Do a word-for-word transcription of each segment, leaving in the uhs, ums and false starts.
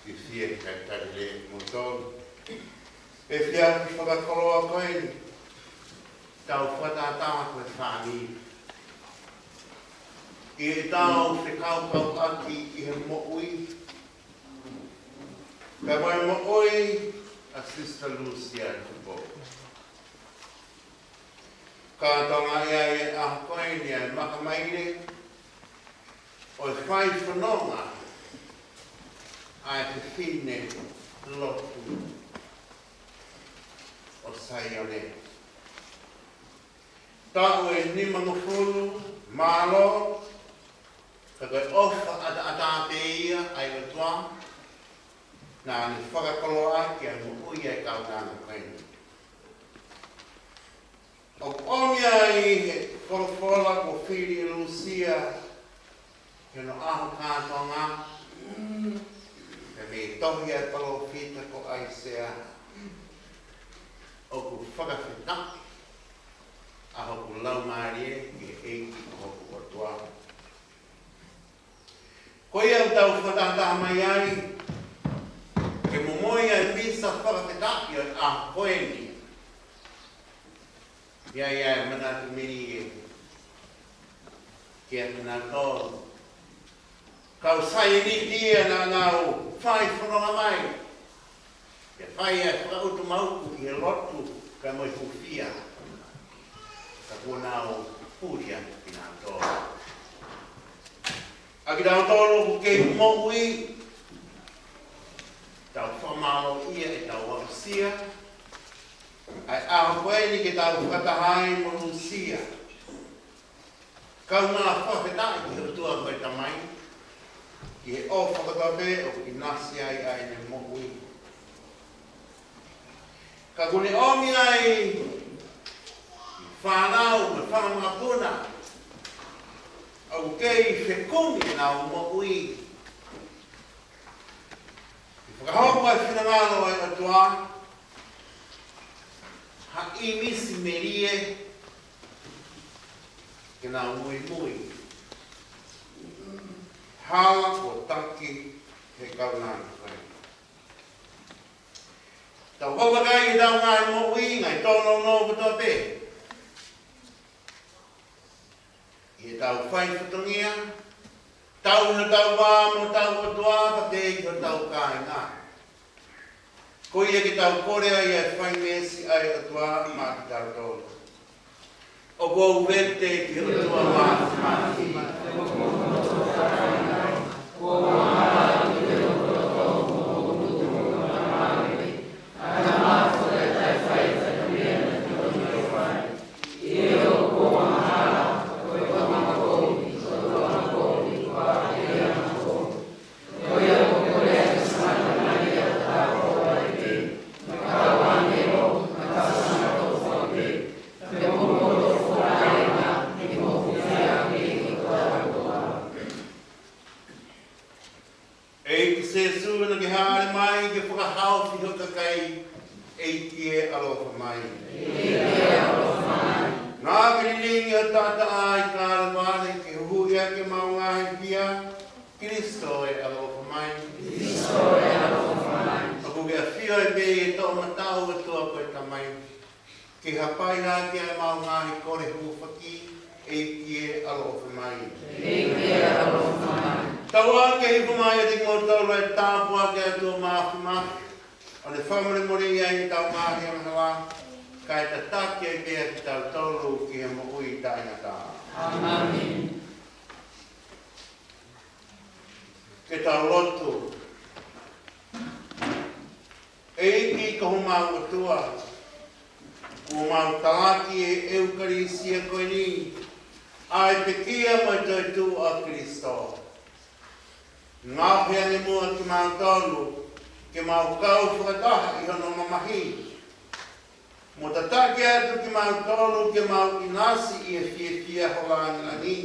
Ke fie kai tali le mo tolu. ʻE fia ki fakakoloa ko eni. Tau fakatata ko e fāmili. ʻI heʻetau fekauʻaki ʻi he moʻui. Ka mai moʻui ʻa Sister Lucia Tupou. Ka tau ngā ia e ʻaho ko eni ʻa e makamaile ʻo e fai fononga ʻa e fefine lotu ʻo Saione. Taʻu ʻe nimangofulu, mālō, ka ko e ʻofa ʻataʻatā pē ia ʻa e ʻOtua, naʻa ne fakakoloa ʻaki ʻa e moʻui ʻa e kaunanga ko eni. ʻOku ʻomi ai he folofola kuo fili ʻe Lusia, he ʻene ʻaho kātoanga, he mei tohi ʻa e palōfita ko ʻAisea, ʻoku fakafetaʻi ʻa hoku laumālie ki he ʻEiki ko hoku ʻOtua. Ko ia ʻoku tau fakatahataha mai ai, ke momoi ʻa e misa fakafetaʻi ʻo e ʻaho ko eni. ʻI ai ʻa e manatu melie kiate kinautolu kau saieniti ʻa ia naʻa nau fai fononga mai. ʻE fai ʻa e fakautu mauku ʻi he lotu kae mo e hūfia. Ka kuo nau puli atu kinautolu. ʻA kitautolu ʻoku kei moʻui, tau fakamālō ia ʻetau aʻusia ʻa e ʻaho ko eni ke tau fakataha ai mo Lusia. Kaungā fakafetaʻi ki he ʻOtua ko e Tamai, ki he ʻofa kotoa pē ʻoku ʻinasi ai ʻa ʻene moʻui. Ka kuo ne ʻomi ai fānau mo e fanga mokopuna ʻoku kei fekumi ʻenau moʻui. Ke fakahoko ʻa e finangalo ʻo e ʻOtua, ha ʻīmisi melie ke nau muimui. Hala kuo taki he kaunanga ko eni. Tau vakai ʻetau ngaahi moʻui, ngaahi tōnounou kotoa pē. ʻI heʻetau fai fatongia, tau ʻi hotau vā mo hotau ʻOtua, pea pehē ki hotau kāinga. Ko ia ke tau kole ai ʻa e fai meesi ʻa e ʻOtua maʻa kitautolu. ʻOku ou vete ki he ʻOtua Māfimafi. ʻEiki Sēsū, naʻa ke hāʻele mai ke fakahaofi ho kakai, ʻEiki ē, ʻaloʻofa mai. ʻEiki ē, ʻaloʻofa mai. Naʻa ke lilingi ho taʻataʻa ʻi Kalevale ke huhuʻi ʻaki ʻemau ngaahi hia, Kalaisi ē, ʻaloʻofa mai. Kalaisi ē, ʻaloʻofa mai. ʻOku ke ʻafio ai pē ʻi he toʻomataʻu ʻo e ʻOtua ko e Tamai, ke hapai ʻaki ʻemau ngaahi kole hūfaki, ʻEiki ē, ʻaloʻofa mai. ʻEiki ē, ʻaloʻofa mai. Tau ʻoatu ke hifo mai ʻiate kimoutolu ʻa e tāpuaki ʻa e ʻOtua Māfimafi, ʻo ne fakamolemoleʻi ai ʻetau ngaahi angahala, kae tataki ai pē kitautolu ki he moʻui taʻengata. ʻĀmeni. Ke tau lotu. ʻEiki ko homau ʻOtua, kuo mau talaki ʻi he ʻEukalisia ko eni ʻa e pekia mo e toetuʻu ʻa Kalaisi. Ngaohi ange muʻa kimautolu ke mau kau fakataha ʻi hono mamahi, mo tataki atu kimautolu ke mau ʻinasi ʻi he fiefia ho lāngilangi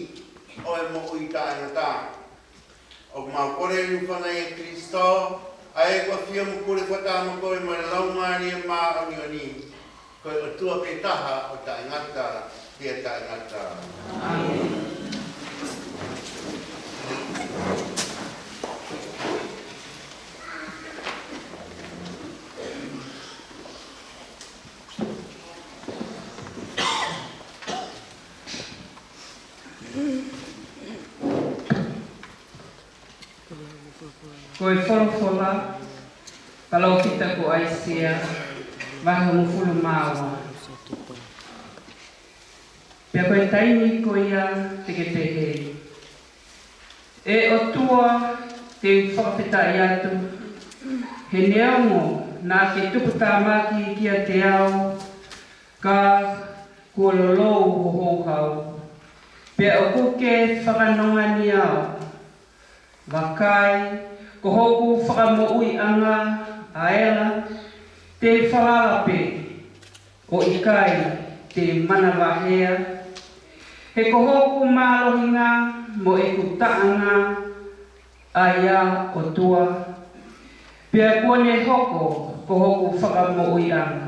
ʻo e moʻui taʻengata. ʻOku mau kole ʻi he huafa ʻo Kalaisi, ʻa ia kuo ʻafio mo pule fakataha mo koe mo e Laumālie Māʻoniʻoni, ko e ʻOtua pē taha ʻo taʻengata pea taʻengata. ʻĀmeni. Ko e folofola, palōfita ko ʻAisea, vahe hongofulu mā ua. Pea ko e taimi ko ia te ke pehē, ʻE ʻOtua, te u fakafetaʻi atu, he neongo naʻa ke tuputāmaki kiate au, ka kuo lolou ho houhau, pea ʻoku ke fakanonga ni au. Vakai, ko hoku fakamoʻuiʻanga ʻa ē la, te u falala pē, ʻo ʻikai te u manavahē ia. He ko hoku mālohinga mo ʻeku taʻanga ʻa ia ʻOtua, pea kuo ne hoko ko hoku fakamoʻuiʻanga.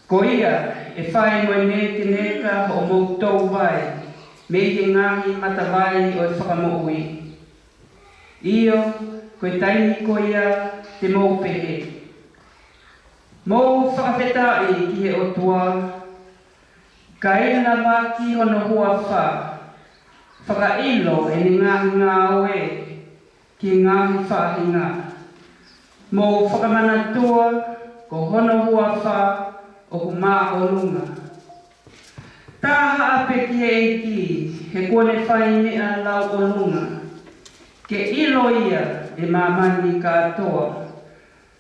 Ko ia ʻe fai mo e nekeneka hoʻomou touvai mei he ngaahi matavai ʻo e fakamoʻui. ʻIo, ko e taimi ko ia te mou pehē, Mou fakafetaʻi ki he ʻOtua, ka ʻi he lavaki hono huafa, fakaʻilo ʻene ngaahi ngāue ki he ngaahi faʻahinga. Mou fakamanatua ko hono huafa ʻoku māʻolunga. Tāhaʻa pē ki he ʻEiki, he kuo ne fai meʻa lauʻolunga, ke ʻilo ia ʻe māmani kātoa.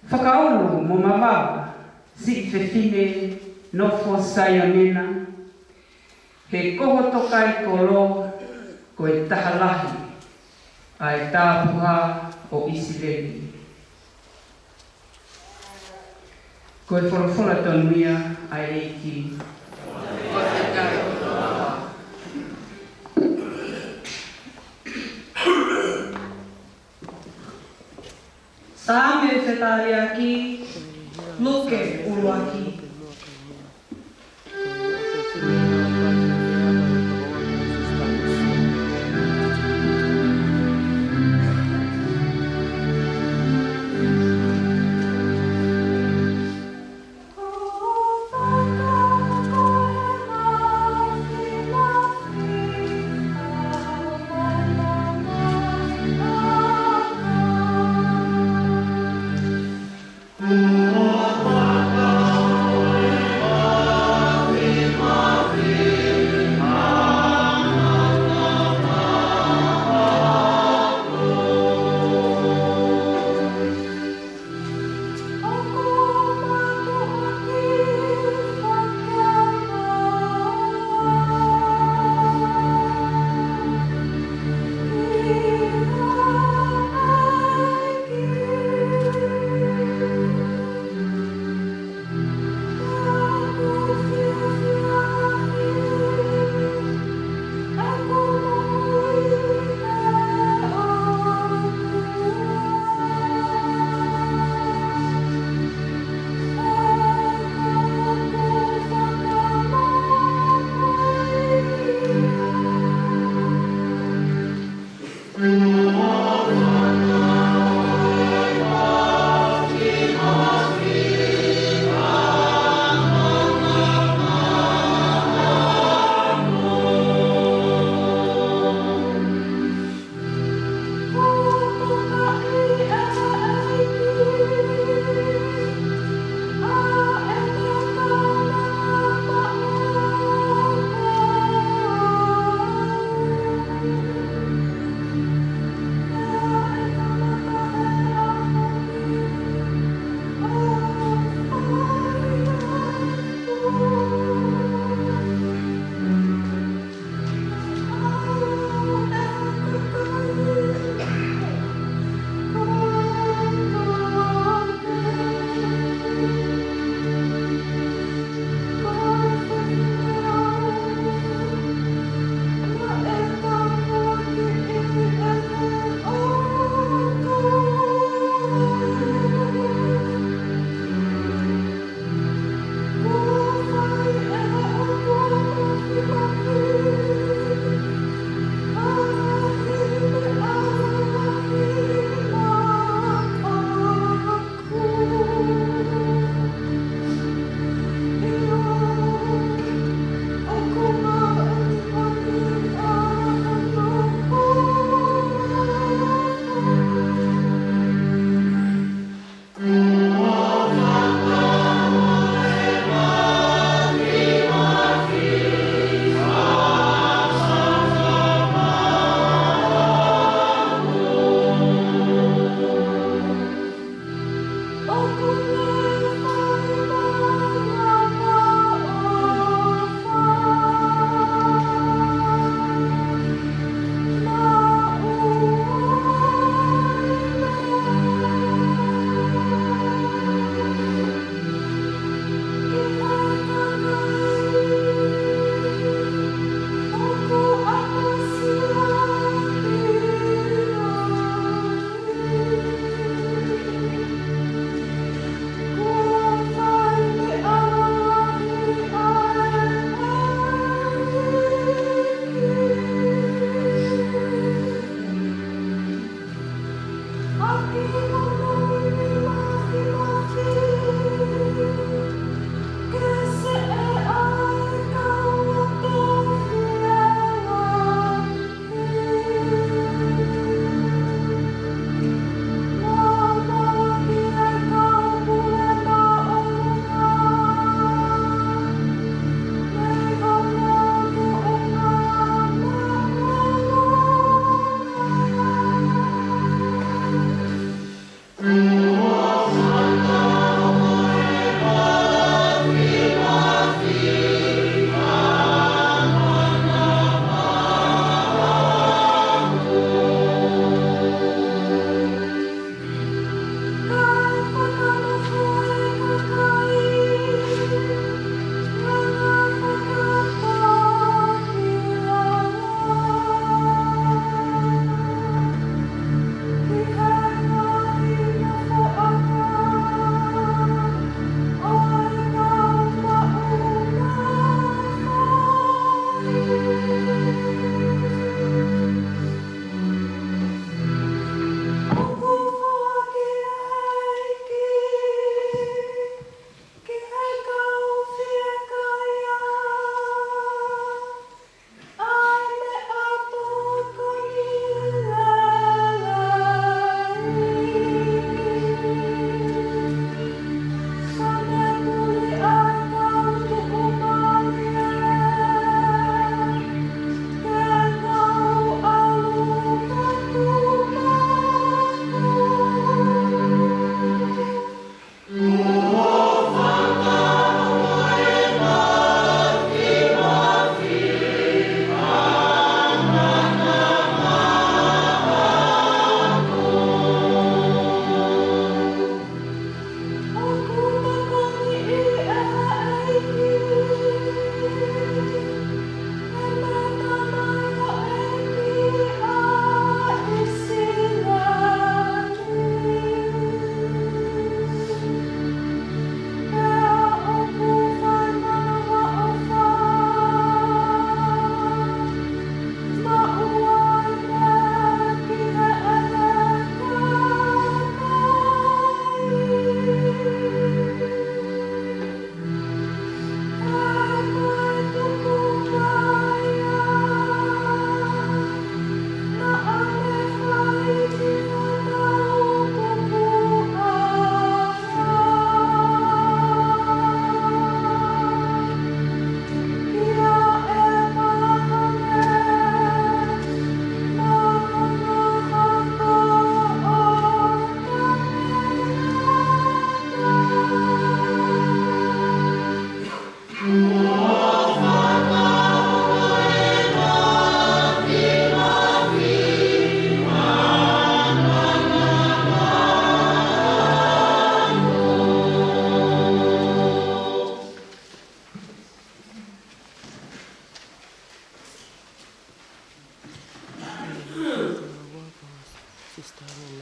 Fakaulu mo mavava, siʻi fefine nofo Saione na, he ko ho tokaikoló ko e taha lahi ʻa e Tāpuhā ʻo ʻIsileli. Ko e folofola tonu ia ʻa e ʻEiki. Saame fetaliaki, Luke ʻuluaki.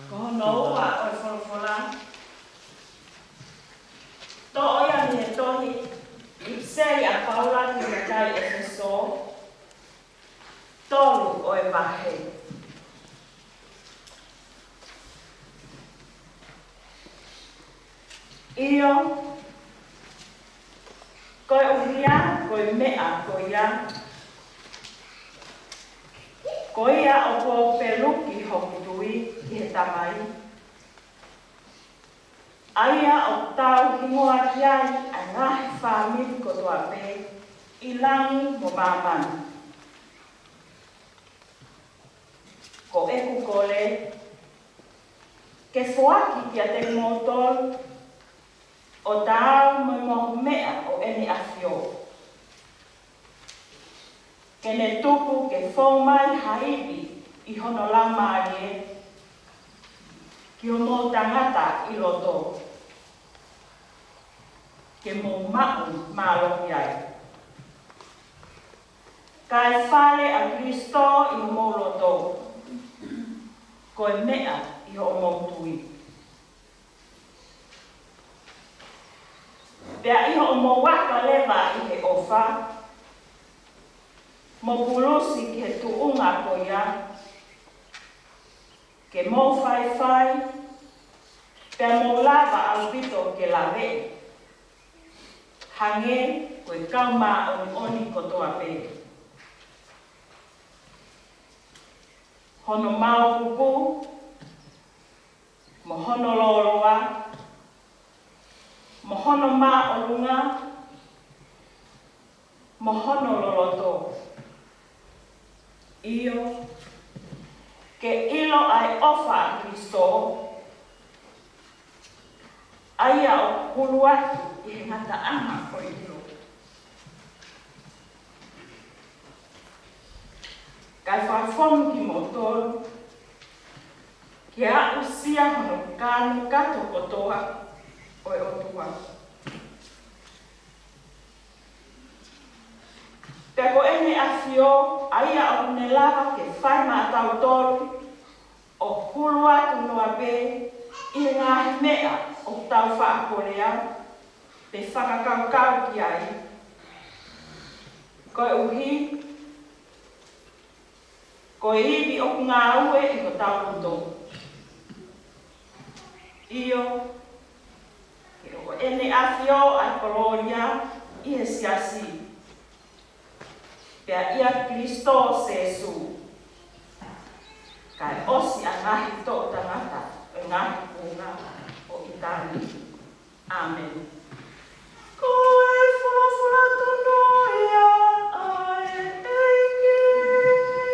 Ko hono ua ʻo e folofola, toʻo ia mei he tohi ʻipiseli ʻa Paula ki he kakai ʻEfesō, tolu ʻo e vahe. ʻIo, koeʻuhi ko e meʻa ko ia, ko ia ʻoku ou peluki hoku tui ki he Tamai, ʻa ia ʻoku tau hingoa ki ai ʻa e ngaahi fāmili kotoa pē ʻi langi mo māmani. Ko ʻeku kole ke foaki kiate kimoutolu ʻo taau mo e mohu meʻa ʻo ʻEne ʻAfio, ke ne tuku ke fou mai ha ivi ʻi hono laumālie ki homou tangata ʻi loto, ke mou maʻu mālohi ai, kae fale ʻa Kalaisi ʻi homou loto, ko e meʻa ʻi hoʻomou tui. Pea ʻi hoʻomou aka leva ʻi he ʻofa mo pulusi ki he tuʻunga ko ia, ke mou faifai, pea mou lava ʻaupito ke laveʻi, hangē ko e kau māʻoniʻoni kotoa pē. Hono maopupū, mo hono lōloa, mo hono māʻolunga, mo hono loloto. ʻIo, ke ʻilo ʻa e ʻofa ʻa Kalaisi, ʻa ia ʻoku hulu atu ʻi he ngataʻanga ʻo e ʻilo. Kae fakafonu kimoutolu ke aʻusia hono kānokato kotoa ʻo e ʻOtua. Pea ko ʻEne ʻAfio, ʻa ia ʻoku ne lava ke fai maʻatautolu ʻo hulu atu noa pē ʻi he ngaahi meʻa ʻoku tau faʻa kolea pe fakakaukau ki ai. Koeʻuhi ko e ivi ʻoku ngāue ʻi hotau loto. ʻIo, ke ʻoʻo ʻEne ʻAfio ʻa e kolōlia ʻi he siasi, pea ʻia Kalaisi Sēsū, kae ʻosi ʻa e ngaahi toʻu tangata ʻo e ngaahi kuonga ʻo ʻitāniti. ʻĀmeni. Ko e folofola tonu ia ʻa e ʻEiki.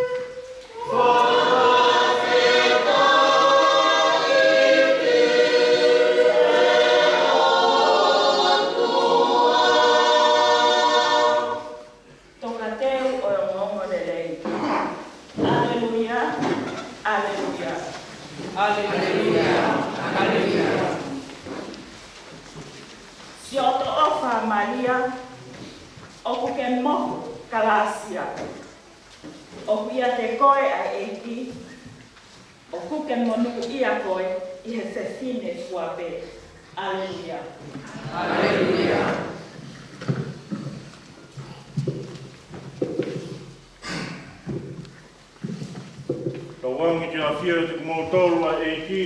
Tokateu ʻo e ongoongolelei. ʻAleluia, ʻaleluia. ʻAleluia, ʻaleluia. Siʻoto ʻofa Malia, ʻoku ke mohu kalāsia. ʻOku ʻiate koe ʻa e ʻEiki, ʻoku ke monūʻia koe ʻi he fefine fua pē. ʻAleluia. ʻAleluia. Tauange ke ʻafio ʻiate kimoutolu ʻa e ʻEiki.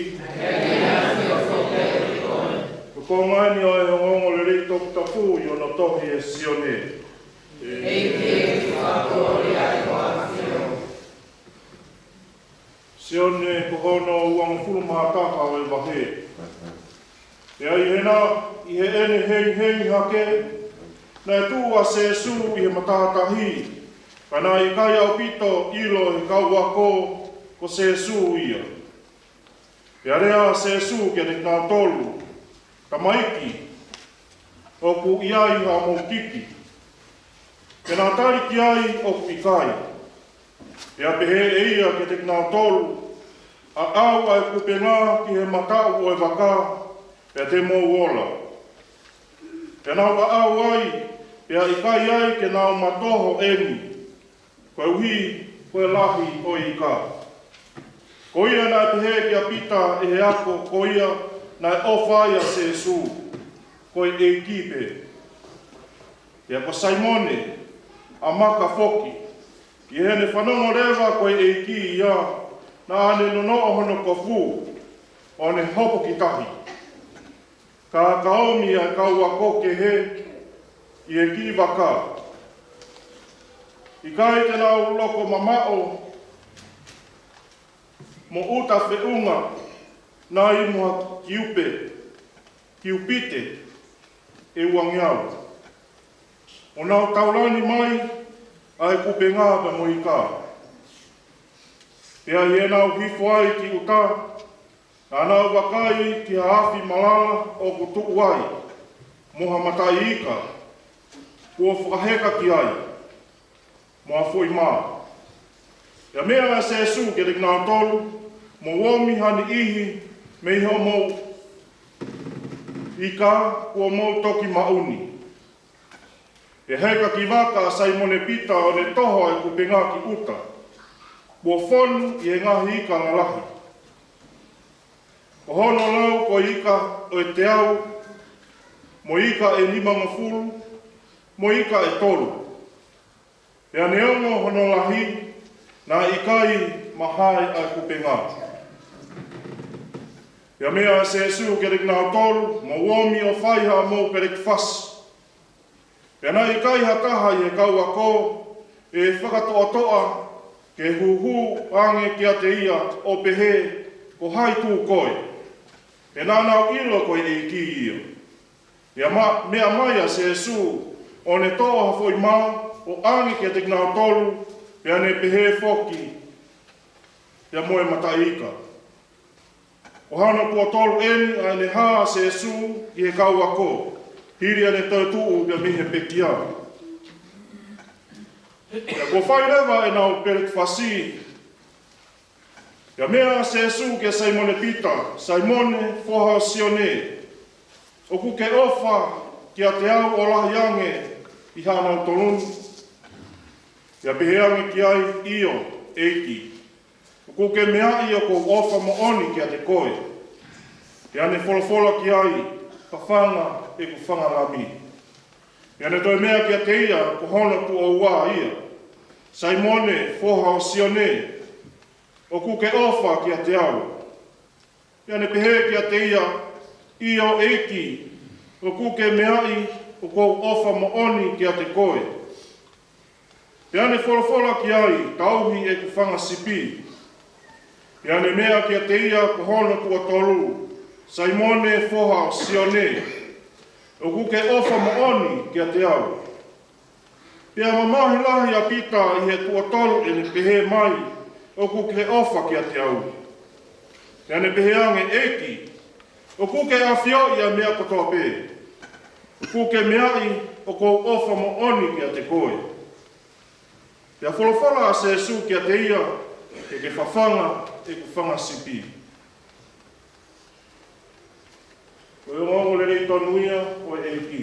Ko e konga eni ʻo e ongoongolelei toputapu ʻi hono tohi ʻe Sione. ʻEiki, fakakoloa ʻi ho ʻAfio. Sione ko hono uangofulu mā taha ʻo e vahe. Pea ʻi hena, ʻi heʻene hengihengi hake, naʻe tuʻu ʻa Sēsū ʻi he matātahi, ka naʻe ʻikai ʻaupito ʻilo ʻe he kau ako ko Sēsū ia. Pea lea ʻa Sēsū kiate kinautolu, Tamaiki, ʻoku ʻi ai haʻamou kiki? Pea nau tali ki ai, ʻOku ʻikai. Pea pehē ʻe ia kiate kinautolu, ʻAʻau ʻa e kupenga ki he mataʻu ʻo e vaka, pea te mou ola. Pea nau ʻaʻau ai, pea ʻikai ai ke nau matoho ʻeni, koeʻuhi ko e lahi ʻo e ika. Ko ia naʻe pehē kia Pita ʻe he ako ko ia naʻe ʻofa ai ʻa Sēsū, Ko e ʻEiki pē. Pea ko Saimone, ʻa Maka foki, ʻi heʻene fanongo leva ko e ʻEiki ia, naʻa ne nonoʻo hono kofu, ʻo ne hopo ki tahi. Ka ka ʻomi ʻa e kau ako kehe ʻi he kiʻi vaka, ʻikai te nau loko mamaʻo mo ʻuta feʻunga nai mo ha kiupe, kiupite ʻe uangeau, ʻo nau taulani mai ʻa e kupenga pea mo e ika. Pea ʻi heʻenau hifo ai ki ʻuta, naʻa nau vakai ki ha afi malala ʻoku tuʻu ai, mo ha mataʻi ika kuo fakaheka ki ai, mo ha foʻi mā. Pea meʻa ʻa Sēsū kiate kinautolu, Mou ʻomi ha niʻihi mei hoʻomou ika kuo mou toki maʻu ni. Pea heka ki vaka ʻa Saimone Pita ʻo ne toho ʻa e kupenga ki ʻuta, kuo fonu ʻi he ngaahi ika lalahi. Ko hono lau ko e ika ʻe teau, mo e ika ʻe nimangofulu, mo e ika ʻe tolu. Pea neongo hono lahi, naʻe ʻikai mahae ʻa e kupenga. Pea meʻa ʻa Sēsū kiate kinautolu, Mou omi ʻo fai haʻamou pelekifasi. Pea naʻe ʻikai ha taha ʻi he kau ako ʻe fakatoʻatoʻa ke huhū ange kiate ia ʻo pehē, Ko hai tū koe? He naʻa nau ʻilo ko e ʻEiki ia. Pea ma-, meʻa mai ʻa Sēsū, ʻo ne toʻo ha foʻi mā, ʻo ʻange kiate kinautolu, pea ne pehē foki, Pea mo e mataʻi ika. Ko hono tuʻo tolu eni ʻa ʻene hā ʻa Sēsū ki he kau ako, hili ʻene toetuʻu pea mei he pekia. Pea kuo fai leva ʻenau pelekifasi, pea meʻa ʻa Sēsū kia Saimone Pita, Saimone, foha ʻo Sione, ʻoku ke ʻofa kiate au ʻo lahi ange ʻi haʻanautolu ni? Pea pehē ange ki ai, ʻIo, ʻEiki. ʻOku ke meaʻi ʻoku ou ʻofa moʻoni kiate koe. Pea ne folofola ki ai, Fafanga ʻeku fanga lami. Pea ne toe meʻa kiate ia, ko hono tuʻo ua ia, Saimone, foha ʻo Sione, ʻoku ke ʻofa kiate au? Pea ne pehē kiate ia, ʻIo, ʻEiki, ʻoku ke meaʻi ʻoku ou ʻofa moʻoni kiate koe. Pea ne folofola ki ai, Tauhi ʻeku fanga sipi. Pea ne meʻa kiate ia, ko hono tuʻo tolu, Saimone, foha ʻo Sione, ʻoku ke ʻofa moʻoni kiate au? Pea mamahi lahi ʻa Pita ʻi he tuʻo tolu ʻene pehē mai, ʻOku ke ʻofa kiate au? Pea ne pehē ange, ʻEiki, ʻoku ke ʻafioʻi ʻa e meʻa kotoa pē. ʻOku ke meaʻi ʻoku ou ʻofa moʻoni kiate koe. Pea folofola ʻa Sēsū kiate ia, Ke ke fafanga ʻeku fanga sipi. Ko e ongoongolelei tonu ia ʻo e ʻEiki.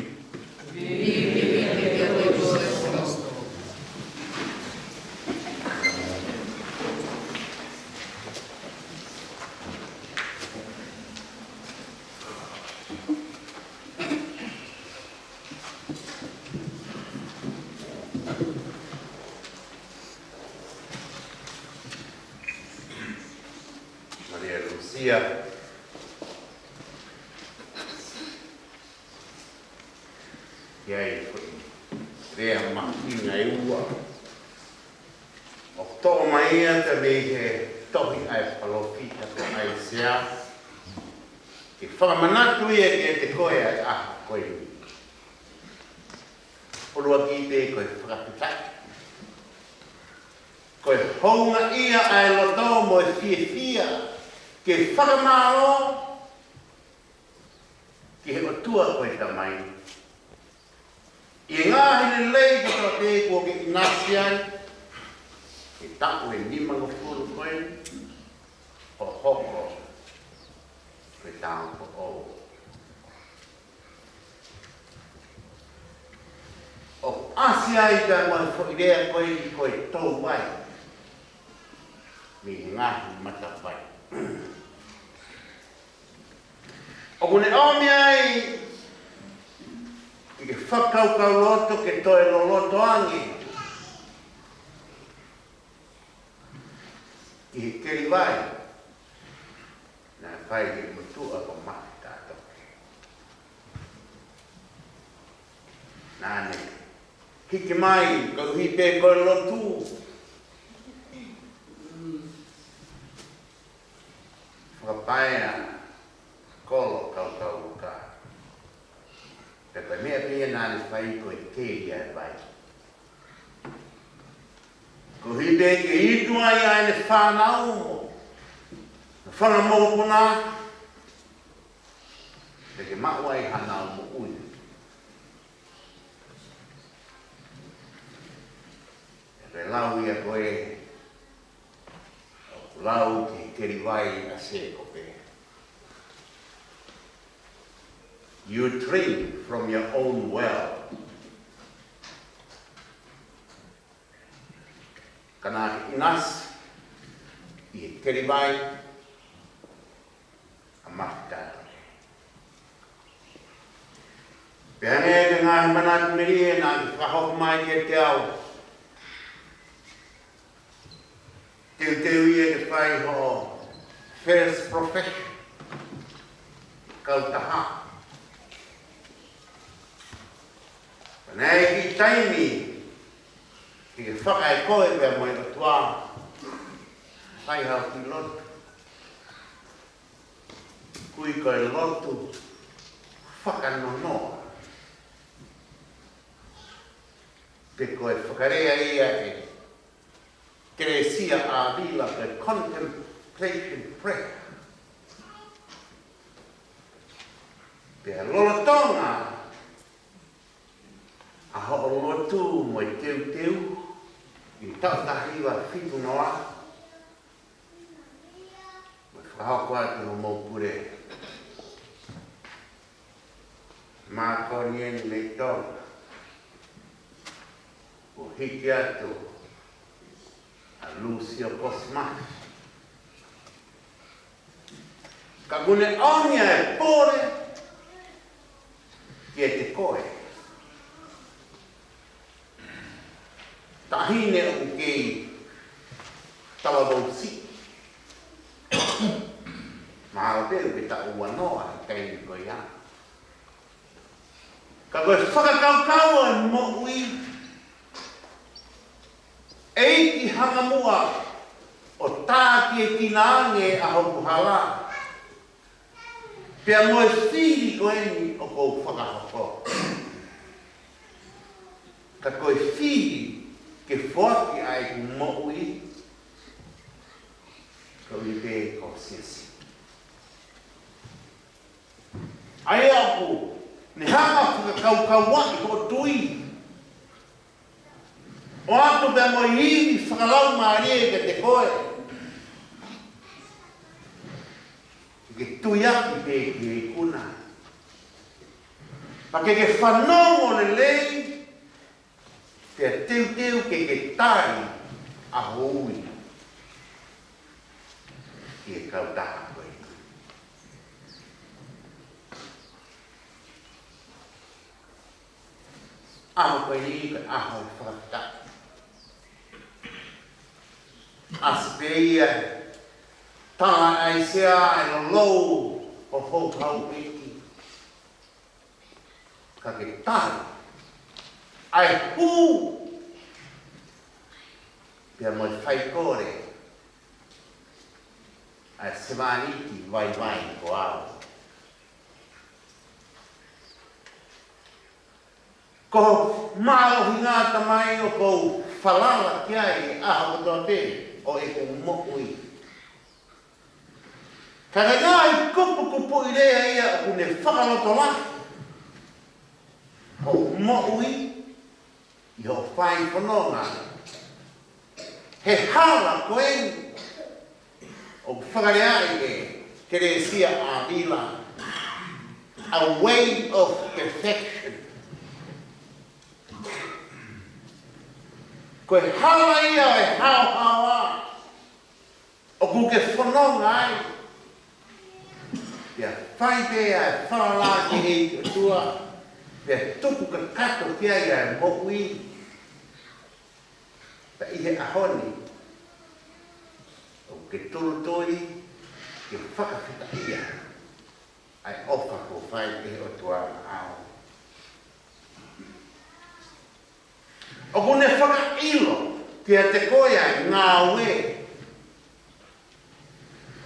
Maria Lucia. ʻI ai foʻi lea mahuʻinga ʻe ua ʻoku toʻo mai ia mei he tohi ʻa e palōfita ko ʻAisea, ke fakamanatu ia kiate koe ʻa e ʻaho ko eni. ʻUluaki pē ko e fakafetaʻi. Ko e houngaʻia ʻa e loto mo e fiefia ke fakamālō ki he ʻOtua ko e Tamai ʻi he ngaahi lelei kotoa pē kuo ke ʻinasi ai he taʻu ʻe nimangofulu ko eni, ʻo hoko ko e taʻu foʻou. ʻOku ʻasi ai pea mo e foʻi lea ko eni ko e Touai mei he Ngaahi Matavai. ʻOku ne ʻomi ai ʻi he fakakaukau loto ke toe loloto ange ki he kelivai naʻe fai ʻe he motuʻa ko Makitatoke. Naʻa ne hiki mai, koeʻuhi pē ko e lotu, fakapaea kolo kaukau uka. Pea ko e meʻa pē ia naʻa ne fai ko e keli ʻa e vai, koeʻuhi pē ke ʻi ai ʻa ʻene fānau mo e fanga mokopuna, pea ke maʻu ai hanau moʻui. Pea ko e lau ia ko ē ʻoku lau ki he kelivai ʻa Sēkope. You drink from your own well. Ka naʻa ke ʻinasi ʻi he kelivai ʻa Makitatoke. Pea hangē ko e ngaahi manatu melie naʻa ke fakahoko mai kiate au, teuteu ia ke fai hoʻo first profession. kautaha. Pea naʻe ʻi ai e kiʻi taimi ke ke fakaekoe pea mo e ʻOtua, fai haʻo kiʻi lotu. Ui ko e lotu fakanonoa. Pe ko e fakalea ia ʻe Kelesi ʻa ʻAvila ko e contemplation prayer. Pea lolotonga ʻa hoʻo lotu mo e teuteu ʻi he taʻu taha hiva fitu noa, mo e fakahoko atu hoʻomou pule mākoni eni mei Tonga, ʻo hiki atu ʻa Lūsio Kosimasi. Ka ʻoku ne ʻomi ʻa e pole kiate koe, taʻahine ʻoku kei talavou siʻi. Mahalo pē ʻoku ke taʻu ua noa he taimi ko ia. Ka ko e fakakaukau ʻo e moʻui, ʻEiki, hanga muʻa ʻo tākiekina ange ʻa hoku hala pea mo e fili ko eni ʻoku ou fakahoko. Ka ko e fili ke foaki ʻa ʻeku moʻui, ko e ʻuhi pē ko e siasi. ʻA ia ʻoku ne hanga ʻo fakakaukauaʻi hoʻo tui, ʻoatu pea mo e ivi fakalaumālie kiate koe, ke ke tuiaki pē ki he ikuna. Pea ke ke fanongo lelei, pea teuteu ke ke tali ʻa hoʻo ui ki he kautaha ko eni. ʻAho ko eni ko e ʻaho ʻo e fakafetaʻi. ʻAsi pē ia he tala ʻa ʻAisea e lolou ʻo hoku houʻeiki. Ka ke tali ʻa e hū pea mo e faikole ʻa e sevāniti vaivai ko au. Ko e mālohinga, Tamai, ʻoku ou falala ki ai he ʻaho kotoa pē ʻo ʻeku moʻui. Ka ko e ngaahi kupukupuʻi lea ia ʻoku ne fakalotolahi hoʻo moʻui ʻi hoʻo fai fononga he hala ko eni ʻoku fakaleaʻi ʻe Kelesi ʻa ʻAvila, a way of perfection. Ko e hala ia ʻo e haohaoa ʻoku ke fononga ai. Pea fai pē ʻa e falala ki he ʻOtua, pea tuku kakato ki ai ʻa e moʻui. Pea ʻi he ʻaho ni, ʻoku ke tolotoi ke fakafetaʻia ʻa e ʻofa kuo fai ʻe he ʻOtua maʻau. ʻOku ne fakaʻilo kiate koe ʻa e ngāue.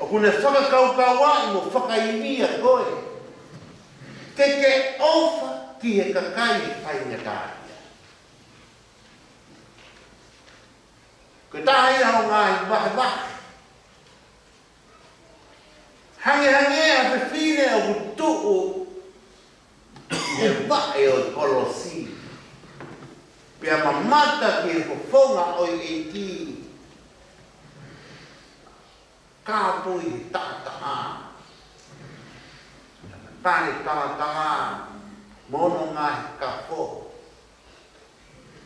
ʻOku ne fakakaukauaʻi mo fakaivia koe ke ke ʻofa ki he kakai faingataʻaʻia. Ko e taha ia ʻo e ngaahi vahevahe. Hangehangē ha fefine ʻoku tuʻu ʻi he vaʻe ʻo e kolosi, pea mamata ki he fofonga ʻo e ʻEiki. Kāpui he taʻataʻa, pale talatala, mo hono ngaahi kafo.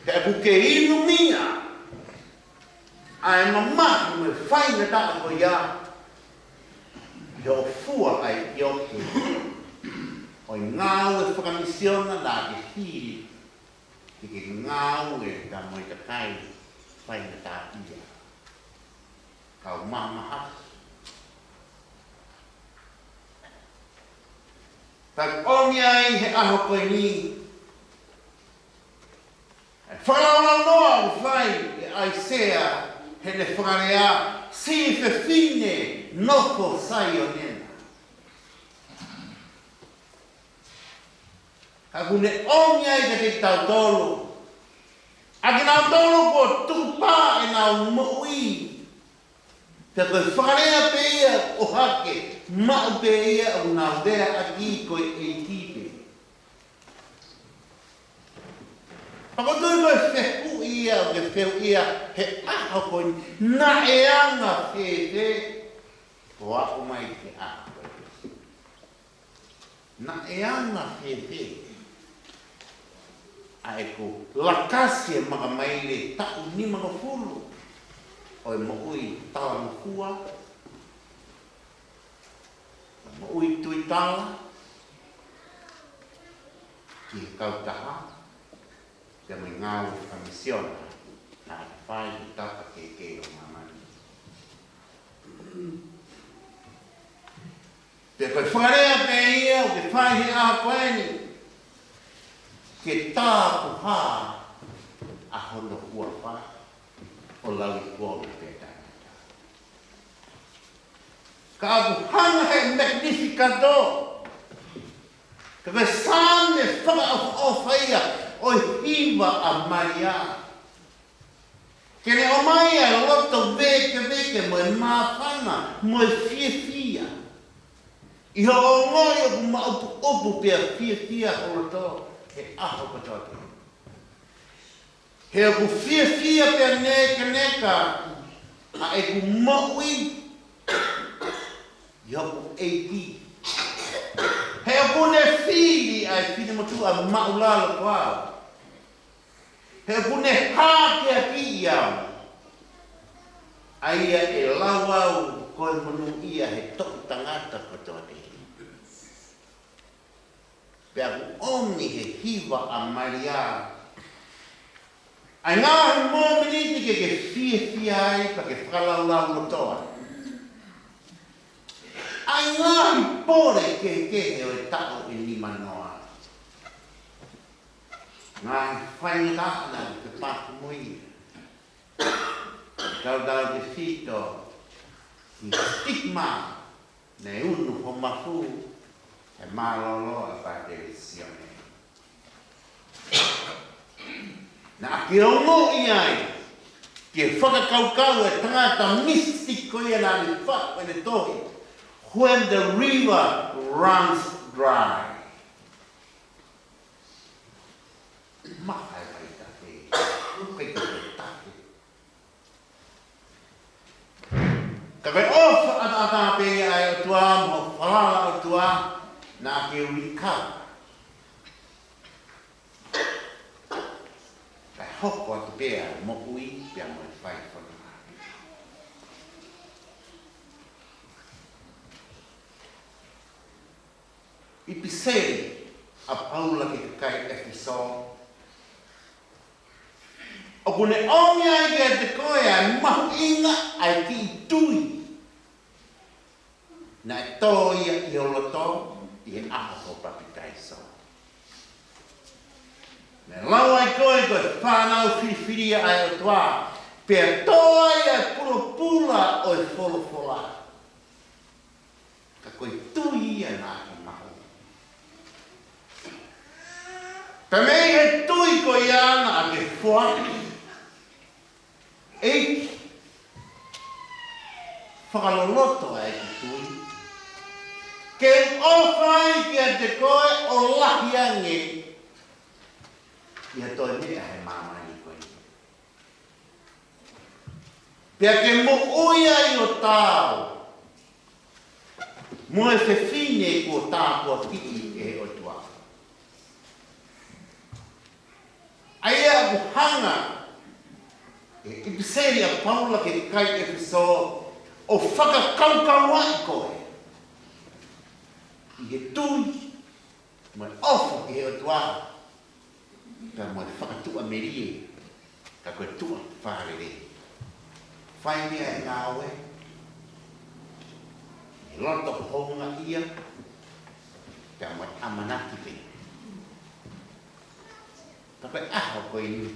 Pea ʻoku ke inumia ʻa e mamahi mo e faingataʻa ko ia, ʻi hoʻo fua ʻa e ʻioke ʻo e ngāue fakamisiona naʻa ke hili ke ke ngāue pea mo e kakai faingataʻaʻia. Kau mamaha. Ka ʻomi ai he ʻaho ko eni, ʻa e fakalaulaunoa ʻoku fai ʻe ʻAisea heʻene fakalea, siʻi fefine nofo Saione na. Ka ʻoku ne ʻomi ai kiate kitautolu, ʻa kinautolu kuo tukupā ʻenau moʻui, pea ko e fakalea pē ia ʻohake, maʻu pē ia ʻoku nau lea ʻaki ko e ʻEiki pē. Pea ko e tui ko e fehuʻi ia ʻoku ke fehuʻia he ʻaho ko eni, naʻe anga fēfē hoʻo aʻu mai ki he ʻaho ko eni? Naʻe anga fēfē ʻa ʻeku lakasi e makamaile taʻu nimangofulu ʻo e moʻui talangofua, moʻui tuitala, ki he kautaha, pea mo e ngāue fakamisiona naʻa ke fai he tapa kehekehe ʻo māmani. Pea ko e fakalea pē ia ʻoku ke fai he ʻaho ko eni, ke tāpuhā ʻa hono huafa ʻo lauikuonga pē taʻengata. Ka ʻoku hanga he Magnificat, ka ko e Saame fakaʻofoʻofa ia ʻo e hiva ʻa Malia, ke ne ʻomai ʻa e loto vēkeveke mo e māfana mo e fiefia, ʻi hoʻo ongoʻi ʻoku maʻupuʻupu pea fiefia ho loto he ʻaho kotoa pē. He ʻoku fiefia pea nekeneka ʻa ʻeku moʻui ʻi hoku ʻEiki. He ʻoku ne fili ʻa e finemotuʻa māʻulalo ko au. He ʻoku ne hākeakiʻi au, ʻa ia ʻe lau au ko e monūʻia he toʻu tangata kotoa pē. Pea ʻoku ʻomi he hiva ʻa Malia ʻa e ngaahi mōmeniti ke ke fiefia ai pea ke fakalaulauloto ai. ʻA e ngaahi pole kehekehe ʻo e taʻu ʻe nimanoa. Ngaahi faingataʻa naʻa ke fepaki mo ia. Tautautefito ki he stigma naʻe unu ho mafu he mālōlō ʻa Pātele Sione. Naʻa ke ongoʻi ai ki he fakakaukau ʻa e tangata misitiki ko ia naʻa ne faʻu ʻene tohi, When the River Runs Dry. Maha e vai tafe, kai ke vai tafe. Ka ko e ʻofa ʻataʻatā pē ia ʻa e ʻOtua mo e falala ʻa e ʻOtua, naʻa ke ui kau. Kae hoko atu pē ʻa e moʻui pea mo e fai fononga. ʻIpiseli ʻa Paula ki he kakai ʻEfesō. ʻOku ne ʻomi ai kiate koe ʻa e mahuʻinga ʻa e kiʻi tui naʻe tō ia ʻi ho loto ʻi he ʻaho ho papitaiso. Naʻe lau ai koe ko e fānau filifilia ʻa e ʻOtua, pea tō ai ʻa e pulopula ʻo e folofola. Ka ko e tui ia naʻa ke maʻu. Pea mei he tui ko ia naʻa ke foaki. ʻEiki, fakaloloto ʻa e tui. Ke ʻofa ai kiate koe ʻo lahi ange ʻi ha toe meʻa he māmani ko eni. Pea ke moʻui ai ʻo taau mo e fefine kuo tāpuakiʻi ʻe he ʻOtua. ʻA ia ʻoku hanga ʻe he ʻipiseli ʻa Paula ki he kakai ʻEfesō ʻo fakakaukauaʻi koe ʻi he tui mo e ʻofa ki he ʻOtua, pea mo e fakatuʻamelie, ka ko e tuʻa fakalelei. Fai meʻa ʻi he ngāue, ʻi he loto houngaʻia, Pea mo e ʻamanaki pē. Ka ko e ʻaho ko eni,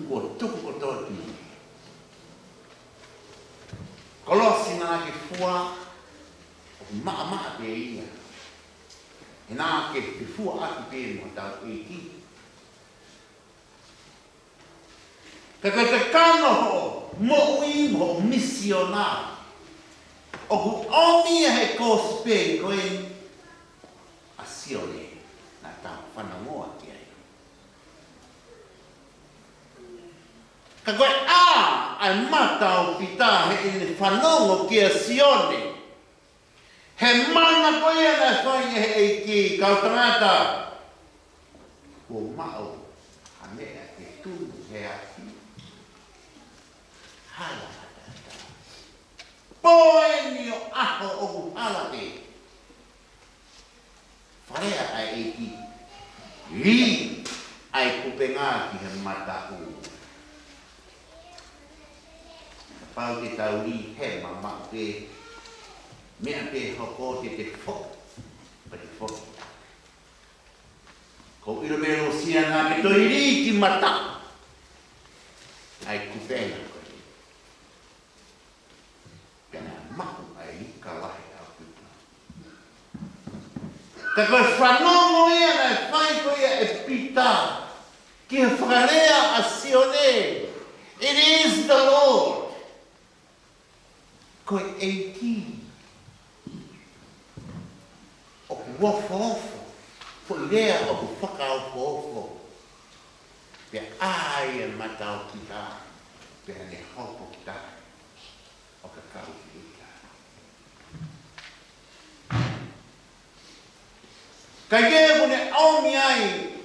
kuo tuku kotoa ki mui. Kolosi naʻa ke fua, ʻoku maʻamaʻa pē ia. He naʻa ke fefua ʻaki pē mo hotau ʻEiki. Ka ko e kakano hoʻo moʻui mo hoʻo misiona, ʻoku ʻomi ia he kosipeli ko eni ʻa Sione naʻa tau fanongoa ki ai. Ka ko e ʻā ʻa e mata ʻo Pita heʻene fanongo kia Sione. He mana ko ia naʻe fai ʻe he ʻEiki, kau tangata, kuo maʻu ha meʻa ke tunu he afi, hala ʻataʻatā. Pō eni ʻo ʻaho ʻoku hala pē. Fakalea ʻa e ʻEiki, lī ʻa e kupenga ki he mataʻu. Kapau te tau lī he mamaʻu pē, meʻa pē hoko te te foki, pea te foki. Ko ʻilo pē Lusia naʻa ke toe lī ki mataʻu ʻa e kupenga ko ē. Pea naʻe maʻu ʻa e ika lahi ʻaupito. Ka ko e fanongo ia naʻe fai ko ia ʻe Pita ki he fakalea ʻa Sione, "It is the Lord." Ko e ʻEiki. ʻOku ofoofo, foʻi lea ʻoku fakaofoofo. Pea ʻā ʻa e mata ʻo Pita, pea ne hopo ki tahi ʻo kakau ki ʻuta. Kaikehe, ʻoku ne ʻomi ai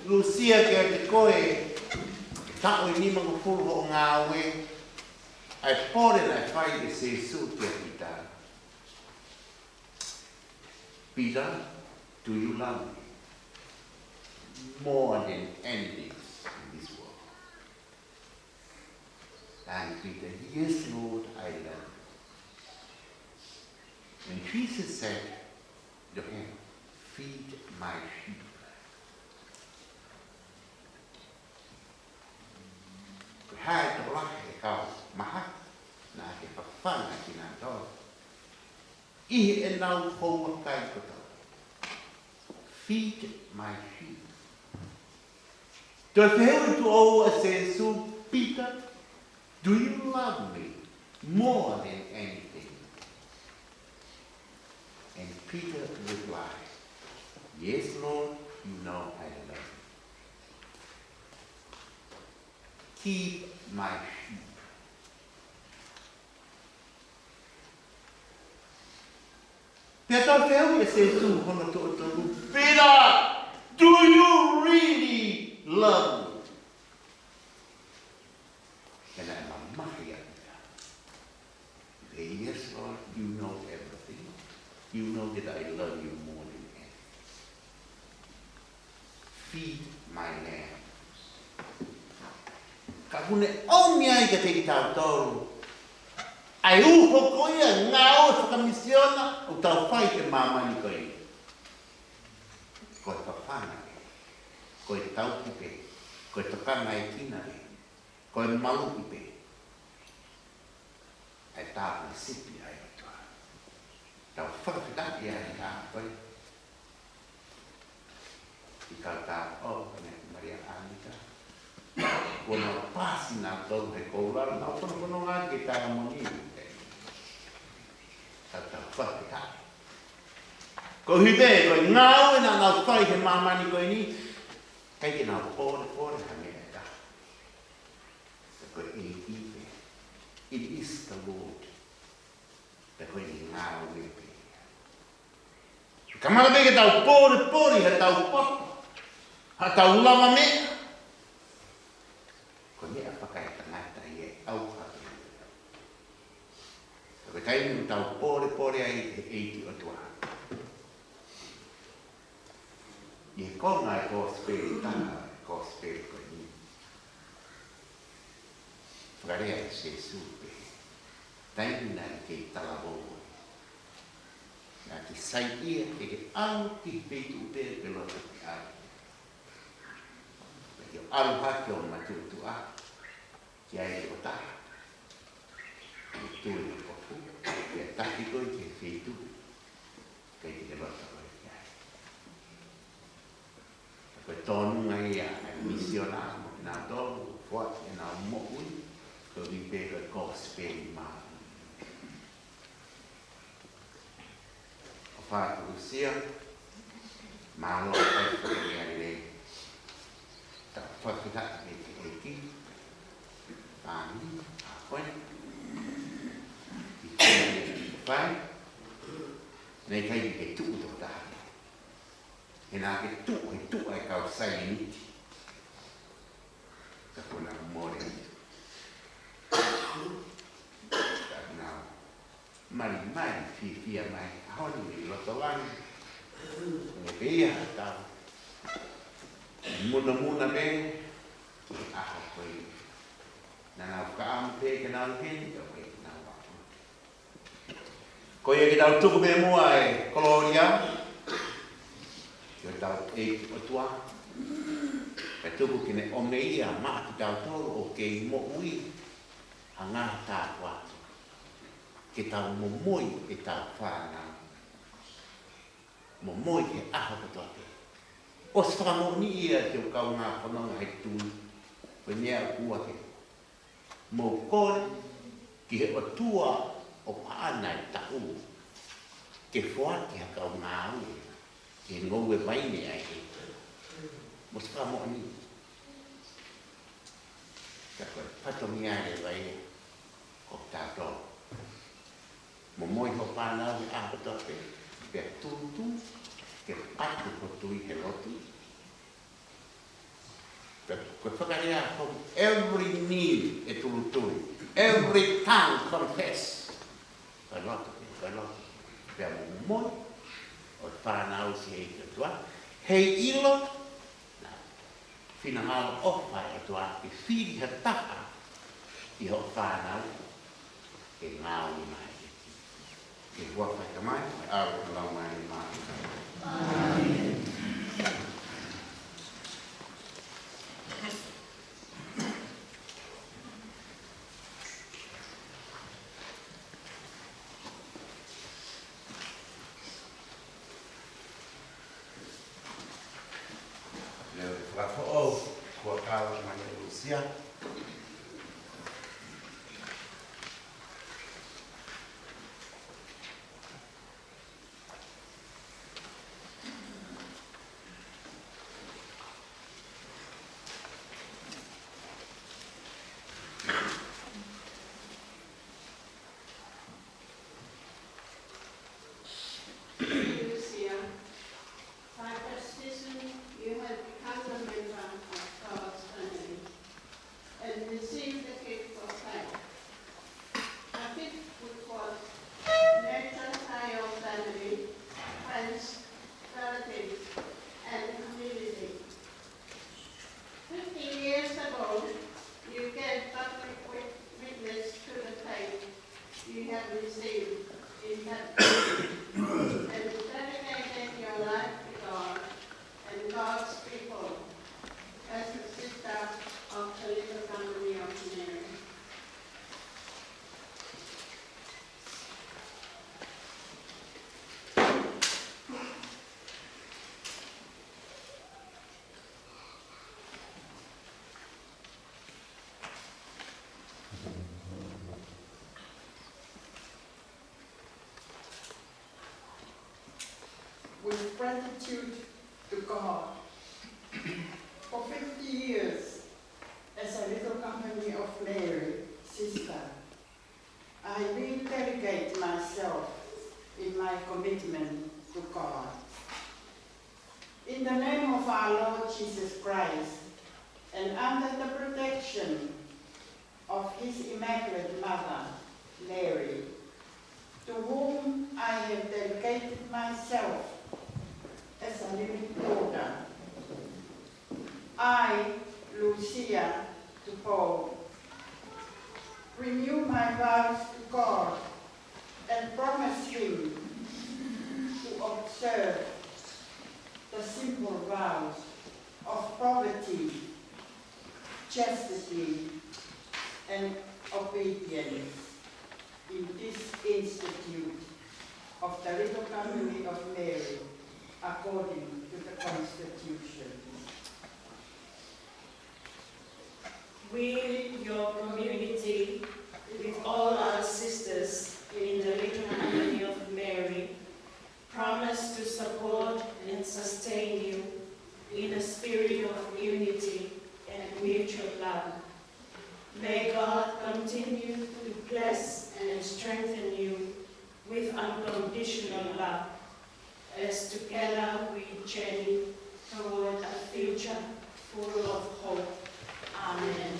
Lusia kiate koe, he taʻu ʻe nimangofulu hoʻo ngāue, ʻa e pole naʻe fai ʻe Sēsū kia Pita. "Peter, do you love me more than anything in this world?" And Peter, "Yes, Lord, I love you." And Jesus said to him, "Feed my sheep." Ko e hā e tokolahi e kau mahaki naʻa ke fafanga kinautolu ʻi heʻenau houa kai kotoa? "Feed my sheep." Toe fehuʻi tuʻo ua ʻe Sēsū, "Peter, do you love me more than anything?" And Peter replied, "Yes, Lord, you know I love you. Keep my sheep." Pea toe fehuʻi ʻe Sēsū hono tuʻo tolu, "Peter, do you really love me?" Pea naʻe mamahi ʻa Pita. He, "Yes, Lord, you know everything. You know that I love you more than anything. Feed my lambs." Ka ʻoku ne ʻomi ai kiate kitautolu ʻa e uho ko ia, ngāue fakamisiona ʻoku tau fai he māmani ko eni. Ko e fafanga pē, ko e tauhi pē, ko e tokangaekina pē, ko e maluʻi pē ʻa e tāpuni sipi ʻa e ʻOtua. Tau fakafetaʻi ʻi he ʻaho ko ē ki he kau tāupoʻou, ko ʻAnita mo Malia ʻAnita. Kuo nau paasi nautolu he koula, nau fakafononga ki he taimoni. Tau, tau fakafetaʻi. Koeʻuhi pē ko e ngāue naʻa nau fai he māmani ko eni, ʻikai ke nau pōlepole ha meʻa ʻe taha. Ko e ʻEiki pē. It is the Lord. Pea ko ʻene ngāue pē. Kamata pē ke tau pōlepole, haʻatau papa, haʻatau lava meʻa. Ko e meʻa fakaetangata ia, ʻauha pē. Ko e taimi ʻoku tau pōlepole ai he ʻEiki ʻOtua. ʻI he konga e kosipeli, taha e kosipeli ko eni, fakalea ʻe Sēsū pē, taimi naʻe kei talavou ai, Naʻa ke saiʻia ke ke ʻalu ki he feituʻu pē ʻoku ke loto ke ʻalu. Naʻa ke ʻalu hake ʻo matuʻotuʻa ki ai ʻo taha. Ke tui ʻa e kofu, ke taki koe ki he feituʻu ʻoku ʻikai te ke loto koe ki ai. Ko e tōnunga ia ʻa e misiona mo kinautolu ʻoku foaki ʻenau moʻui, ko e ui pē ko e kosipeli mā. ʻOfa atu Lusia, mālō ʻaupito e fatongia lelei. Tau fakafetaʻi ki he ʻEiki, fāmili, ʻa koe, ʻi he fatongia ʻoku ke fai, naʻe ʻikai ke tuʻu toko taha. He naʻa ke tuʻu he tuʻa e kau saieniti. Ka kuo nau mole. Ka nau malimali fiefia mai ʻa honi mei loto langi. Mo pē ia ha tau. Munamuna pē ki he ʻaho ko ē. Naʻa nau fakaʻamu pē ke nau heni, ka ʻoku ʻikai ke nau aʻu. Ko ia ke tau tuku pē muʻa e kolōlia ki hotau ʻEiki ʻOtua. Kae tuku ke ne ʻomi ia maʻa kitautolu ʻoku kei moʻui, hanga ʻo tāpuaki ke tau momoi ʻetau fānau. Momoi he ʻaho kotoa pē. ʻOsi fakamoʻoni ia ki he kaungā fononga he tui, ko e meʻa ʻoku ʻoatu. Mou kole ki he ʻOtua ʻoku ʻaʻana e taʻu, ke foaki ha kau ngāue ki he ngoue vaine ʻa e ʻEiki. Mou fakamoʻoni. Ka ko e fatongia leva ia ʻo kitautolu. Momoi hoʻo fānau he ʻaho kotoa pē, pea tūtū ke patu ho tui he lotu. Pea ko e fakalea ko e every knee ʻe tulutui, every tongue confess. Ko e lotu, ko e lotu. Pea momoi hoʻo fānau ki he ʻEiki ʻOtua, heiʻilo naʻa finangalo ʻofa e ʻOtua ke fili ha taha ʻi hoʻo fānau ke ngāue maʻa e ʻEiki. Ke huafa e Tamai, ʻAlo, mo e Laumālie Māʻoniʻoni. Leo te fakafoʻou, kua kau mai e Lusia. Lusia, by baptism you have become a member of God's family and received the gift of faith, a gift which was nurtured by your family, friends, relatives, and community. Fifty years ago, you gave public wit- witness to the faith you have received in baptism and dedicated your life to God and God's people as a sister of the Little Company of Mary. With gratitude to God, for fifty years as a Little Company of Mary sister, I rededicate myself in my commitment to God. In the name of our Lord Jesus Christ, and under the protection of His Immaculate Mother, Mary, to whom I have dedicated myself as a living daughter, I, Lucia Tupou, renew my vows to God and promise Him observe the simple vows of poverty, chastity, and obedience in this institute of the Little Company of Mary, according to the Constitution. We, your community, with all our sisters in the Little Company of Mary, promise to support and sustain you in a spirit of unity and mutual love. May God continue to bless and strengthen you with unconditional love as together we journey toward a future full of hope. Amen.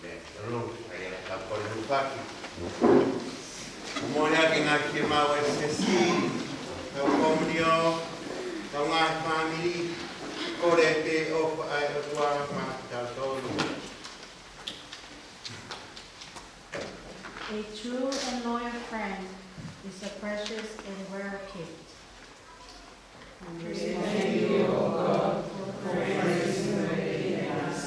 Mea, ʻoku ou ʻai ʻa e kau kole nufaki. ʻOku mole ake ngaahi fiemaʻu ʻa e siasi, kau komiunitī, kau ngaahi fāmili, kole pē ʻofa ʻa e ʻOtua maʻa kitautolu. A true and loyal friend is a precious and rare gift. We thank you, O God, for raising us.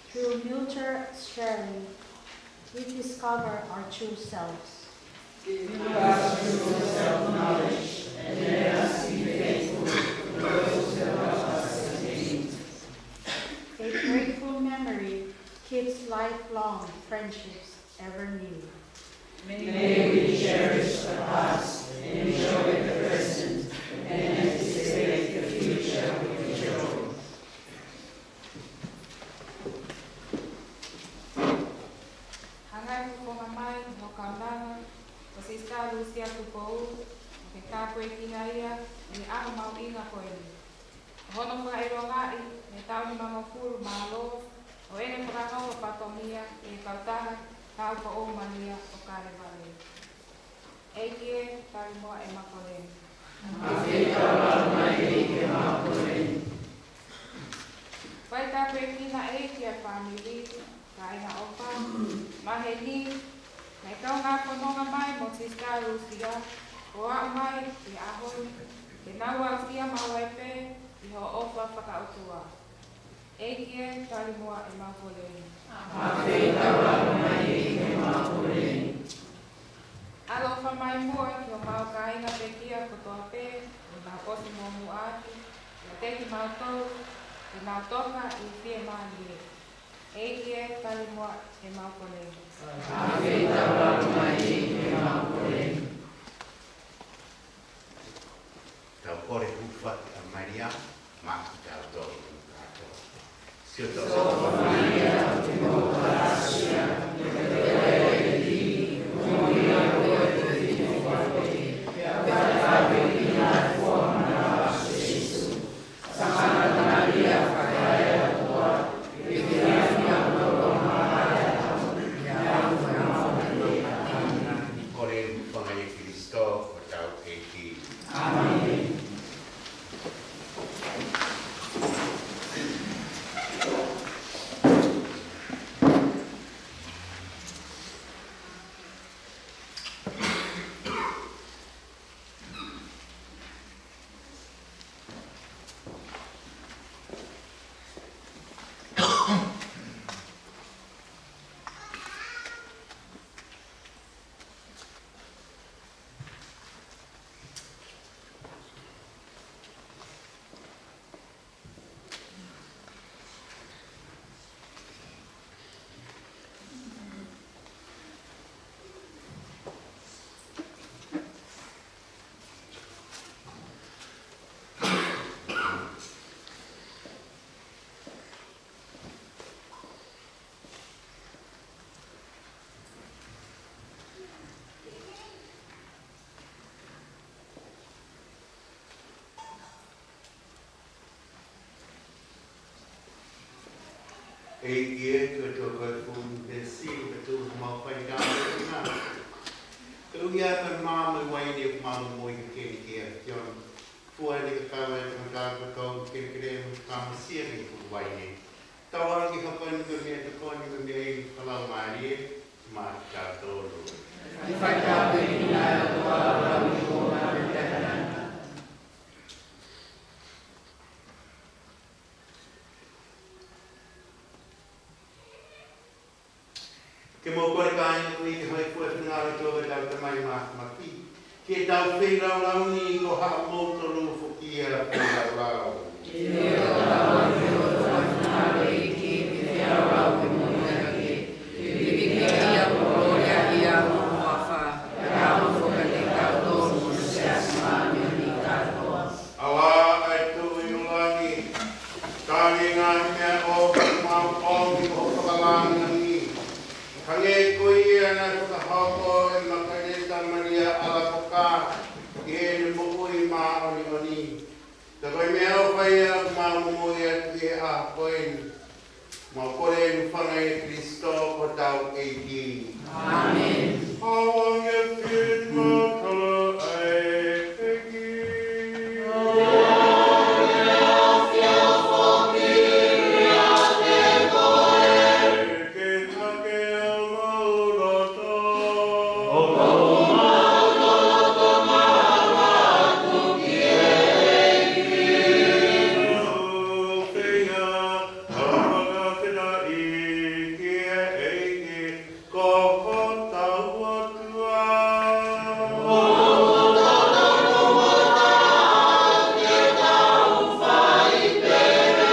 Through mutual sharing, we discover our true selves. Give us true self-knowledge and let us be faithful to those who help us attain it. A grateful memory keeps lifelong friendships ever new. May we cherish the past, enjoy the present, and anticipate the future with joy. Hanga ʻe he fofonga mai ʻo e kaunanga ko Sisitā Lusia Tupou, ʻoku ke tāpuekina ia ʻi he ʻaho mahuʻinga ko eni. ʻO hono fakaʻilongaʻi ʻe he taʻu nimangofulu mā nima, ʻo ʻene fakahoko fatongia ʻi he kautaha Taupoʻou Malia ʻo Kalevale. ʻEiki ē, tali muʻa ʻema kole. Mafeita lau mai ʻEiki ʻema kole. Fai tāpuekina ʻEiki ʻa e fāmili, kāinga ʻofa, maheni, Naʻe kaungā fononga mai mo Sisitā Lusia, ʻo aʻu mai ki he ʻaho ni, ke nau aʻusia maua ai pē ʻi hoʻo ʻofa fakaʻotua. ʻEiki ē, tali muʻa ʻemau kole ni. ʻAloʻofa mai muʻa ki homau kāinga pekia kotoa pē, ʻoku nau ʻosi moʻua atu, ʻiate kimautolu, ke nau toka ʻi he fiemālie. ʻEiki ē, tali muʻa ʻemau kole ni. Tau kole hūfaki ʻa Malia, maʻa kitautolu kātoa. Siʻoto. Kole hūfanga ʻia Kalaisi ko hotau ʻEiki. ʻĀmeni. ʻEiki ē, ko e toko e fun pesi, ka tuʻu homau fai tāpuekina. Ka ui ā ka mā mai uaine ʻoku mau moʻui ke keni ki a Kiona. Fua ni ka kawa e tangata ko tau ke kere mo ka masia ki fun uaine. Tau ʻalu ki hapa ni ko mea tokoni ko mea i falau mālie, maʻa kitautolu. Ke fai tāpuekina ʻa e ʻOtua ʻa e ʻOtua ʻo e taʻengata. Ke mau kole kāinga kui ke hoi fue finale ki ʻo tau tamai māfimafi. Ke tau feilaulau ni ko haʻamou tolu foki ia feilaulau. Ke tau feilaulau ki he ʻEiki, ke feilaulau ke moʻui ʻaki. Ke viviki ia, ko e kolōlia ia, ko e huafa. Ke tau foki ke tau tō mo siasi māʻoniʻoni kātoa. ʻAlā ʻa e Tuʻi ʻo langi, tali ngaahi meʻaʻofa ʻoku mau ʻomi ko hoʻo fakalāngilangi. Hangē ko ia naʻe fakahoko ʻe Makaleta Malia ʻAlakoka ʻi heʻene moʻui māʻoniʻoni. Ka ko e meʻaʻofa ia ʻoku mau momoʻi atu ʻi he ʻaho ko eni. Mau kole ʻi he huafa ʻo Kalaisi ko hotau ʻEiki. ʻĀmeni. ʻAuange fili matala ʻa e ʻEiki. Ke hake ʻa mau loto. ʻOku ou fie fakafetaʻi ki he ʻEiki ko hotau ʻOtua. ʻOku totonu mo taau ke tau fai pehē.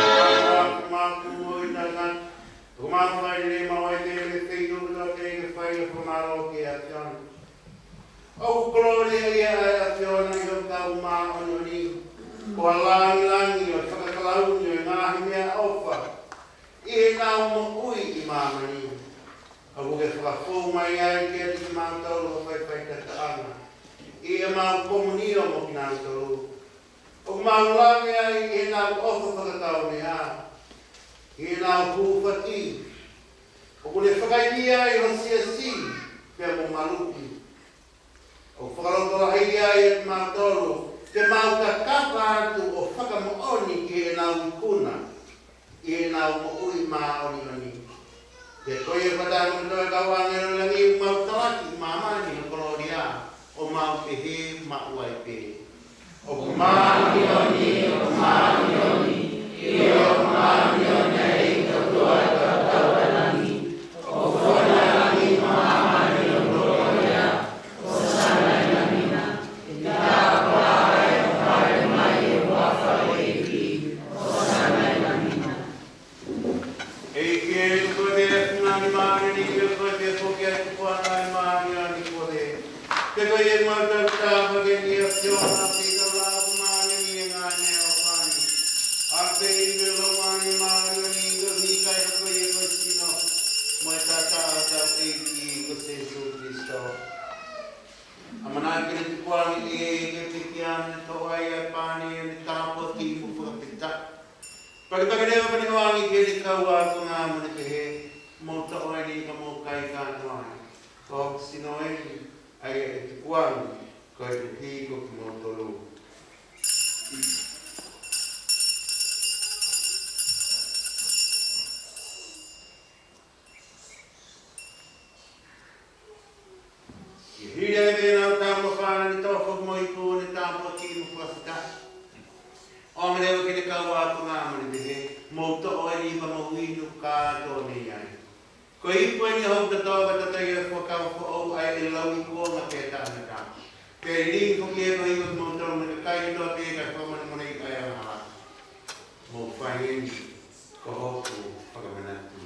Tamai māfimafi mo e tangata, ʻoku mau fai lelei maʻu ai pē ʻa e feituʻu kotoa pē ke fai ʻa e fakamālō ki he ʻAfiona. ʻOku kolōlia ia ʻa e ʻAfiona ʻi hotau māʻoniʻoni, ko ha lāngilangi ʻo e fakakalauni ʻo e ngaahi meʻaʻofa ʻi heʻenau moʻui ʻi māmani. ʻOku ke fakafou mai ai kiate kimautolu ʻo fai faitataʻanga ʻi heʻemau komunio mo kinautolu. ʻOku mau lave ai ʻi heʻenau ʻofa fakataumeʻa, ʻi heʻenau hūfaki. ʻOku ne fakaivia ai ho siasi pea mo Maluki. ʻOku fakalotolahiʻi ai ʻa kimautolu ke mau kakapa atu ʻo fakamoʻoni ki heʻenau ikuna ʻi heʻenau moʻui māʻoniʻoni. Pea ko ia ʻoku fakamanatu ʻe he kau ʻāngelo ʻo langi, ʻoku mau talaki ʻi māmani ho kolōlia, ʻo mau pehē maʻu ai pē: ʻOku māʻoniʻoni, ʻoku māʻoniʻoni, ʻio, ʻoku māʻoniʻoni ʻa e ʻEiki ʻOtua ʻi he tautau ʻa langi. ʻOku fonu ʻa langi mo māmani ʻi ho kolōlia. ʻOsana ʻi langi na. Ke tāpuaki ʻa e ʻoku hāʻele mai ʻi he huafa ʻo e ʻEiki. ʻOsana ʻi langi na. ʻEiki ē, ko koe pē ʻa e ʻAfiona ʻo e māʻoniʻoni, ko koe pē foki ʻa e tupuʻanga ʻo e māʻoniʻoni ko ē. Pea ko ia ʻoku mau tau tāpuakiʻi ʻa e ʻAfiona, pea tau lau ʻoku māʻoniʻoni ʻa e ngaahi meʻa ʻoku fai. ʻAve pē ʻi he Laumālie Māʻoniʻoni, ʻo ʻikai ha ko ia ko e sino, mo e taʻataʻa ʻo hotau ʻEiki ko Sīsū Kalaisi. ʻAmanaki ke ne tukuange ʻa e pekia, ne toʻo ai ʻa e pane, ne tāpuakiʻi mo fakafetaʻi. Pea ne pehē leva, pea ne ʻoange ki heʻene kau ākonga mo ne pehē: Mou toʻo eni pea mou kai kātoa ai. Ko hoku sino eni, ʻa ia ʻe tukuange koeʻuhi ko kimoutolu. ʻI he hili ʻa e meʻa naʻa nau maʻu, ne toʻo foki mo iku, ne tāpuakiʻi mo fakafetaʻi. ʻOange leva ki heʻene kau ākonga mo ne pehē: Mou toʻo eni pea mou inu kātoa mei ai. Ko e iku eni ʻo hoku toto, ko e toto ia ʻo e fuakava foʻou, ʻa ia ʻe lau ikuʻanga pea taʻengata. Pea ʻe lilingi foki ia koeʻuhi ko kimoutolu, mo e kakai kotoa pē, kae fakamolemoleʻi ʻa e angahala. Mou fai eni ko hoku fakamanatu.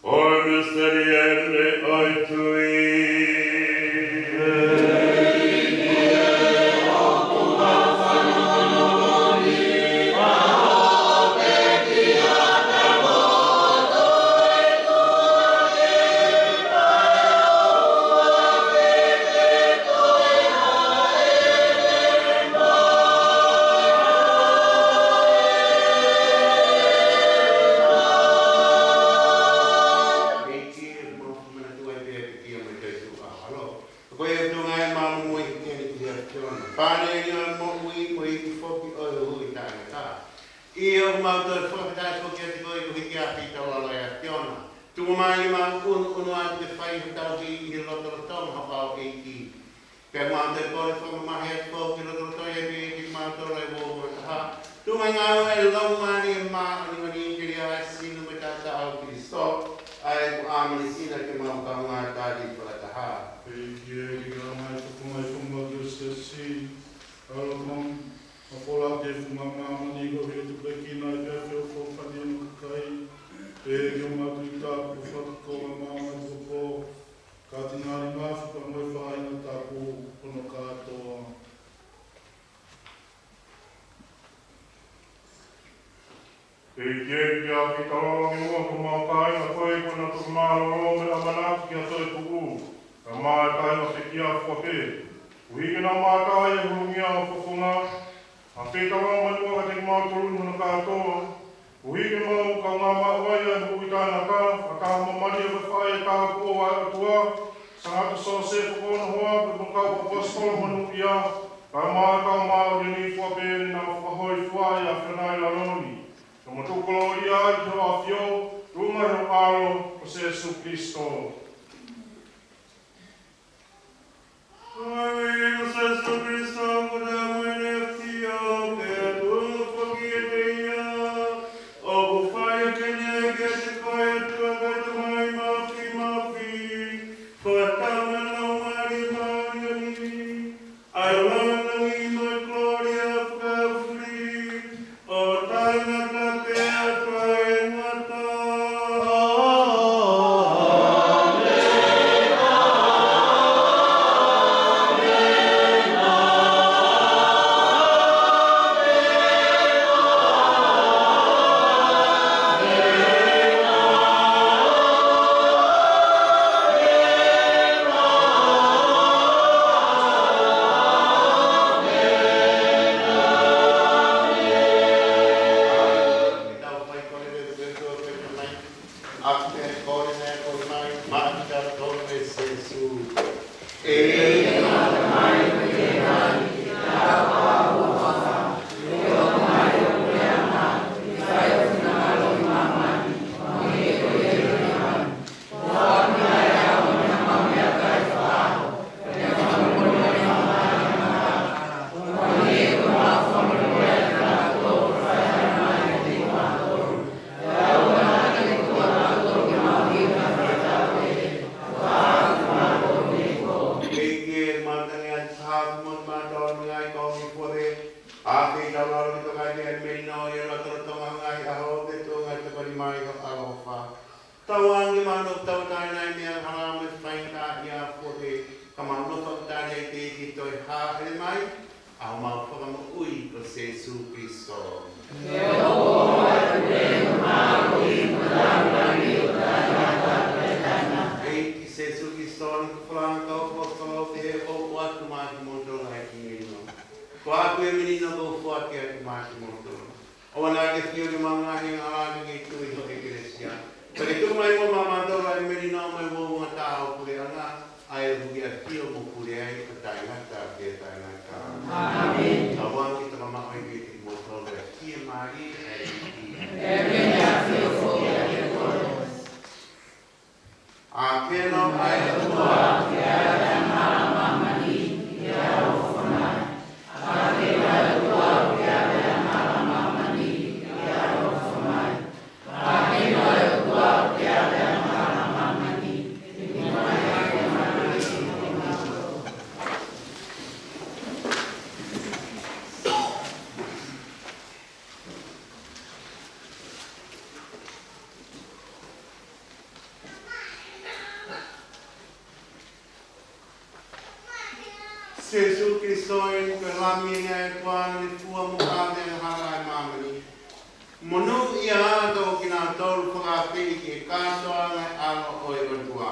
Ko e misiteli eni ʻo e tui. ʻEiki, mau fakamanatu ai pē ʻa e pekia mo e toetuʻu ʻaho ni. Ko ia ʻoku tuʻunga ʻa e māʻoniʻoni ʻi he ʻAfiona. Pane eni ʻo e moʻui, mo e iku foki ʻo e huhuʻi taʻengata. ʻIo, ʻoku mau toe fakafetaʻi foki kiate koe koeʻuhi ko e ʻapi taulalo ʻa e ʻAfiona. Tuku mai ke mau ʻunuʻunu atu ke fai hotau hili ʻi he lotolotonga ho ʻao, ʻEiki. Pea mau toe kole fakamamahi atu foki ki he lotolotonga ʻo e ʻEiki kimautolu ʻa e uouangataha. Tuku mai ke ngāue ʻa e Laumālie Māʻoniʻoni ke lea ʻa e sino mo e taʻataʻa ʻo Kalaisi, ʻa ia ʻoku ʻamanekina ke mau kaungā tali fakataha. ʻEiki ē, ke ke langa ʻa e fofonga ʻo e fonua ko Siasi, ʻa e lotolotonga ʻo e fonua ko māmani, koeʻuhi ke tupulekina ai pē ʻa e feʻofoʻofani ʻo hono kakai, pea ke ʻomai ʻa e tui, tāpuaki, fakatupu, ʻa e maama, ʻa e tupou, kāinga, nima, fika mo e faʻahinga tapu hono kātoa. ʻEiki ē, ke ke ʻafioʻi ʻa e taulalo ʻo e fonua ko ē, ko homau kāinga ko ē kuo nau toki mālōlō mo e ʻamanaki ki ha toetuʻu, kae ʻumaʻā ʻa e kāinga pekia fua pē. Koeʻuhi ke nau mamata ʻi he hūngia ʻo ho fofonga, ʻafioʻi ʻa e taulalo ʻo e fonua kiate kimautolu ni hono kātoa, koeʻuhi ke mau kaungā maʻu ai ʻa e moʻui taʻengata, fakataha mo Malia ko e faʻē tāupoʻou ʻa e ʻOtua, Sangata Siosefa ko hono hoa, pea mo e kau ʻaposetolo monūʻia, kae ʻumaʻā ʻa e kau māʻoniʻoni fua pē ne nau fakahōifua ʻa e ʻAfiona ʻi lalo ni. Ke mau tuku kolōlia ki hoʻo ʻAfio, tuʻunga ʻi ho ʻAlo ko Sīsū Kalaisi. Ko ia ko Sīsū Kalaisi, ko e Tamai ʻo e ʻAfio, pea tuʻunga foki ʻiate ia, ʻoku fai ʻaki ʻene ʻai kiate koe, ʻOtua ko e Tamai Mafimafi, fakataha mo e Laumālie Māʻoniʻoni, ʻa e lāngilangi mo e kolōlia fakaofuli, ʻo taʻengata pea taʻengata. Kuo pē, ʻa e kei taulalo ki toka ʻi he melino ʻi he lotolotonga ʻo e ngaahi ʻaho, pea tuʻunga ʻi he tokoni mai ʻo ho ʻAlo ʻofa. Tauange ke mau nofo tauʻatāina ʻi he meʻa angahala mo e faingataʻaʻia, kuo pē, ka mau nofo tauʻatāina ʻi he ʻEiki ʻoku toe hāʻele mai, ʻa homau Fakamoʻui ko Sīsū Kalaisi. Ke ʻoua ʻe tuku ʻa e mālohi mo e lāngilangi ʻo taʻengata pea taʻengata. ʻEiki Sīsū Kalaisi, naʻa ke folofola ki he ʻaposetolo, pehē, ʻOku ou ʻoatu maʻa kimoutolu ʻa e kiʻi melino. Ko ʻeku melino ʻoku ou foaki atu maʻa kimoutolu. ʻOua naʻa ke fio ki heʻemau ngaahi angahala, ka ke tui ki ho ʻEkelesia. Pea ke tuku mai muʻa maʻamautolu ʻa e melino mo e uouangataha ʻo e puleʻanga, ʻa ia ʻoku ke ʻafio mo pule ai ʻo taʻengata pea taʻengata. ʻĀmeni. Tauange ke tau maʻu ai pē kimoutolu ʻa e fiemālie ʻa e ʻEiki. ʻĒmeni. ʻAkeno ʻa e ʻOtua ʻoku ʻiate ia ʻa e angahala ʻo māmani, ke ʻaloʻofa mai. ʻAkeno ʻa e ʻOtua ʻoku ʻiate ia ʻa e angahala ʻo māmani, ke ʻaloʻofa mai. ʻAkeno ʻa e ʻOtua ʻoku ʻiate ia ʻa e angahala ʻo māmani, ke ʻaloʻofa mai. Sīsū Kalaisi, ko e Lami ʻa e ʻOtua naʻe fua mo kave ʻa e angahala ʻo māmani. Monūʻia ʻa kinautolu ʻoku fakaafeʻi ki he kātoanga ʻo e ʻAlo ʻo e ʻOtua.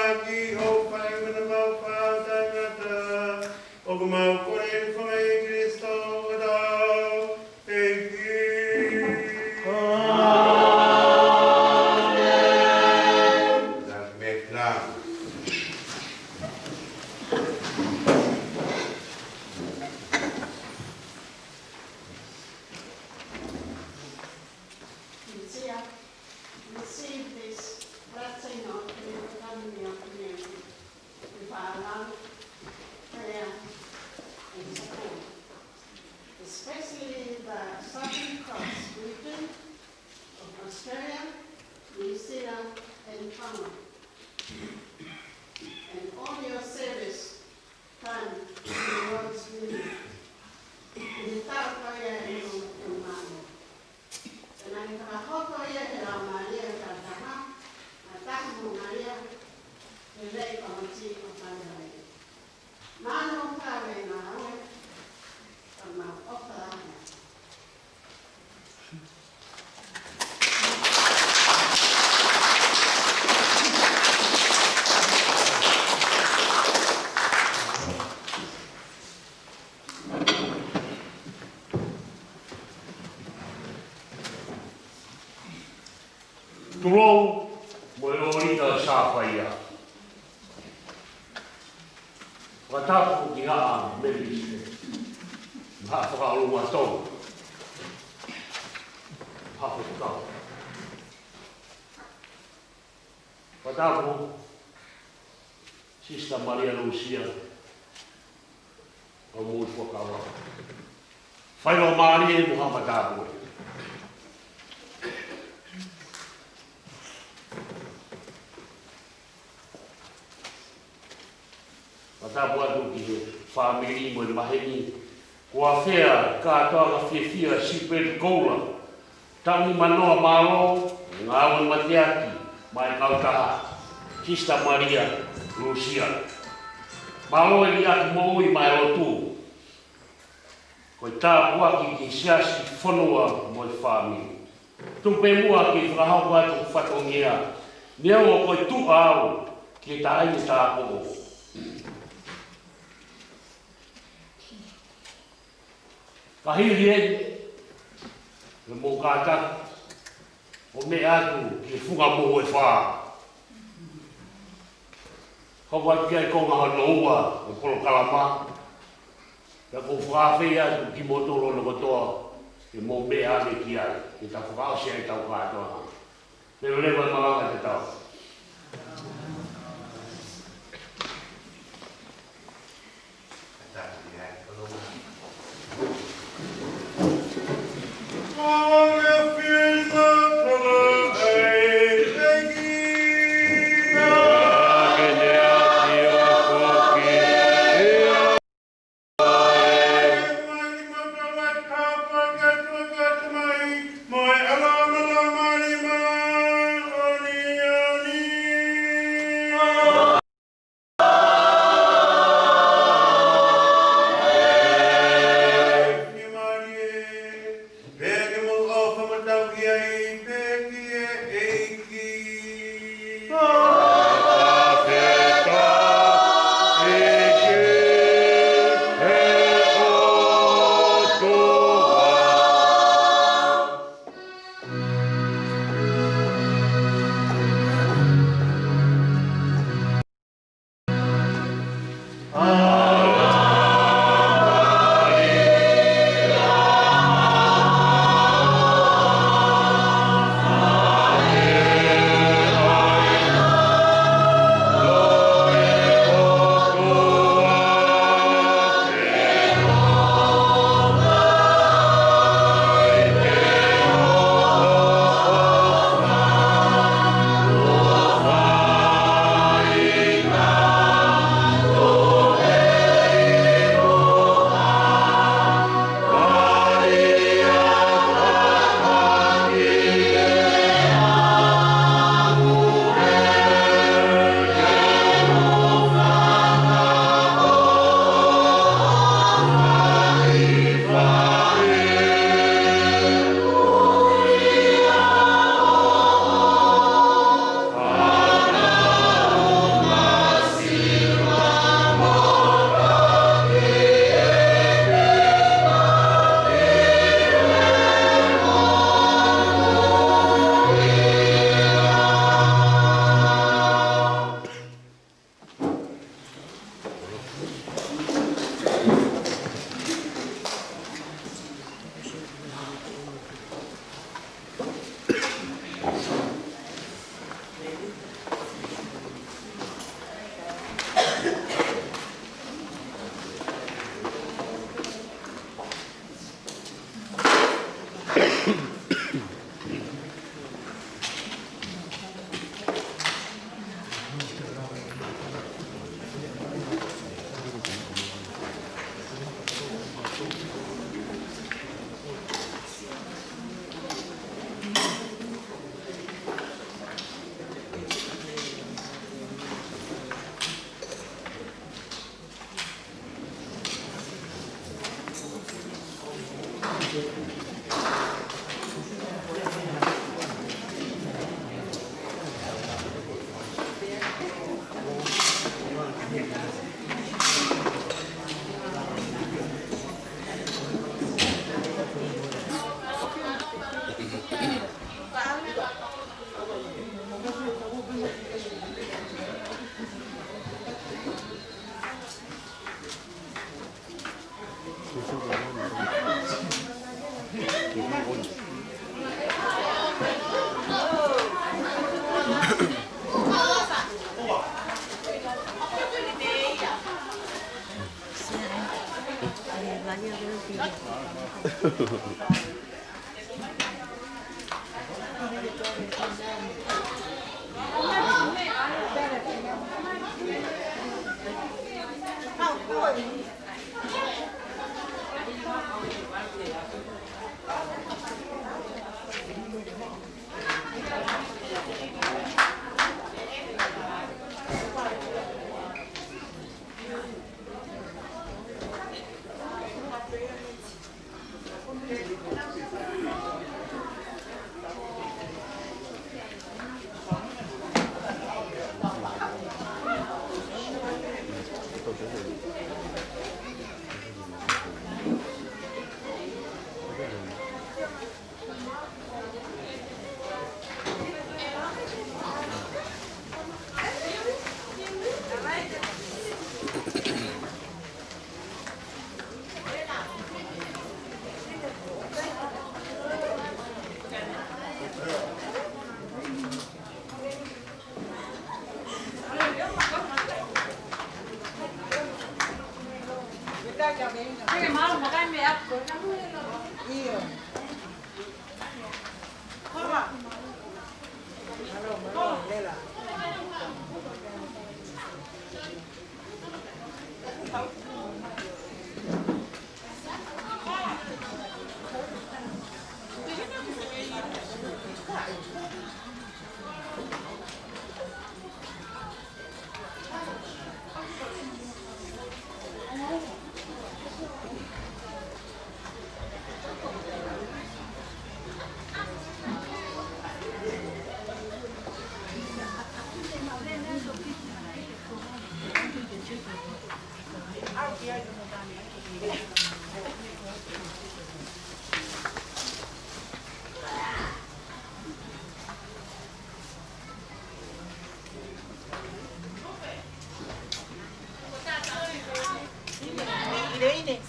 ʻaki hoʻo fai manavahē ʻo taʻengata, ʻoku mau kole ʻi he huafa ʻo Kalaisi Kalaisi hotau ʻEiki. ʻĀmeni. Tau kiʻi meʻa. Receive this blessing of the Holy Communion with our love, prayer, and support, especially the Southern Cross region of Australia, New Zealand, and Tonga, and all your service time in the Lord's vineyard. ʻI he taʻu ko ia ʻe ono ʻe ono. Pea naʻe fakahoko ia ʻe he Laumālie ʻo e Tamai Hēvani, ʻo taha mo Malia, ʻi he lelei kamaiki ʻo Kalilaia. Mālō e ngāue, ka mau ʻofa lahi. Tulou mo e ʻōlita ʻo e sāfaia. Fakatapu ki Haʻa Melikiseteki, Haʻa Fakaʻolunga Tonga, Haʻa Fuakava. Fakatapu Sister Malia Lusia, ʻo Moʻui Fuakava. Faingamālie mo ha fakatapu. Fakatapu atu ki he fāmili mo e maheni. Ko e fea kātoanga fiefia Sipeli Koula, taʻu nimanoa, mālō e ngāue mateaki maʻa e kautaha Sister Malia Lusia. Mālō e liʻaki moʻui maʻa e lotu. Ko e tāpuaki ki he siasi, fonua mo e fāmili. Tuku pē muʻa ke fakahoko atu hoku fatongia, neongo ko e tuʻa au ki he taʻahine tāupoʻou. Ka hili eni, ʻe mou kātaki ʻo meʻa atu ki he funga mohu ʻe fā. Hoko atu ki ai e konga hono ua ʻo e polokalama. Pea ʻoku ou fakaafeʻi atu kimoutolu hono kotoa ke mou meʻa atu ki ai, ke tau fakaʻosi ai ʻetau kātoanga. Leveleva e malanga, tatau.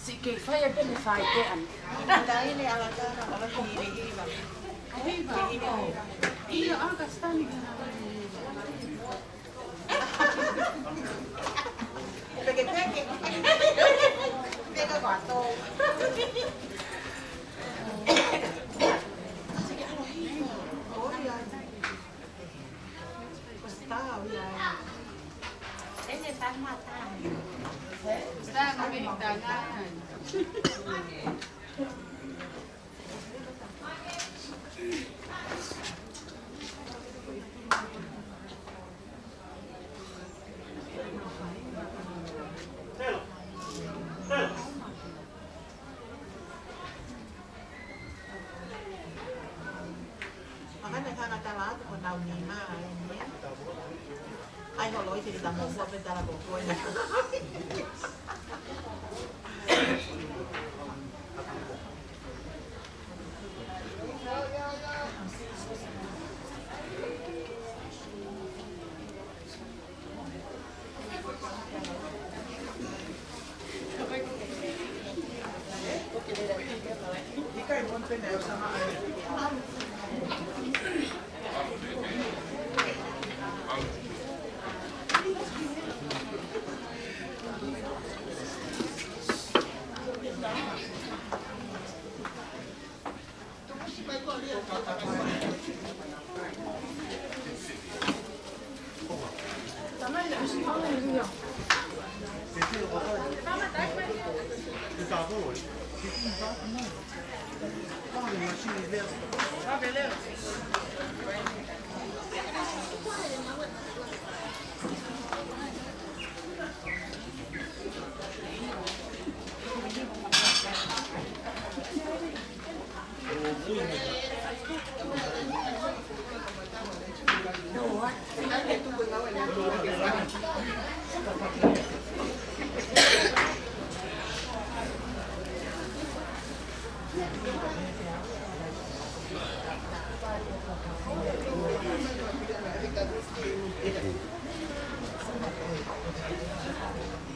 Sike fai e pene fai ke an. Ina taine ala tana ala ki ni hiva. Hiva. Ia aka stani. Peke peke. Peke kuato. Sike alo hiva. Oi ai. Makana e tangata la atu ko nau nima ai ni. Ai holo i te kita mo fua pe tala ko koe.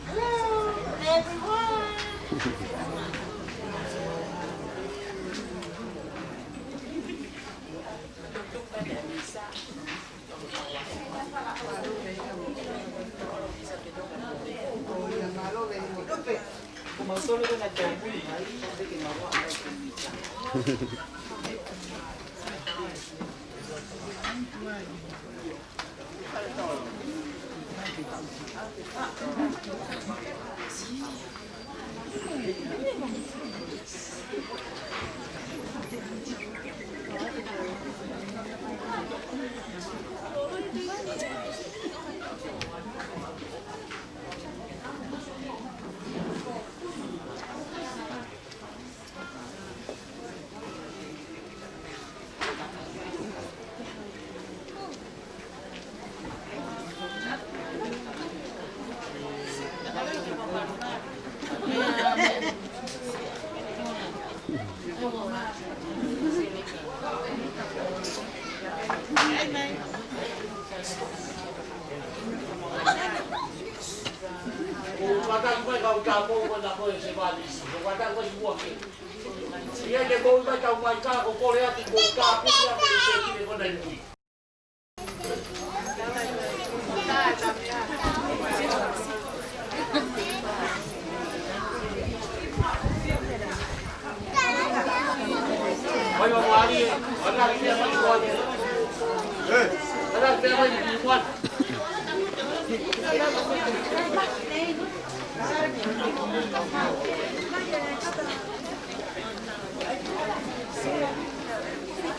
Hello, everyone.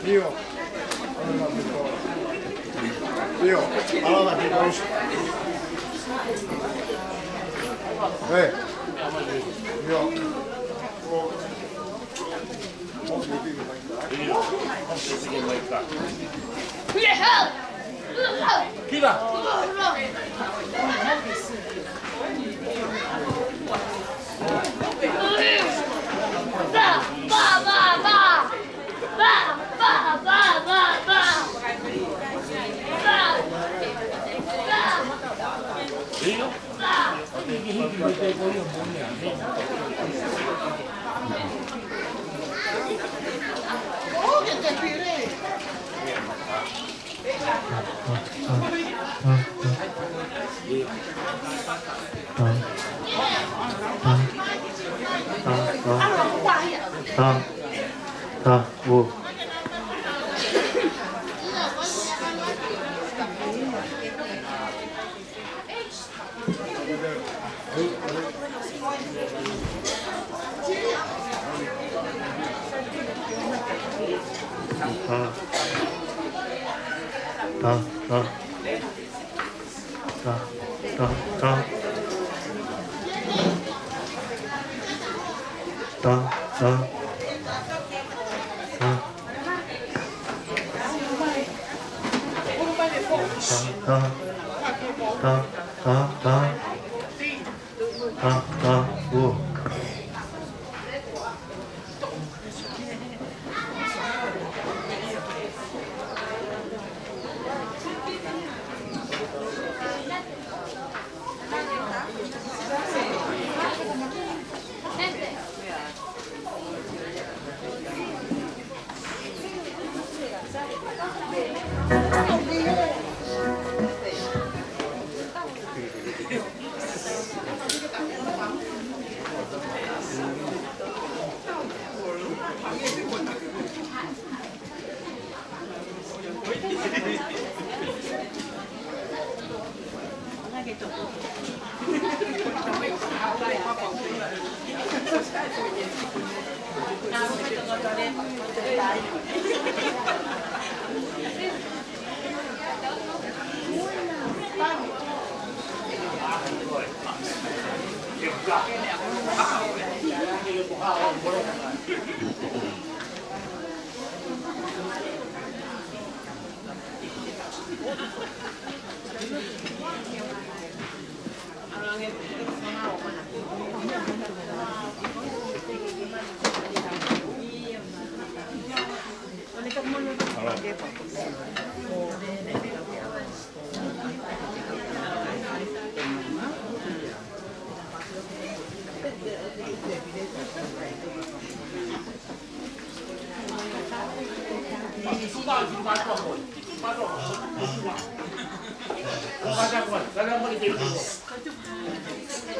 Io. Io. Ala la ki pois. Eh. Io. Kila.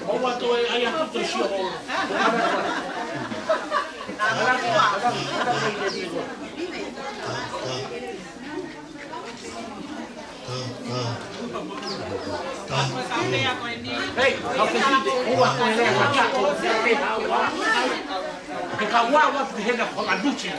ʻOua toe ʻai atu toe sio. Hei, kau Pēsite, ʻoua toe lea atu. He ka ʻoua, ʻoua toe hena ko la luce.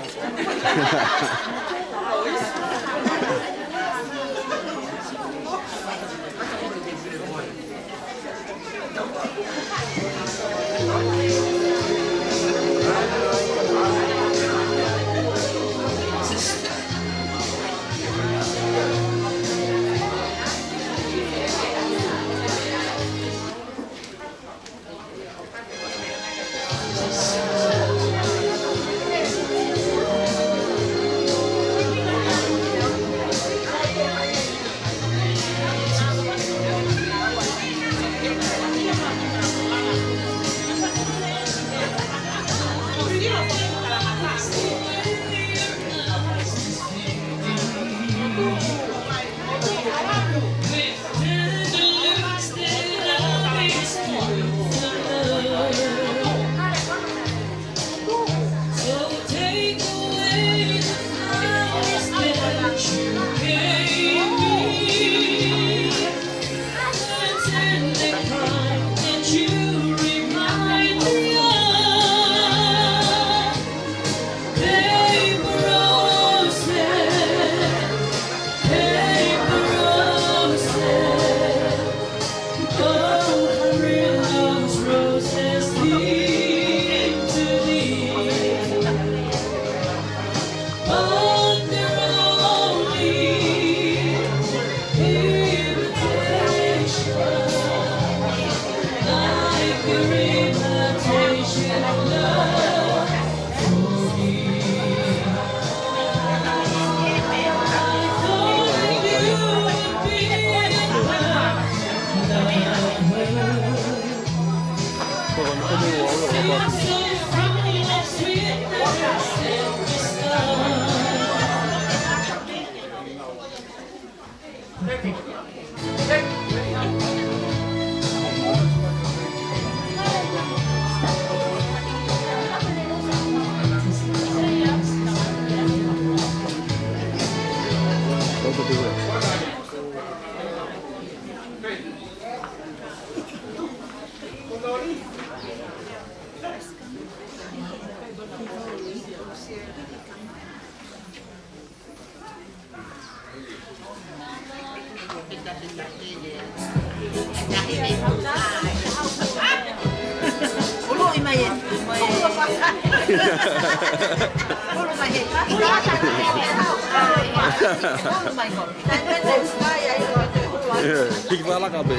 Hiki wala ka pē.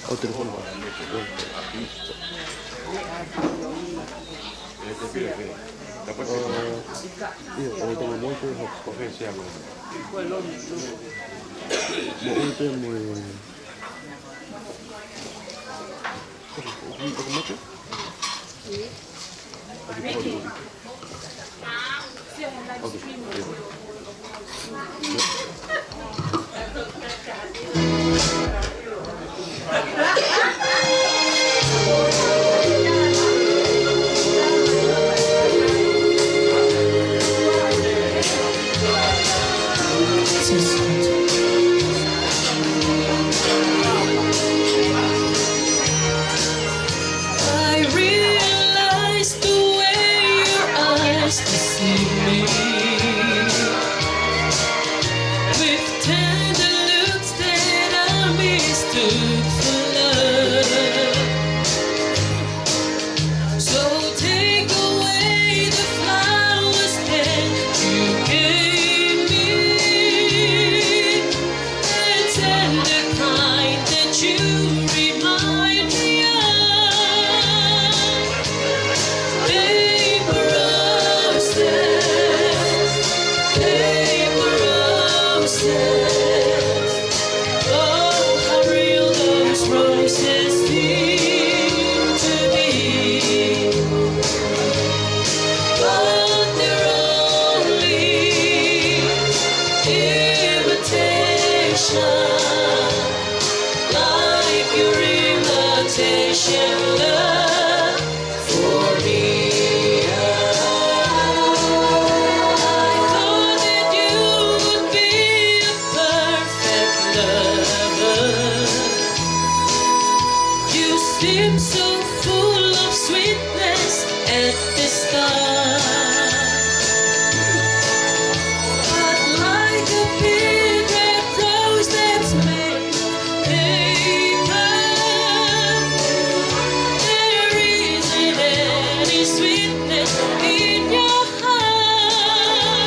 ʻO telefoni. ʻIo, ʻo tama mo e ko. Mo e pē mo e. I realize the way your eyes deceive me, with tender looks that I mistook for love. So take away the flowers that you gave me, and send the kind that you remind me of. Paper roses, paper roses. Oh, how real those roses seem to be. But they're only imitation, like your imitation love for me. I thought that you would be a perfect lover. You seem so full of sweetness at the start, but like a big red rose that's made of paper, there isn't any sweetness in your heart.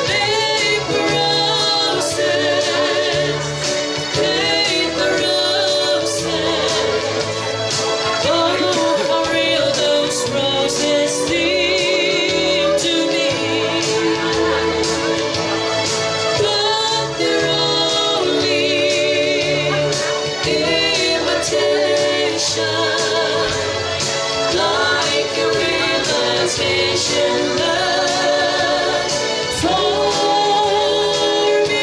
Paper roses, paper roses. Oh, how real those roses seem to be. But they're only imitation, like your imitation love for me.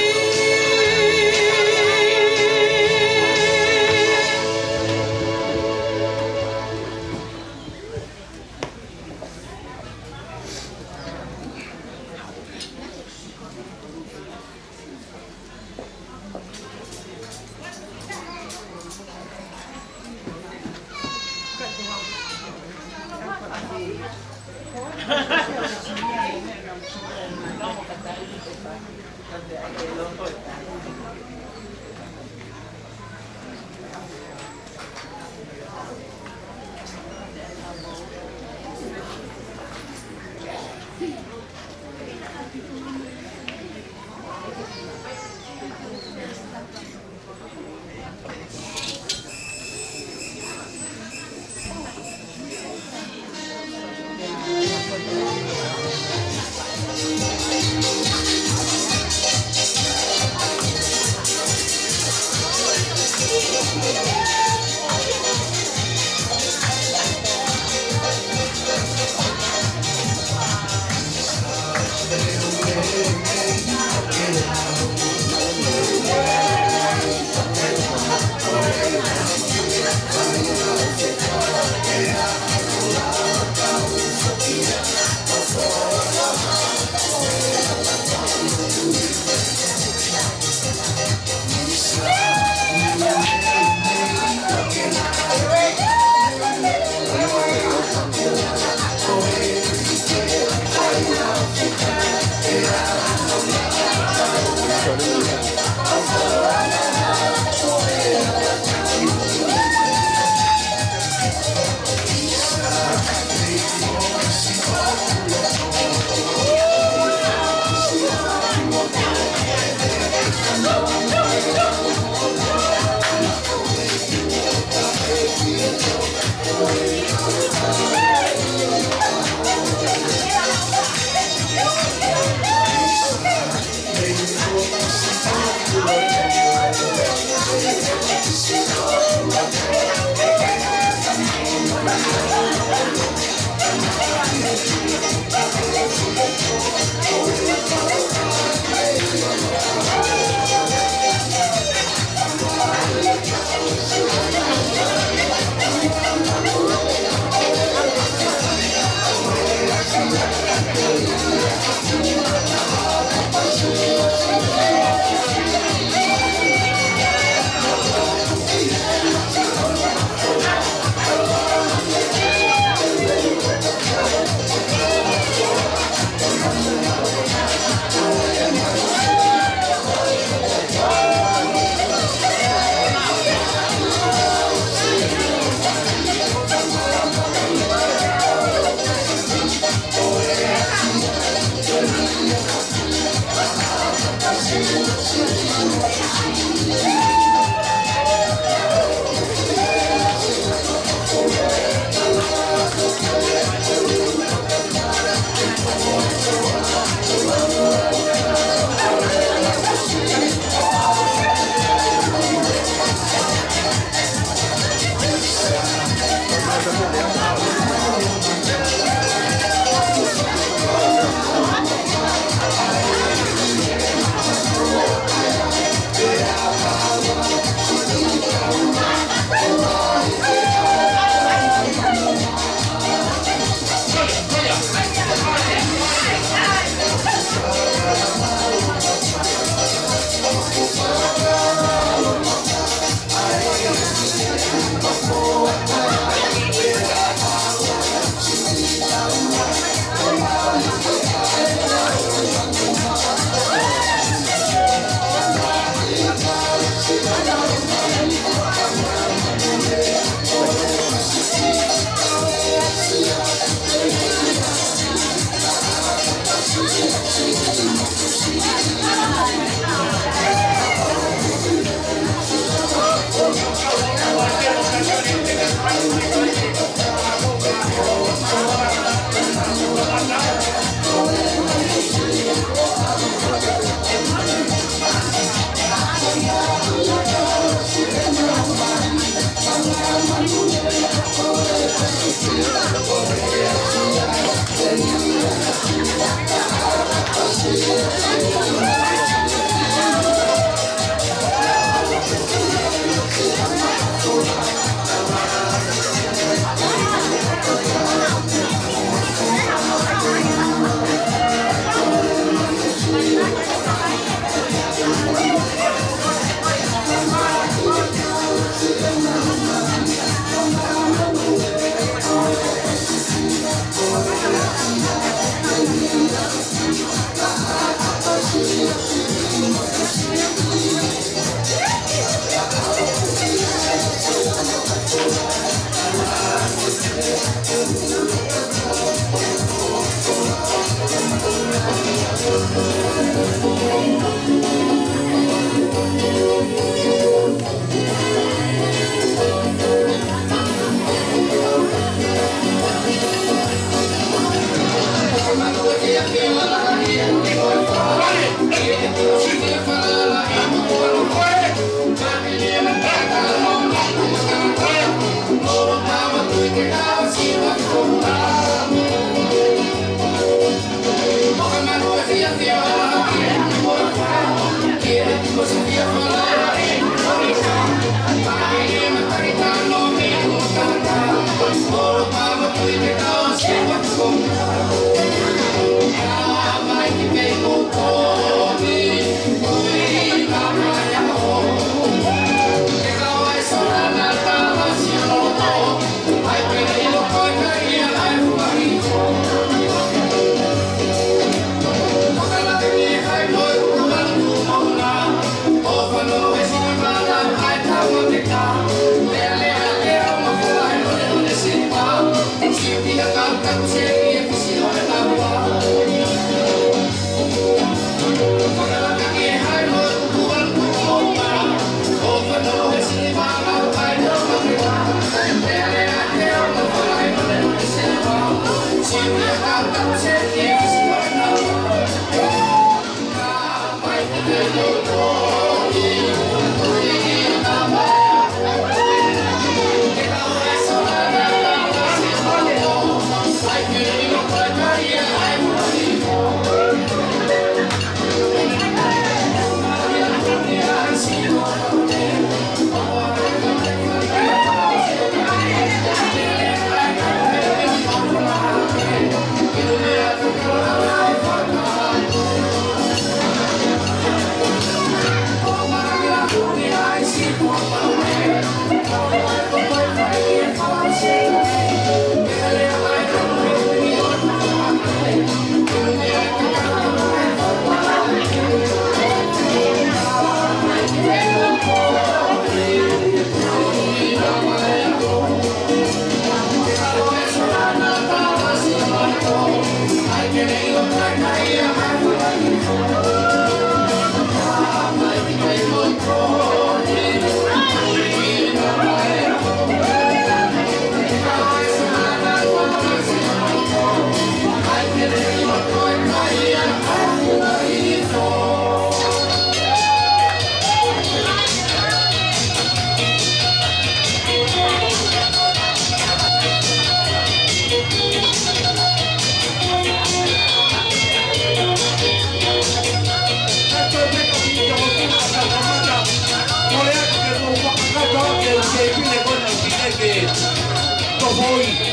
Tofoi.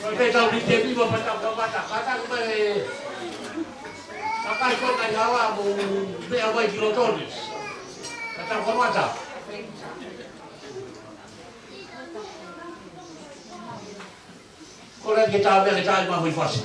Ko e pē tau ni te viva pata ka mata, kata ko e, kakai ko e kai hawa mo meʻa mai ki loto ni. Kata ko mata. Ko e ke tā meʻa ke tā i maho i fasi.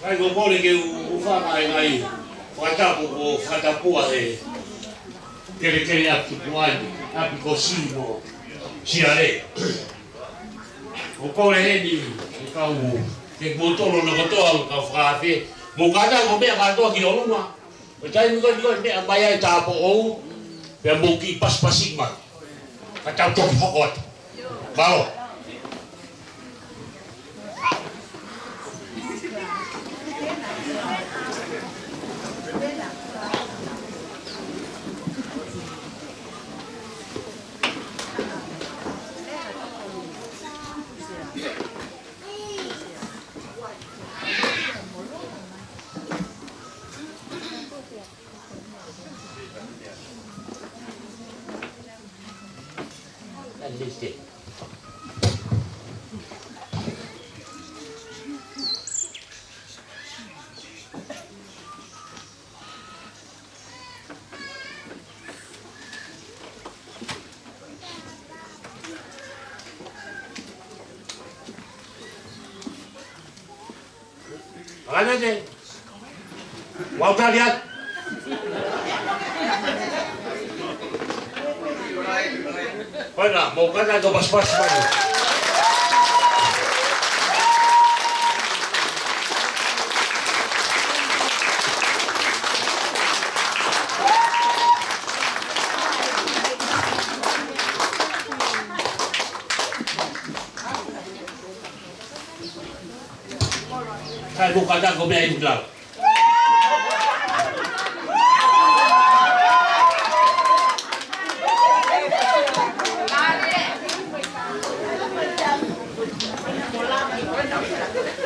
ʻOku ou kole ke u, u fakaʻaiʻai fakatapu ko fakatapua he kelekele ʻapi ko ʻAni, ʻapi ko Simo, Siale. ʻOku ou kole heni, ke kau, ke kimoutolu hono kotoa, kau fakaafe. Mou kātaki ʻo meʻa kātoa ki ʻolunga. Ko e taimi ko eni ko e meʻa mai ai tāupoʻou, pea mou kiʻi pasipasi mai. Ka tau toki hoko atu. Mālō. Anete. Mau tali atu. Pena, mou kātaki ʻo pasipasi mai. Kai mou kātaki ʻo meʻa ʻi he lau.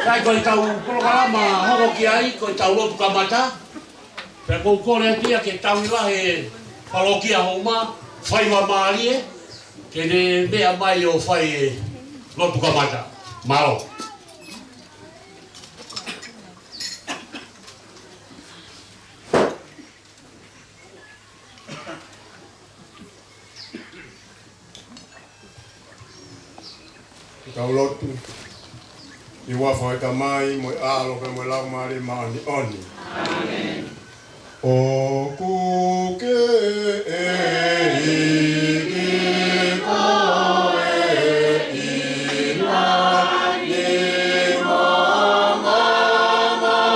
Kai ko ʻetau polokalama hoko ki ai, ko ʻetau lotu kamata. Pea ʻoku ou kole atu ia ke tauhi lahi e palokia Houma, faiva mālie, ke ne meʻa mai ʻo fai e lotu kamata. Mālō. Ke tau lotu. ʻI he huafa ʻo e Tamai, mo e ʻAlo, pea mo e Laumālie Māʻoniʻoni. ʻĀmeni. ʻOku ke ʻEiki koe ʻi māmani mo māmani.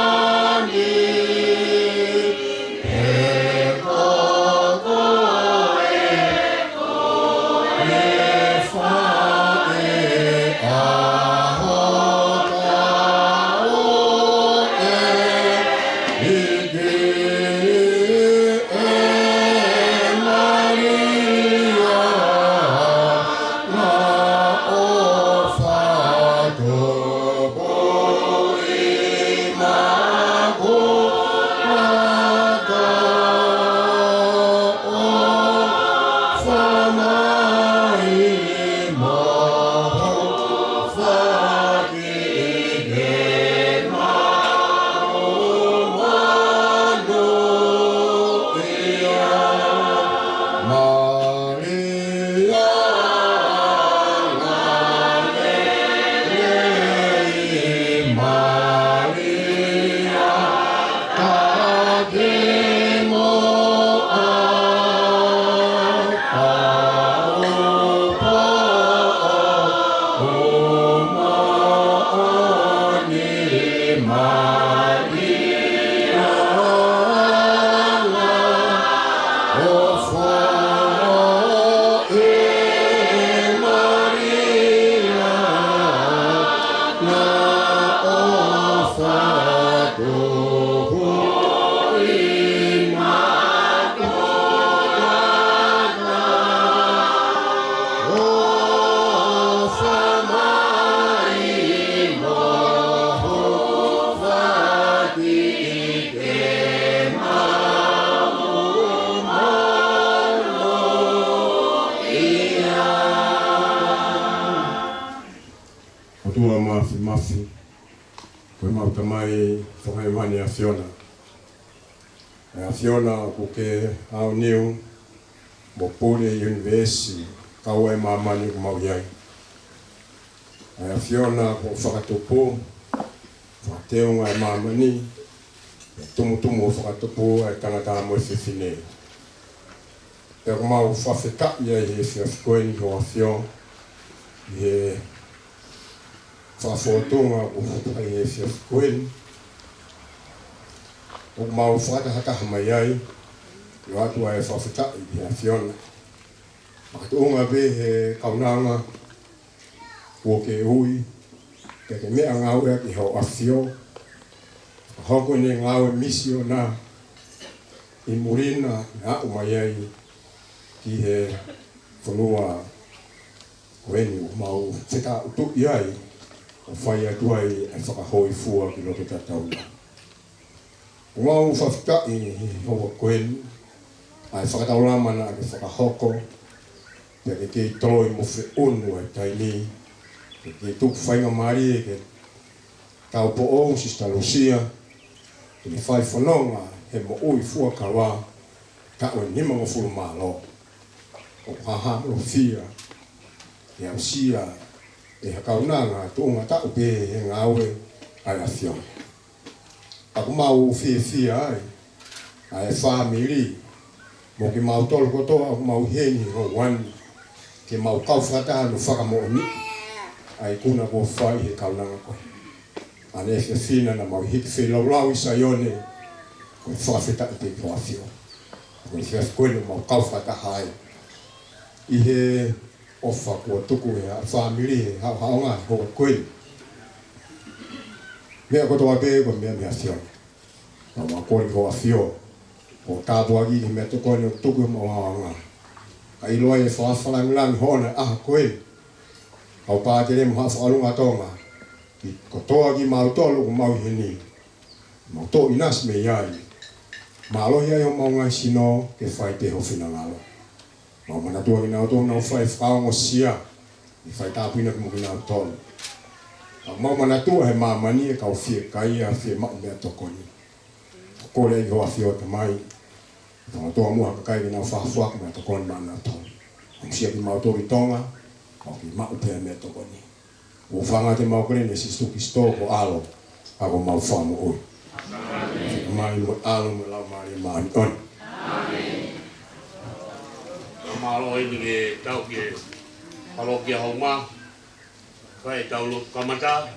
ʻOtua Māfimafi, ko ʻemau Tamai Fakahēvani ʻa e ʻAfiona. ʻA e ʻAfiona ʻoku ke aoniu mo pule ʻi he ʻunivēsi, kau ai ʻa māmani ʻoku mau ʻi ai. ʻA e ʻAfiona ʻoku fakatupu, Pea teunga ʻa māmani, pea tumutumu ʻo fakatupu ʻa e tangata mo e fefine. Pea ʻoku mau fakafetaʻi ai he efiafi ko eni Hoʻo ʻAfio, ʻi he fakafōtunga ʻoku fai he efiafi ko eni. ʻOku mau fakatahataha mai ai, ʻoatu ʻa e fakafetaʻi ki he ʻAfiona. Makatuʻunga pē he kaunanga kuo ke ui, ke ke meʻangāueʻaki Hoʻo ʻAfio, ka hoko ʻene ngāue misiona ʻi muli na naʻa ke aʻu mai ai ki he fonua ko eni ʻoku mau fetaʻutuʻi ai, ʻo fai atu ai ʻa e fakahōifua ki loto tatau na. ʻOku mau fakafetaʻi he houa ko eni, ʻa e fakataulama naʻa ke fakahoko, pea ke kei toloi mo feʻunu ʻa e taimi, ke kei tuku faingamālie ke taupoʻou Sisitā Lusia, ke ne fai fononga he moʻui fuakava, taʻu ʻe nimangofulu mā ua. ʻOku haʻamolofia ʻe aʻusia ʻe ha kaunanga tuʻunga taʻu pē he ngāue ʻa e ʻAfiona. ʻOku mau fiefia ai, ʻa e fāmili, mo kimautolu kotoa ʻoku mau ʻi heni he houa ni, ke mau kau fakataha ʻo fakamoʻoniʻi ʻa e ikuna kuo fai he kaunanga ko eni. ʻA ʻene efiafi na naʻa mau hiki feilaulau ʻi Saione, ko e fakafetaʻi pē ki Hoʻo ʻAfio. Ko e efiafi ko eni ʻoku mau kau fakataha ai ʻi he ʻofa kuo tuku ʻe he fāmili he haʻohaʻonga he houa ko eni. Meʻa kotoa pē ko e meʻa mei he ʻAfiona. Ka mau kole ki Hoʻo ʻAfio, ʻo tāpuakiʻi e meʻatokoni ʻoku tuku ʻi homau haʻohaʻonga. Kae ʻilo ai ʻe he fakafakalāngilangi hoʻo ʻaho ko eni, kau pātele mo e Haʻa Fakalunga Tonga, ki he kotoa kimautolu ʻoku mau ʻi heni. Mau toʻo ʻinasi mei ai, mālohi ai homau ngaahi sino ke fai pē ho finangalo. Mau manatua kinautolu ʻoku nau fai fakaongosia, ʻi he fai tāpuaki mo kinautolu. Ka mau manatua he māmani e kau fiekaia, fiemaʻu meʻatokoni. Kole ai ki Hoʻo ʻAfio Tamai, fakaongo muʻa ha kakai ke nau fakafoaki meʻatokoni maʻanautolu. Ongosia kimautolu ʻi Tonga, mau kei maʻu pē meʻatokoni. ʻOku fakaʻatā ʻemau kole ni ʻia Sīsū Kalaisi ko ho ʻAlo, ʻa homau Fakamoʻui. Mai mo e ʻAlo mo e Laumālie Māʻoniʻoni. Mālō eni ke tau ki he palokia Houma, kae tau lotu kamata,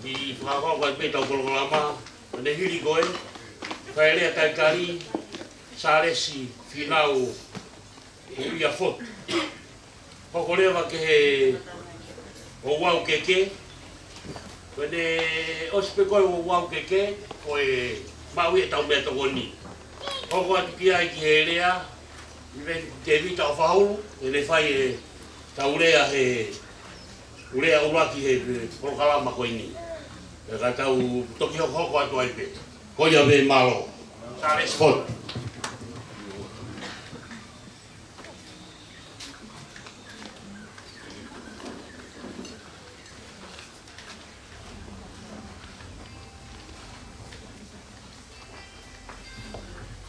ʻi he fakakaukau pē ʻetau polokalama, ʻa eni hili ko ē, kae lea talitali, Sālesi Fīnau Uiafotu. Hoko leva ki he ouau keke. Ko ʻene ʻosi pē ko e ouau keke, ko e maʻu ʻetau meʻatokoni. Hoko atu ki ai ki he lea, ʻi he Tēvita ʻOfahulu, ʻene fai ʻetau lea he, lea ʻuluaki he polokalama ko eni. Pea ka tau toki hokohoko atu ai pē. Ko ia pē, mālō. Sālesi Fotu.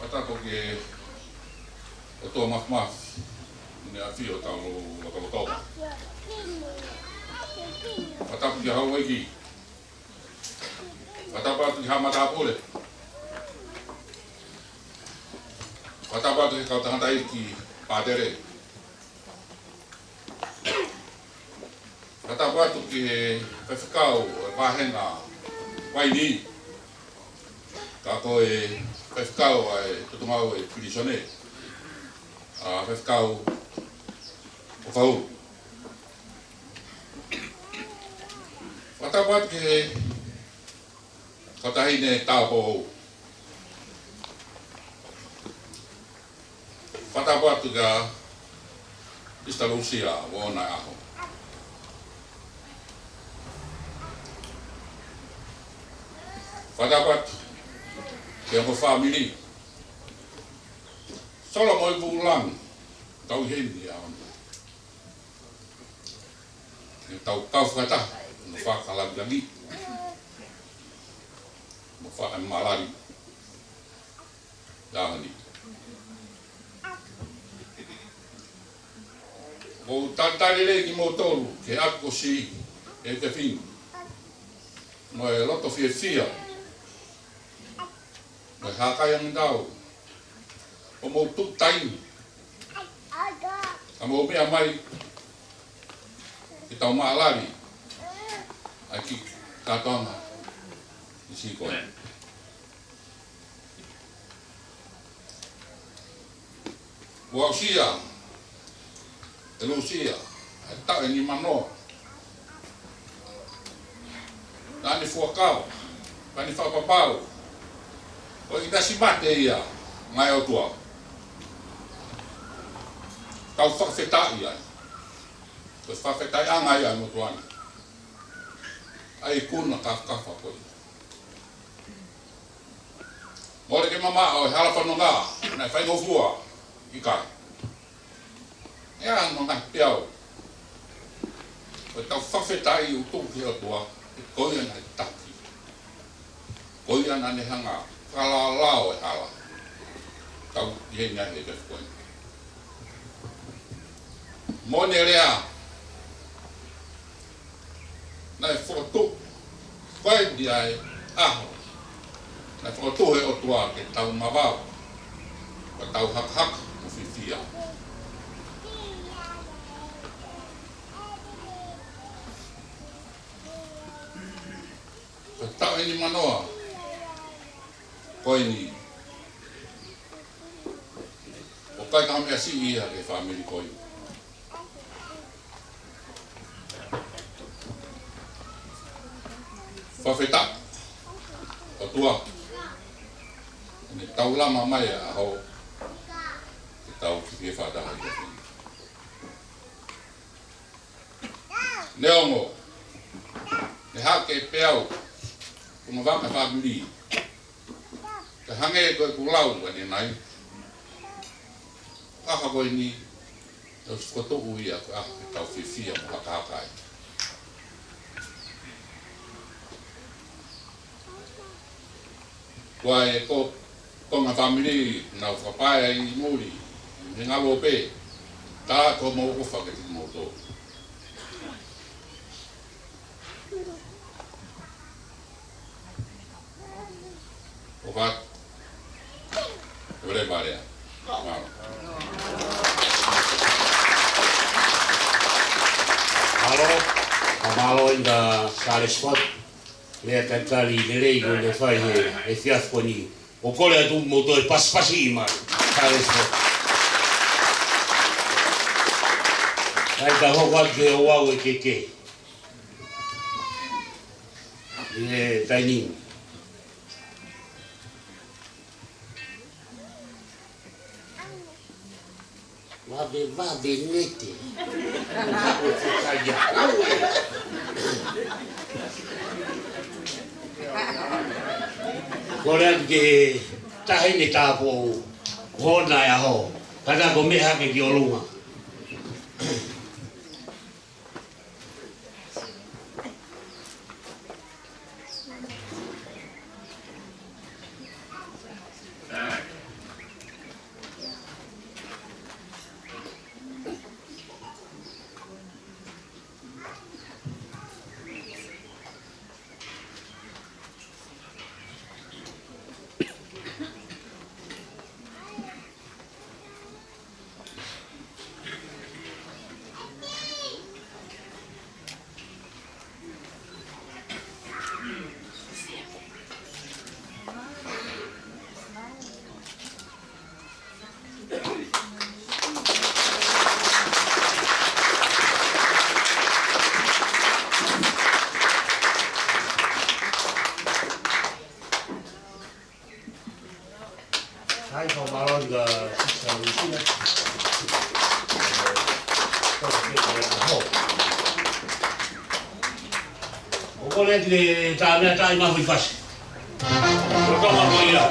Fakatapu ki he ʻOtua Māfimafi, ʻi heʻene ʻafio ʻi hotau lotolotonga. Fakatapu ki he houʻeiki. Fakatapu atu ki he haʻa matāpule. Fakatapu atu ki he kau tangataʻeiki pātele. Fakatapu atu ki he faifekau ʻo e vāhenga Vaini, ka ko e faifekau ʻa e Potungāue Pilīsone, ʻa Faifekau ʻOfahulu. Fakatapu atu ki he kau taʻahine tāupoʻou. Fakatapu atu kia Sisitā Lusia, ʻoku ʻoʻona e ʻaho. Fakatapu atu ki he ongo fāmili, Solo mo e Vulangi, tau ʻi heni ʻaho ni. Ke tau kau fakataha, mo fakalangilangi, mo fakamālō ʻi he ʻaho ni. ʻOku ou talitali lelei kimoutolu ki he ʻapi ko Siʻi, ʻe Tefini. Mo e loto fiefia, mo e hākai ange tau, ʻo mou tuʻu taimi, ka mou meʻa mai, ke tau maʻalali ʻa e kiʻi kātoanga ʻi Sikoe. Kuo aʻusia ʻe Lusia ʻa e taʻu ʻe nimanoa. Naʻa ne fuakava, naʻa ne fakapapau ʻoku ʻinasi mate ia maʻa e ʻOtua. Tau fakafetaʻi ai. Ko e fakafetaʻiʻanga ia ʻa e motuʻa ni. ʻA e ikuna kāfakafa ko ia. Mole ke mamaʻo e hala fononga naʻe faingofua, ʻikai. ʻE ʻi ai hano ngaahi peau. Ko ʻetau fakafetaʻi ʻoku tuku ki he ʻOtua, he ko ia naʻe taki. Ko ia naʻa ne hanga ʻo fakalaolao e hala. Tau ʻi heni ai he efiafi ko eni. Mo ʻene lea, naʻe fokotuʻu, ko eni ʻa e ʻaho naʻe fokotuʻu ʻe he ʻOtua ke tau mavava, ke tau hakahaka mo fiefia. Ko e taʻu ʻe nimanoa ko eni, ʻoku ʻikai ko ha meʻa siʻi ia ki he fāmili ko ia. Fakafetaʻi ʻOtua, ʻene taulama mai ʻa e ʻaho ke tau fiefia fakataha ai. Neongo naʻe hake e peau, ko e ngaahi fāmili, ka hangē ko ʻeku lau ʻanenai, ʻaho ko eni, ʻoku fokotuʻu ia ko e ʻaho ke tau fiefia mo hakahaka ai. Ko e ko, ko e ngaahi fāmili naʻa ku fakapae ai ʻi muli, he ngalo pē, tā ko mau ʻofa ke tiki mau tō. ʻOfa. Ule balea. Mālō. Mālō. Mālō ʻInga Charles Scott. Meʻa talitali lelei ʻoku ne fai he, he efiafi ko eni. ʻOku kole atu mo toe pasipasi mai. Charles Scott. Kae ta hoko atu ke o au e keke. ʻI he taimi ni. Vave, vave nete. Ko e fakaia, lau ē. Kole atu ke taʻahine tāupoʻou, hona e ʻaho, ka ta ko e meʻa hake ki ʻolunga. Hai, fakamālō ʻInga Sisa Lusia. ʻOku kole atu ke tā meʻa tā ʻi mafu ʻi fasi. Ko e toka ko ia.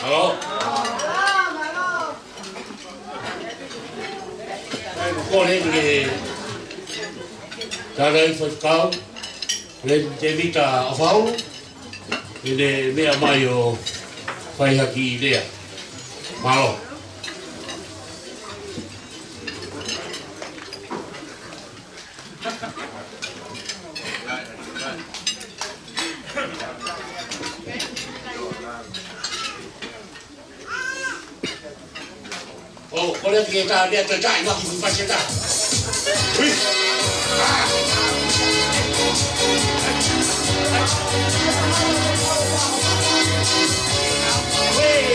Halo. Ko e kole ki he tangataʻeiki faifekau, Leni Tēvita ʻAfau, ʻene meʻa mai ʻo fai ha kiʻi lea. Mālō. ʻO, kole ke tā meʻa te tai, maki mi pasi tā. Hui. Hui.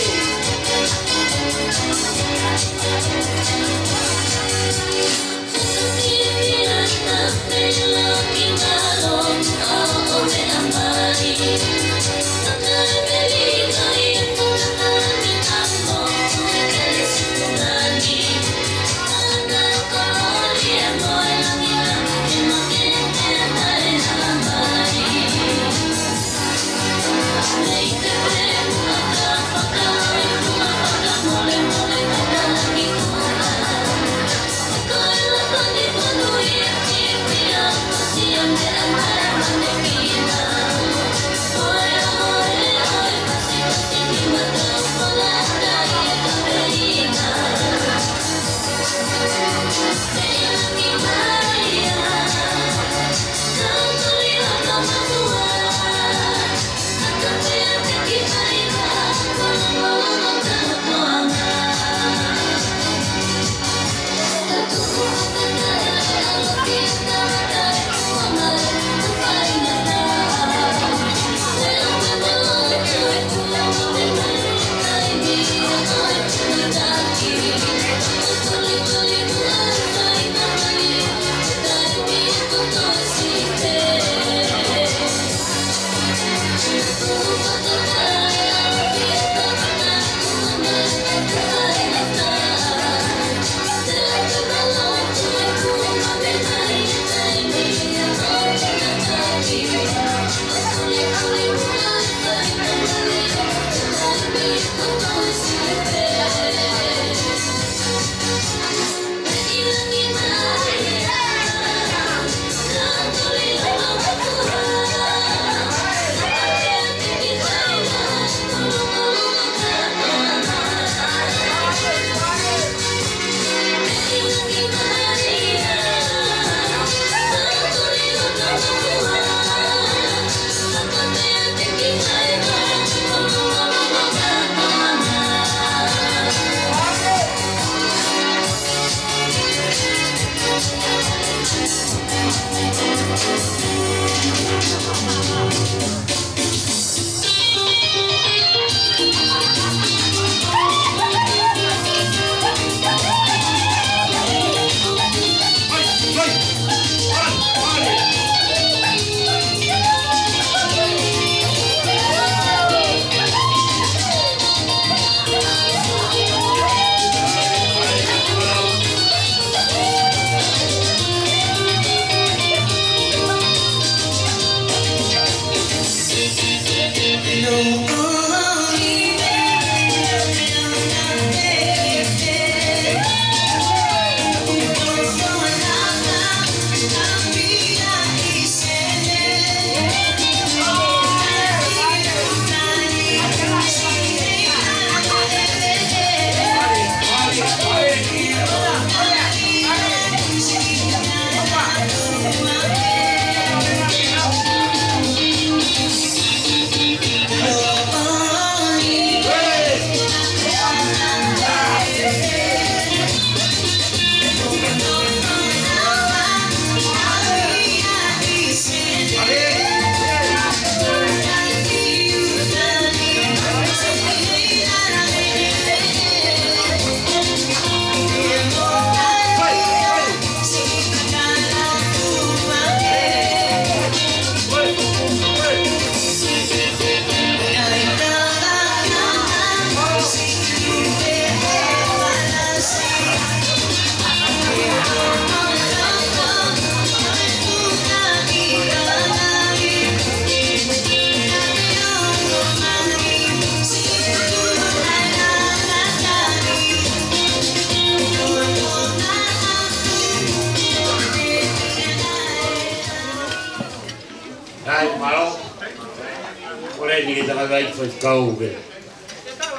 Ai, mālō. Kole ni ke tangata i fai kau ke.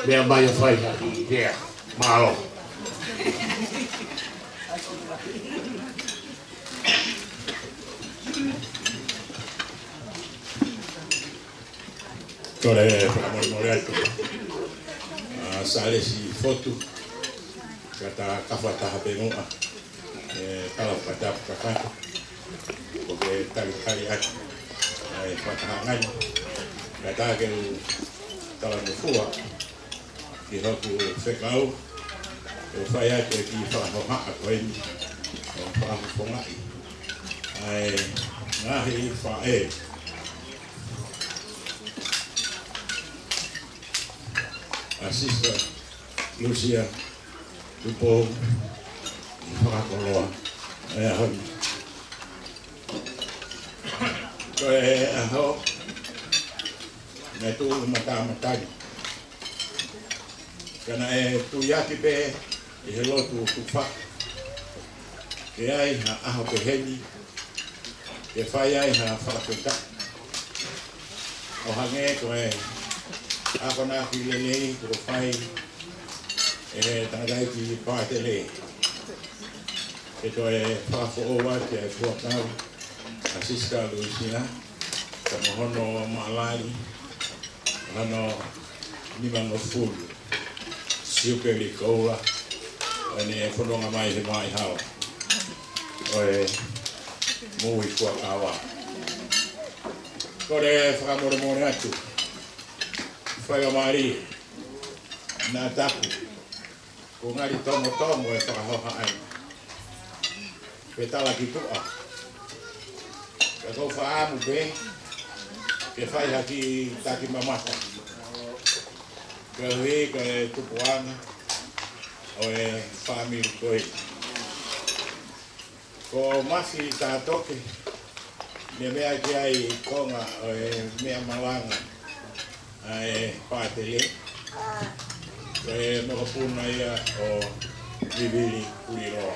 Meʻa mai ʻo fai ha kiʻi lea. Mālō. Kole fakamolemole atu. ʻA Salesi Fotu, ka ta kafa taha pē muʻa. ʻE, tala fakatapu kakato. ʻOku ke talitali atu. ʻA e fakahangani. Ka ta ke u talangofua ki hoku fekau, ʻo fai atu e kiʻi fakahohaʻa ko eni, ʻo fakafofongaʻi ʻa e ngaahi faʻē ʻa Sister Lusia Tupou ʻi Fakakoloa ʻi he ʻaho ni. Ko e ʻaho naʻe tuʻu matāmatani. Ka naʻe tuiaki pē ʻi he lotu tufa ke ʻi ai ha ʻaho peheni ke fai ai ha fakafetaʻi. ʻO hangē ko e akonaki lelei kuo fai ʻe he tangataʻeiki pātele. Ke toe fakafoʻou atu e fuakava ʻa Sister Lusia, ka mo hono maʻalali, hono nimangofulu Siupeli Koula, ʻo ʻene fononga mai he maʻihala ʻo e moʻui fuakava. Kole fakamolemole atu, faingamālie, naʻa taku kuo ngali tomotomo e fakahohaʻa ni, pe tala ki tuʻa. Ka ʻoku ou fakaʻamu pē ke fai ha kiʻi taki mamata koeʻuhi ko e tupuʻanga ʻo e fāmili ko eni. Ko Mafi Tatoke, ne meʻa ki ai konga ʻo e meʻa malanga ʻa e pātele, ko e mokopuna ia ʻo Vivili Kuliloa.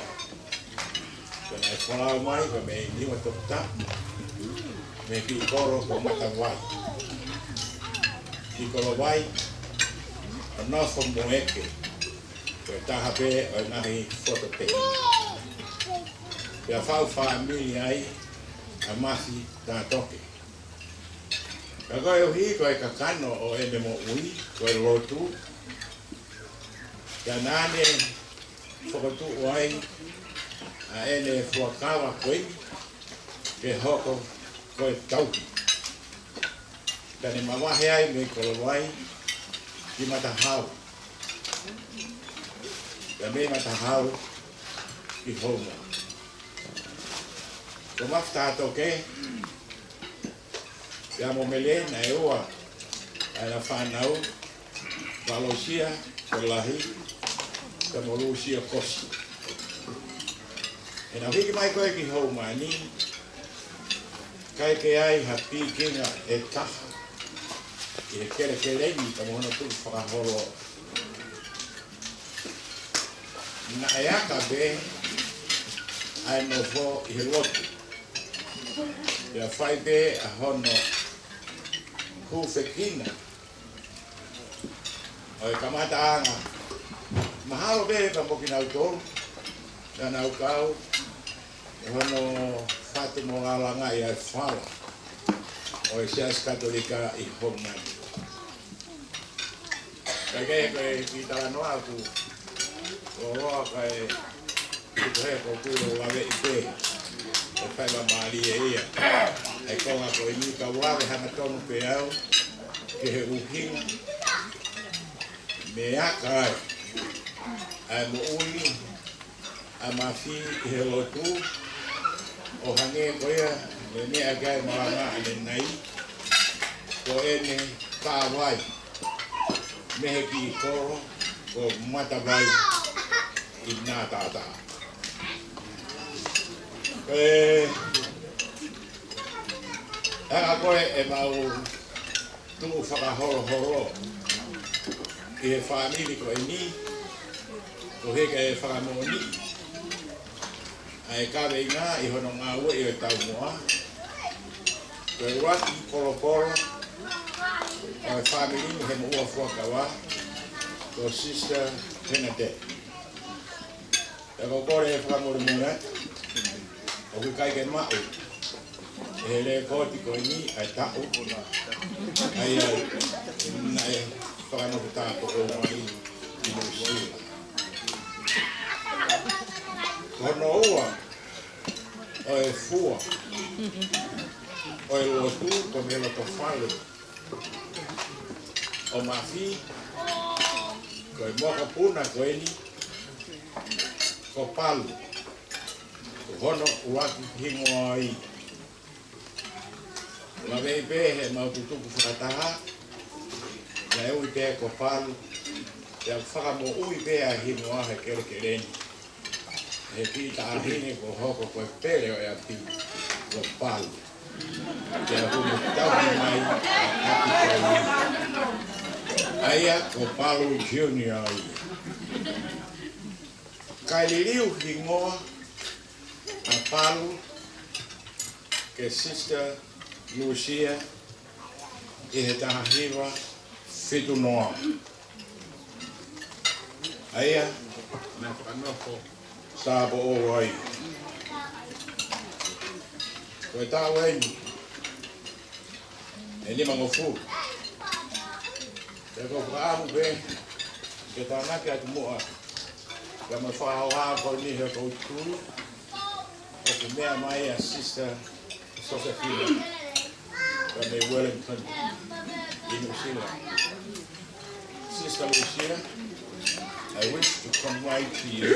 Ko ʻene folau mai ko e mei Niuatoputapu, mei he kiʻi kolo ko Matavai. Kiʻi kolo vai, ʻo nofo mo ʻeke, ko e taha pē ʻo e ngaahi foto pē. Pea fau fāmili ai ʻa Mafi Tatoke. Ka koeʻuhi ko e kakano ʻo ʻene moʻui ko e lotu, ka naʻa ne fokotuʻu ai ʻa ʻene fuakava ko eni ke hoko ko e tauhi. Ka ne mavahe ai mei Kolovai ki Matahau, ka mei Matahau ki Houma. Ko Mafi Tatoke, pea mo Melena, ʻe ua ʻa ʻena fānau, ko Lusia ko e lahi, pea mo Lusia Kosi. ʻI heʻena hiki mai ko ē ki Houma ni, ʻikai ke ʻi ai ha pikinga ʻe taha ʻi he kelekele ni ka mo hono tukufakaholo. Naʻe aka pē ʻa e nofo ʻi he lotu, pea fai pē ʻa hono hūfekina ʻo e kamataʻanga. Mahalo pē ka mo kinautolu naʻa nau kau ʻi hono fatu mo lalangaʻi ʻa e fala ʻo e Siasi Katolika ʻi Houma ni. Ka ʻi he ko e kiʻi talanoa ʻoku loloa ka e tuku he ko e kui ʻo laveʻi pē, ʻe faingamālie ia. ʻA e konga ko eni ka u lave hangatonu pē au ki he ʻuhinga naʻe aka ai ʻa e moʻui ʻa Mafi ʻi he lotu, ʻo hangē ko ia ne meʻa ki ai malanga ʻanenai, ko ʻene kāvai mei he kiʻi kolo ko Matavai ʻi Natātā. Ko e anga ko ē ʻemau tuʻu fakaholoholo ʻi he fāmili ko eni, ko e heka e fakamoʻoni ʻa e kaveinga ʻi hono ngāueʻi ʻo e taumuʻa, Ko e ʻuluaki polopolo ʻo e fāmili ni he moʻua fuakava, ko Sister Bernadette. ʻOku ou kole e fakamolemole atu, ʻoku ʻikai ke maʻu ʻe he lēkooti ko eni ʻa e taʻu ʻa ia naʻe fakanofo tāupoʻou mai ʻi Nuʻu Sila. Ko hono ua ʻo e fua ʻo e lotu, ko e meʻa loto fale ʻo Mafi, ko e mokopuna ko eni, ko Palu, ko hono ʻuluaki hingoa ia. Laveʻi pē heʻemau tutuku fakataha, naʻe ui pē ko Palu, pea fakamoʻui pē ʻa e hingoa he kelekele ni ʻe he kiʻi taʻahine kuo hoko ko e pele ʻo e ʻapi, ko Palu. Pea kuo ne tauhi mai ʻa e ʻapi ko ia. ʻA ia ko Palu Junior ia. Kae liliu hingoa ʻa Palu kia Sister Lusia ʻi he taha hiva fitu noa. ʻA ia naʻe fakanofo tāupoʻou ai. Ko e taʻu eni ʻe nimangofulu. Pea ʻoku ou fakaʻamu pē ke tānaki atu muʻa, pea mo e fakahohaʻa ko eni he ʻoku ou tui ʻoku meʻa mai ʻa Sister Josephina, from Wellington, in New Zealand. Sister Lucia, I wish to convey to you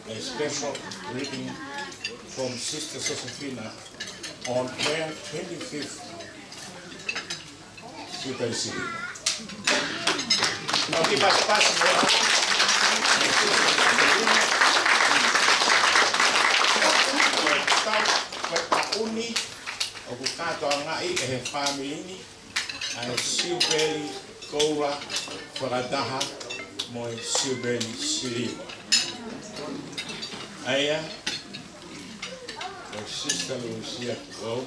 a special greeting from Sister Josephina on her twenty-fifth Jubilee. Mau kiʻi pasipasi mo e taʻu ni ʻoku kātoangaʻi ʻe he fāmili ni ʻa e Siupeli Koula fakataha mo e Siupeli Siliva. ʻA ia ko Sister Lusia Tukou,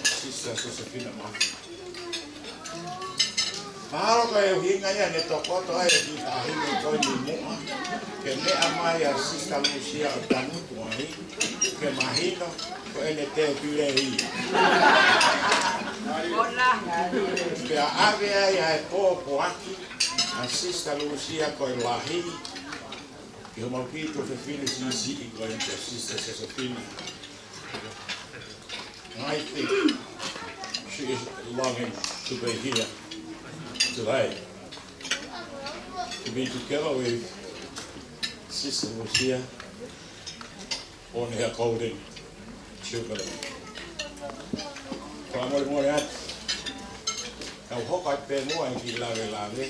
Sister Josephina Mafi. Mahalo ko e ʻuhinga ia ne tokoto ai e kiʻi taʻahine ko eni muʻa ke meʻa mai ʻa Sister Lusia ʻo tangutu ai, ke mahino ko ʻene tēpile ia. Pea ʻave ai ʻa e pōpoaki ʻa Sister Lusia ko e lahi ki homau kiʻi tuofefine siʻisiʻi ko eni ko Sister Josephina. I think she is longing to be here today, to be together with Sister Lucia on her golden jubilee. Fakamolemole atu, kau hoko atu pē muʻa e kiʻi lavelave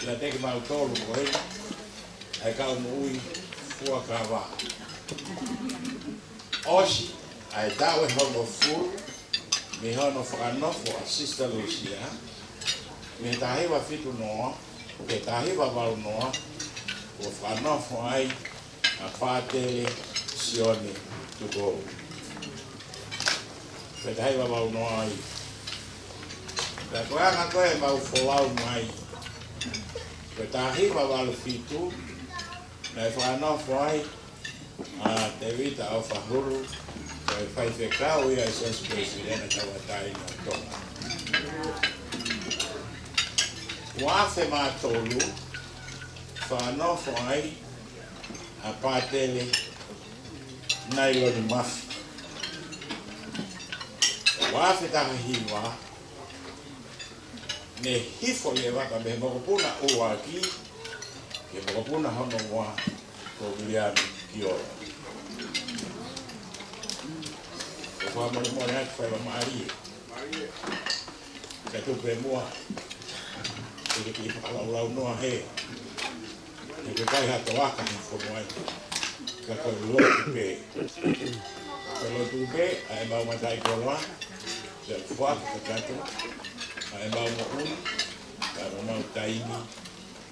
ʻiate kimautolu ko eni ʻa e kau moʻui fuakava. ʻOsi ʻa e taʻu ʻe hongofulu mei hono fakanofo ʻa Sister Lusia, mei he taha hiva fitu noa ki he taha hiva valu noa, kuo fakanofo ai ʻa Pātele Sione Tukou. Ko e taha hiva valu noa ia. Pea ko e anga ko ē ʻemau folau mai, ko e taha hiva valu fitu naʻe fakanofo ai ʻa Tēvita ʻOfahulu, ko e faifekau ia ʻa e Siasi Uēsiliana Tauʻatāina ʻo Tonga. Ua afe mā tolu, fakanofo ai ʻa Pātele Nailoni Mafi. Ua afe taha hiva, ne hifo ʻi he vaka mei he mokopuna ʻuluaki ki he mokopuna hono ua, ko Viliami Kiola. ʻOku ou fakamolemole atu, faingamālie ke tuku pē muʻa ʻeku kiʻi fakalaulaunoa he, he ʻikai ha toaka he fono ai. Ka ko e lotu pē. Ko e lotu pē ʻa ʻemau mataʻikoloa, ke foaki kakato ʻa ʻemau moʻui, ka ko ʻemau taimi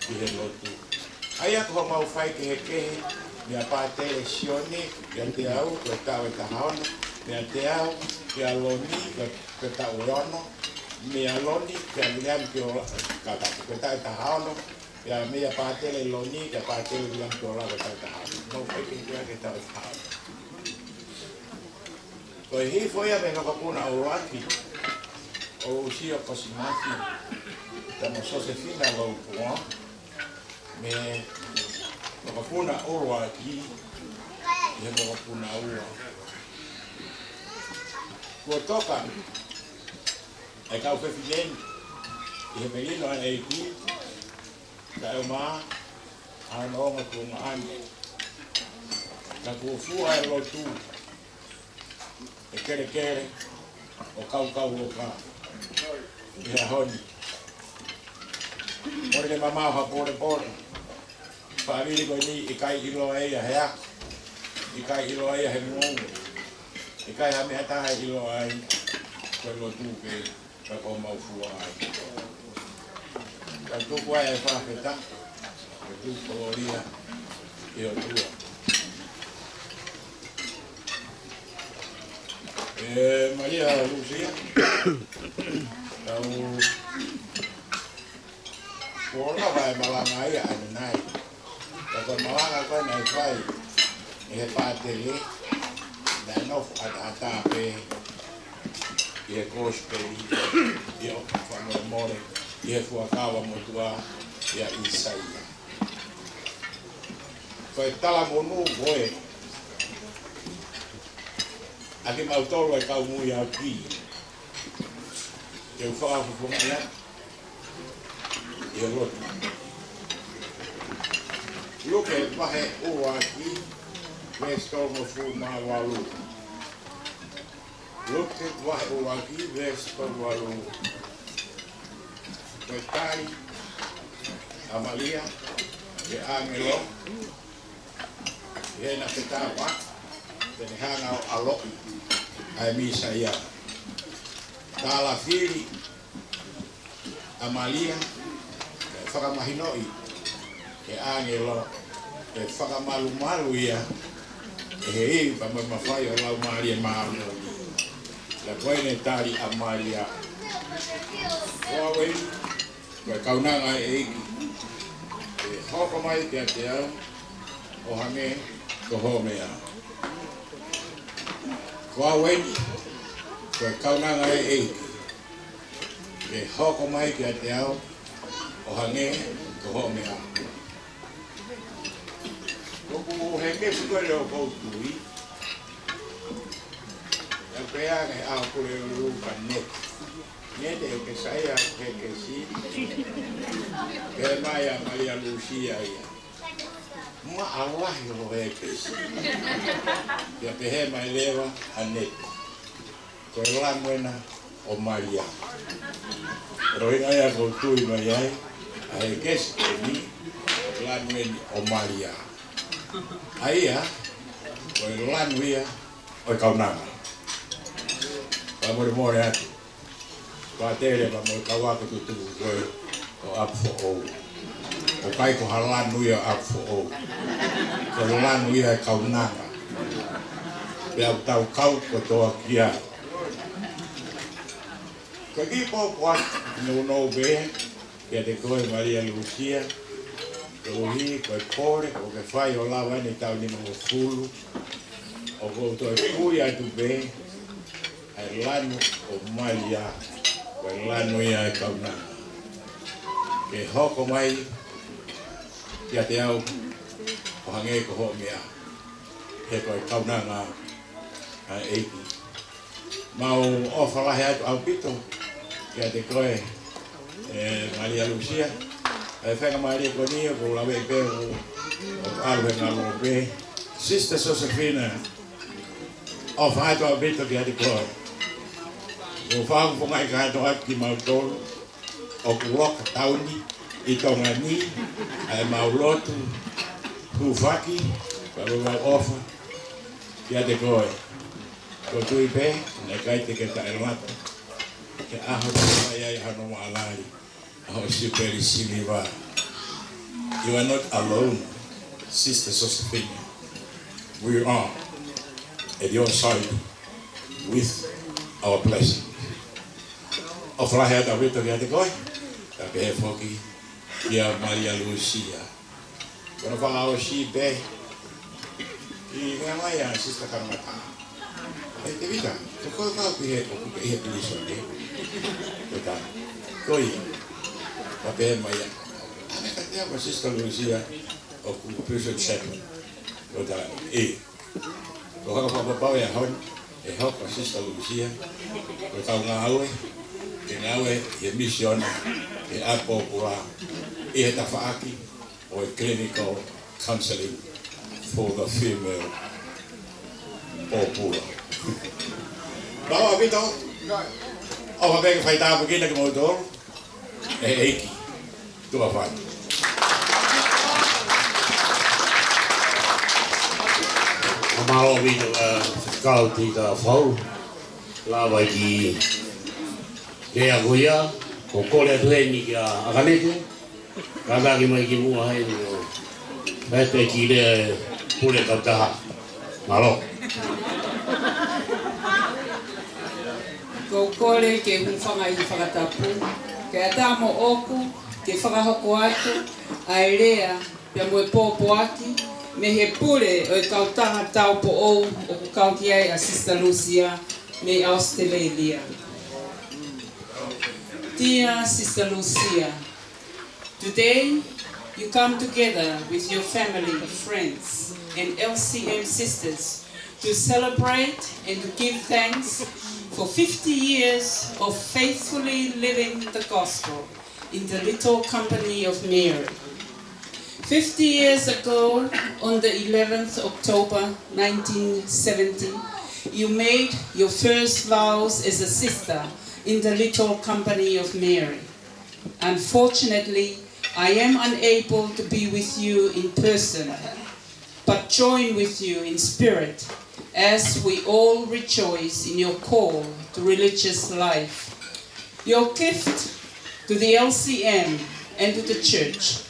ʻi he lotu. ʻA ia ko homau faikehekehe meia Pātele Sione kiate au, ko e taʻu ʻe taha ono, Mei a Teau kia Loni, ko e, ko e taʻu ʻe ono. Mei a Loni kia Viliami Kiola, ka, ka, ko e taʻu ʻe taha ono. Pea mei a Pātele Loni kia Pātele Viliami Kiola, ko e taʻu ʻe taha ono. Mau fai ke, ke, ke taʻu ʻe taha ono. Ko e hifo ia mei he vakapuna ʻuluaki ʻo Lusia Kosimasi, pea mo Sosefina Loupoa, mei he vakapuna ʻuluaki ki he vakapuna ua. Kuo toka e kau fefine ni ʻi he melino ʻa e ʻEiki, kae ʻumaʻā hono ongo tuongaʻane. Ka kuo fua e lotu ʻe kelekele ʻo kaukau loka ʻi he ʻaho ni. Mole ke mamao ha polepole. Fāmili ko eni ʻikai ʻiloa ia he ako, ʻikai ʻiloa ia he moʻui, ʻikai ha meʻa ʻe taha ʻe ʻiloa ai, ko e lotu pē ka kuo mau fua ai. Ka tuku ai e fakafetaʻi, ka tuku kolōlia ki he ʻOtua. ʻE Malia Lusia, tau kuo lava e malanga ia ʻanenai. Ka ko e malanga ko ē naʻe fai ʻe he pātele, naʻe nofo ʻataʻatā pē ʻi he kosipeli, ʻi he ʻofa fakamolemole, ʻi he fuakava motuʻa ʻia ʻĪsaia. Ko e talamonū ko ē ʻa kimautolu e kau muiaki, ke u fakafofongaʻi atu ʻi he lotu. Luke vahe ʻuluaki, veesi tolungofulu mā valu. Luke vahe ʻuluaki, veesi tolungofulu mā valu. Ko e tali ʻa Malia ki he ʻāngelo, ʻi heʻena fetāpaki, te ne hanga ʻo ʻaloʻi ʻa e Mīsaia. Tālafili ʻa Malia, ʻo fakamahinoʻi ʻe he ʻāngelo ʻe fakamalumalu ia ʻe he ivi pea mo e mafai ʻo e Laumālie Māʻoniʻoni. Pea ko ʻene tali ʻa Malia: Ko au eni, ko e kaunanga ʻa e ʻEiki, ke hoko mai kiate au ʻo hangē ko hoʻo meʻa. Ko au eni, ko e kaunanga ʻa e ʻEiki, ke hoko mai kiate au ʻo hangē ko hoʻo meʻa. ʻOku hekesi ko ē ʻoku ou tui, ʻa e pehē ange ʻa e Pule ʻUluʻulu ka neti. Neti ʻoku ke saiʻia he hekesi. Pehē mai ʻa Malia Lusia ia, maʻa lahi hoʻo hekesi. Pea pehē mai leva ʻa neti, ko e lanu ena ʻo Malia. Ko e ʻuhinga ia ʻoku ou tui mai ai, ʻa e hekesi ko eni, ko e lanu eni ʻo Malia. ʻA ia, ko e lanu ia ʻo e kaunanga. Fakamolemole atu, pātele pea mo e kau ako tutuku ko ē ʻo ʻApifoʻou. ʻOku ʻikai ko ha lanu ia ʻo ʻApifoʻou. Ko e lanu ia ʻo e kaunanga. Pea ʻoku tau kau kotoa ki ai. Ko e kiʻi pōpoaki nounou pē kiate koe Malia Lusia, koeʻuhi ko e pole ʻoku ke fai ʻo lava eni e taʻu nimangofulu, ʻoku ou toe kui atu pē ʻa e lanu ʻo Malia, ko e lanu ia ʻo e kaunanga. Ke hoko mai kiate au ʻo hangē ko hoʻo meʻa, he ko e kaunanga ʻa e ʻEiki. Mau ʻofa lahi atu ʻaupito kiate koe, ʻe Malia Lusia. ʻE fenga Malia ko eni ʻoku ou lave pē ʻo, ʻo ʻalu he ngaluope. Sister Josephina, ʻofa atu ʻaupito kiate koe. ʻOku ou fakafofongaʻi kātoa kimautolu ʻoku loka tauni ʻi Tonga ni, ʻa e mau lotu, hūfaki, pea mo e mau ʻofa kiate koe. ʻOku ou tui pē naʻe ʻikai te ke taʻelata he ʻaho naʻe fai ai hano maʻalali ʻa hoʻo siupeli siliva. You are not alone, Sister Josephina. We are at your side. with our blessing. ʻOfa lahi atu ʻaupito kiate koe, kae pehē foki kia Malia Lusia. Ko hono fakaʻosi pē, ʻi he meʻa mai ʻa Sister Kanamata. ʻE Tevita, ko koe kau ki he, ʻoku ke ʻi he pilīsone. Ko tā, ko ia. Kae pehē mai ʻa, ʻa e meʻa kiate au ko Sister Lusia, ʻoku prison chaplain. Ko tā, ʻe. Ko e fakapapau ʻi he ʻaho ni, ʻe hoko ʻa Sister Lusia ko e kau ngāue, ke ngāue ʻi he misiona, ʻi he ʻapi pōpula, ʻi he tafaʻaki ʻo e clinical counseling for the female pōpula. Mālō ʻaupito, ʻofa pē ke fai tāpuekina kimoutolu ʻe he ʻEiki. Tuʻa fai. Mālō ʻaupito, ʻa, kau ki he fau. Lava ki he ako ia, ko e kole atu heni kia ʻAkanete. Kātaki mai ki muʻa heni ʻo pehē ki he pule kautaha. Mālō. Ko e kole ke u hūfanga ʻi he fakatapu, kae ʻatā moʻoku ke fakahoko atu ʻa e lea pea mo e pōpoaki mei he pule ʻo e kautaha taupoʻou ʻoku kau ki ai ʻa Sister Lusia mei ʻAositelēlia. Dear Sister Lusia, today you come together with your family, friends, and L C M sisters to celebrate and to give thanks for fifty years of faithfully living the gospel in the Little Company of Mary. Fifty years ago, on the eleventh October nineteen seventy, you made your first vows as a sister in the Little Company of Mary. Unfortunately, I am unable to be with you in person, but join with you in spirit as we all rejoice in your call to religious life, your gift to the L C M and to the church.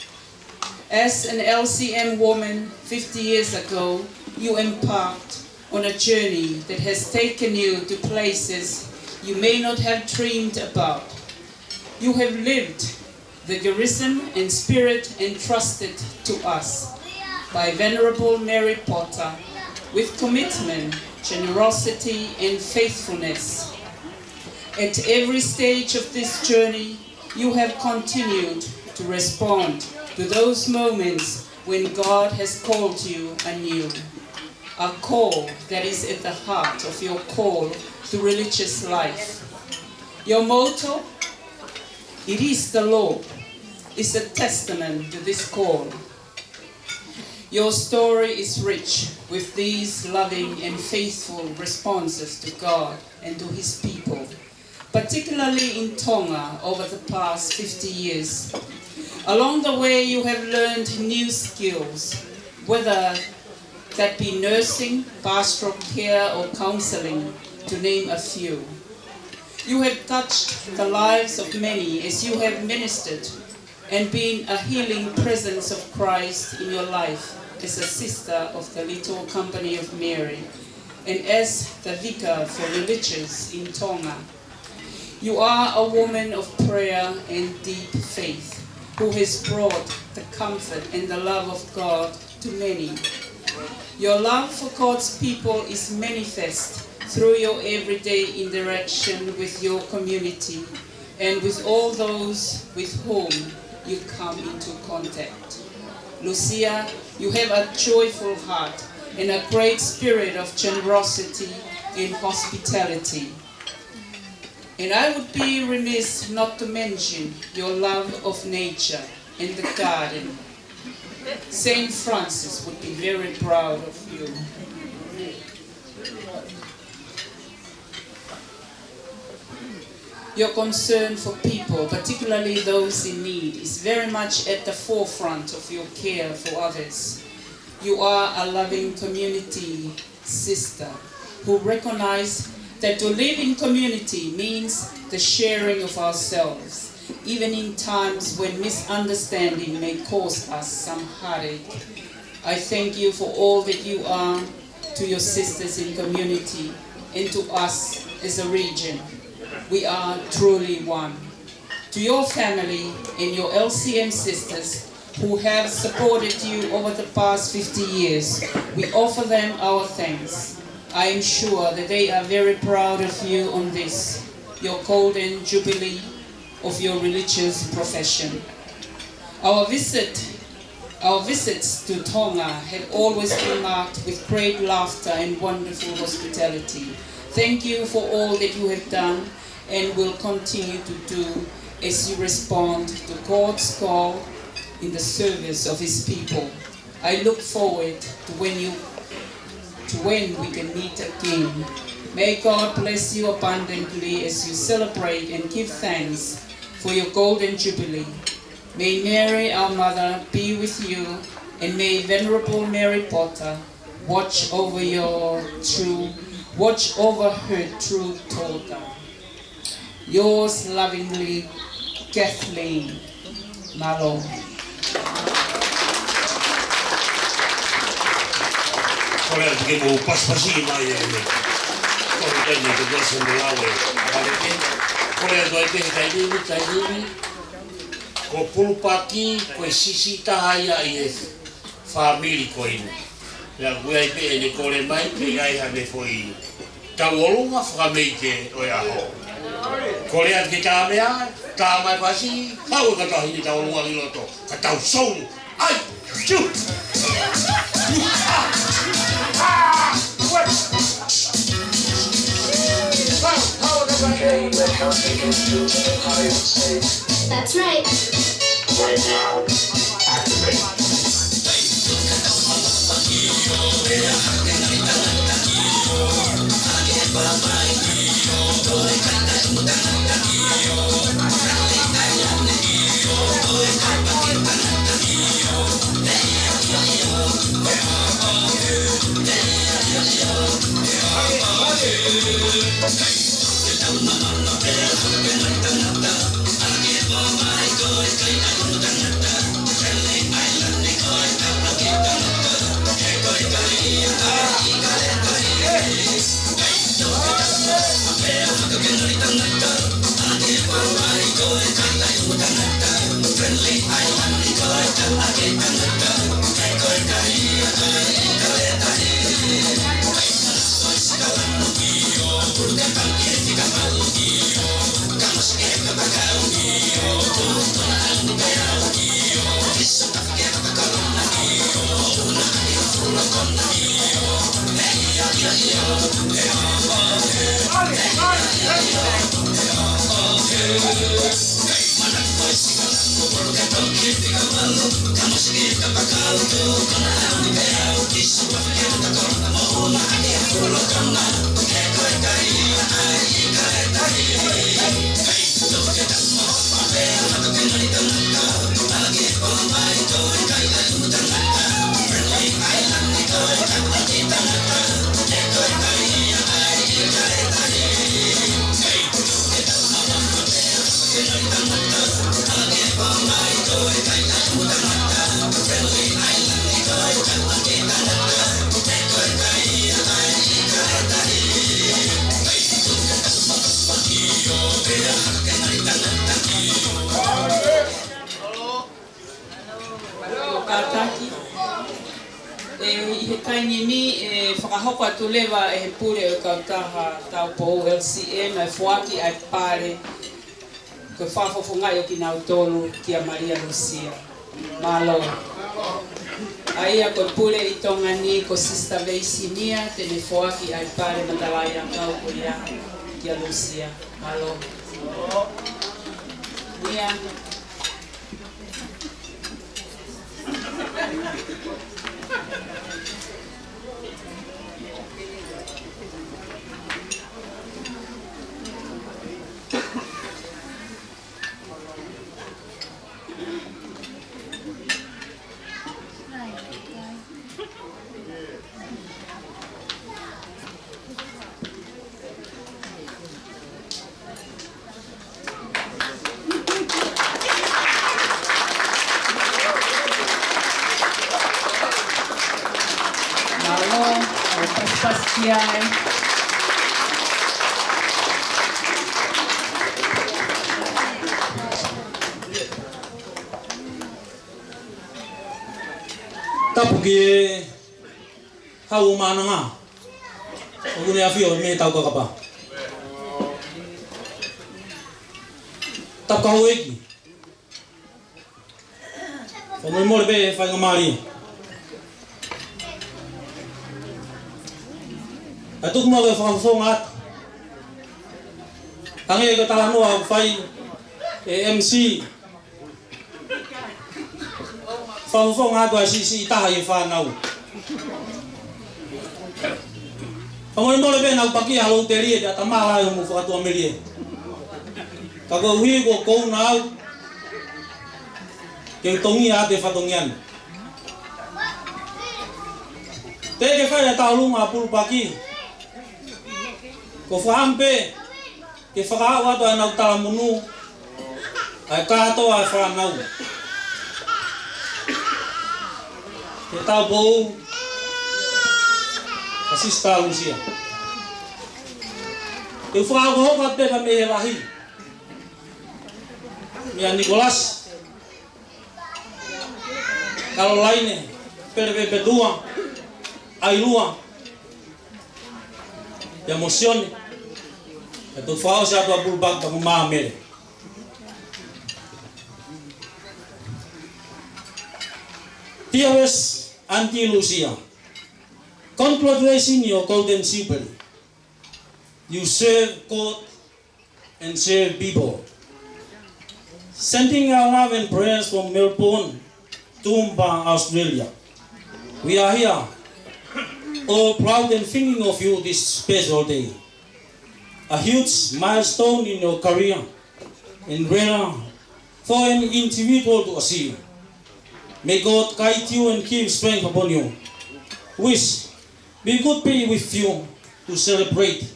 As an L C M woman fifty years ago, you embarked on a journey that has taken you to places you may not have dreamed about. You have lived the charism and spirit entrusted to us by Venerable Mary Potter with commitment, generosity, and faithfulness. At every stage of this journey, you have continued to respond to those moments when God has called you anew. A call that is at the heart of your call to religious life. Your motto, "It is the law," is a testament to this call. Your story is rich with these loving and faithful responses to God and to His people, particularly in Tonga over the past fifty years. Along the way, you have learned new skills, whether that be nursing, pastoral care, or counseling, to name a few. You have touched the lives of many as you have ministered and been a healing presence of Christ in your life as a sister of the Little Company of Mary and as the vicar for religious in Tonga. You are a woman of prayer and deep faith who has brought the comfort and the love of God to many. Your love for God's people is manifest through your everyday interaction with your community and with all those with whom you come into contact. Lucia, you have a joyful heart and a great spirit of generosity and hospitality. And I would be remiss not to mention your love of nature and the garden. Saint Francis would be very proud of you. Your concern for people, particularly those in need, is very much at the forefront of your care for others. You are a loving community sister who recognize that to live in community means the sharing of ourselves, even in times when misunderstanding may cause us some heartache. I thank you for all that you are to your sisters in community. and to us as a region. We are truly one. To your family and your L C M sisters who have supported you over the past fifty years, we offer them our thanks. I am sure that they are very proud of you on this, your golden jubilee of your religious profession. Our visit, our visits to Tonga have always been marked with great laughter and wonderful hospitality. Thank you for all that you have done and will continue to do as you respond to God's call in the service of His people. I look forward to when you, to when we can meet again. May God bless you abundantly as you celebrate and give thanks for your golden jubilee. May Mary, our mother, be with you, and may Venerable Mary Potter watch over your true, watch over her true daughter. Yours lovingly, Kathleen. Mālō. Kole atu ke mou pasipasi mai e. Kole atu ke mou pasipasi mai e. Kole atu ke mou pasipasi mai e. Ko Pulupaki, ko e siʻisiʻi taha ia ʻi he fāmili ko eni. Pea ʻoku ʻi ai pē ʻene kole mai, pea ʻi ai haʻane foʻi tauʻolunga fakameike ʻo e ʻaho. Kole atu ke tā mai, tā mai pasi, hau e kātoa hine tauʻolunga ki loto, ka tau sou. ʻAi, siu. That's right. Kātaki. ʻE, ʻi he taimi ni, ʻe fakahoko atu leva ʻe he pule ʻo e kautaha Taupou L C M ʻa e foaki ʻa e pale ko e fakafofongaʻi ʻo kinautolu kia Malia Lusia. Mālō. ʻA ia ko e pule ʻi Tonga ni ko Sister Veisinia, te ne foaki ʻa e pale matalaʻiʻakau ko ia kia Lusia. Mālō. Ia. Mālō, ʻo pasipasi ai. Ki he Hau ʻo Maʻananga, ʻoku ne ʻafio mei he Taukakapa. Tapu ki he houʻeiki. Fakamolemole pē faingamālie. ʻA e tuku mai ke fakafofonga atu. Hangē ko e talanoa ʻoku fai ʻe he M C. Fakafofonga atu ʻa e siʻisiʻi taha ʻi he fānau. Fakamolemole pē naʻa ku pakia ha lou telie pea ʻatamala ai hoʻomou fakatuʻamelie. Ka koeʻuhi kuo kouna au, ke u tongia atu e fatongia ni. Teʻeki ke fai ʻa e tauʻolunga ʻa Pulupaki. Ko e fakaʻamu pē ke fakaaʻu atu ʻa ʻenau talamonū, ʻa e kātoa ʻa e fānau. Ke tau pou, ʻa Sisitā Lusia. Ke u fakahoko atu pē mei he lahi. Meia Nikolasi, Kalolaine, Pelepepetua, ʻAilua, pea mo Sione, pea toki fakaʻosi atu ʻa Pulupaki pea mo Māmele. Dearest Aunty Lusia, congratulations your golden jubilee. You serve God and serve people. Sending our love and prayers from Melbourne, Toowoomba, Australia. We are here, all proud and thinking of you this special day. A huge milestone in your career and rare for an individual to achieve. May God guide you and give strength upon you. Wish we could be with you to celebrate,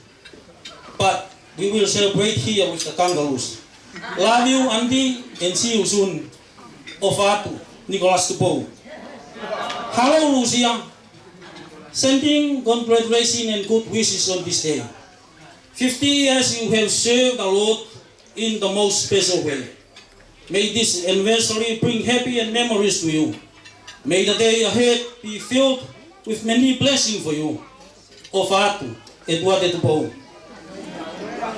but we will celebrate here with the kangaroos. Love you, Aunty, and see you soon. ʻOfa atu, Nikolasi Tupou. Hello, Lusia. Sending congratulations and good wishes on this day. Fifty years you have served the Lord in the most special way. May this anniversary bring happy and memories to you. May the day ahead be filled with many blessings for you. ʻOfa atu, ʻEtuate Tupou.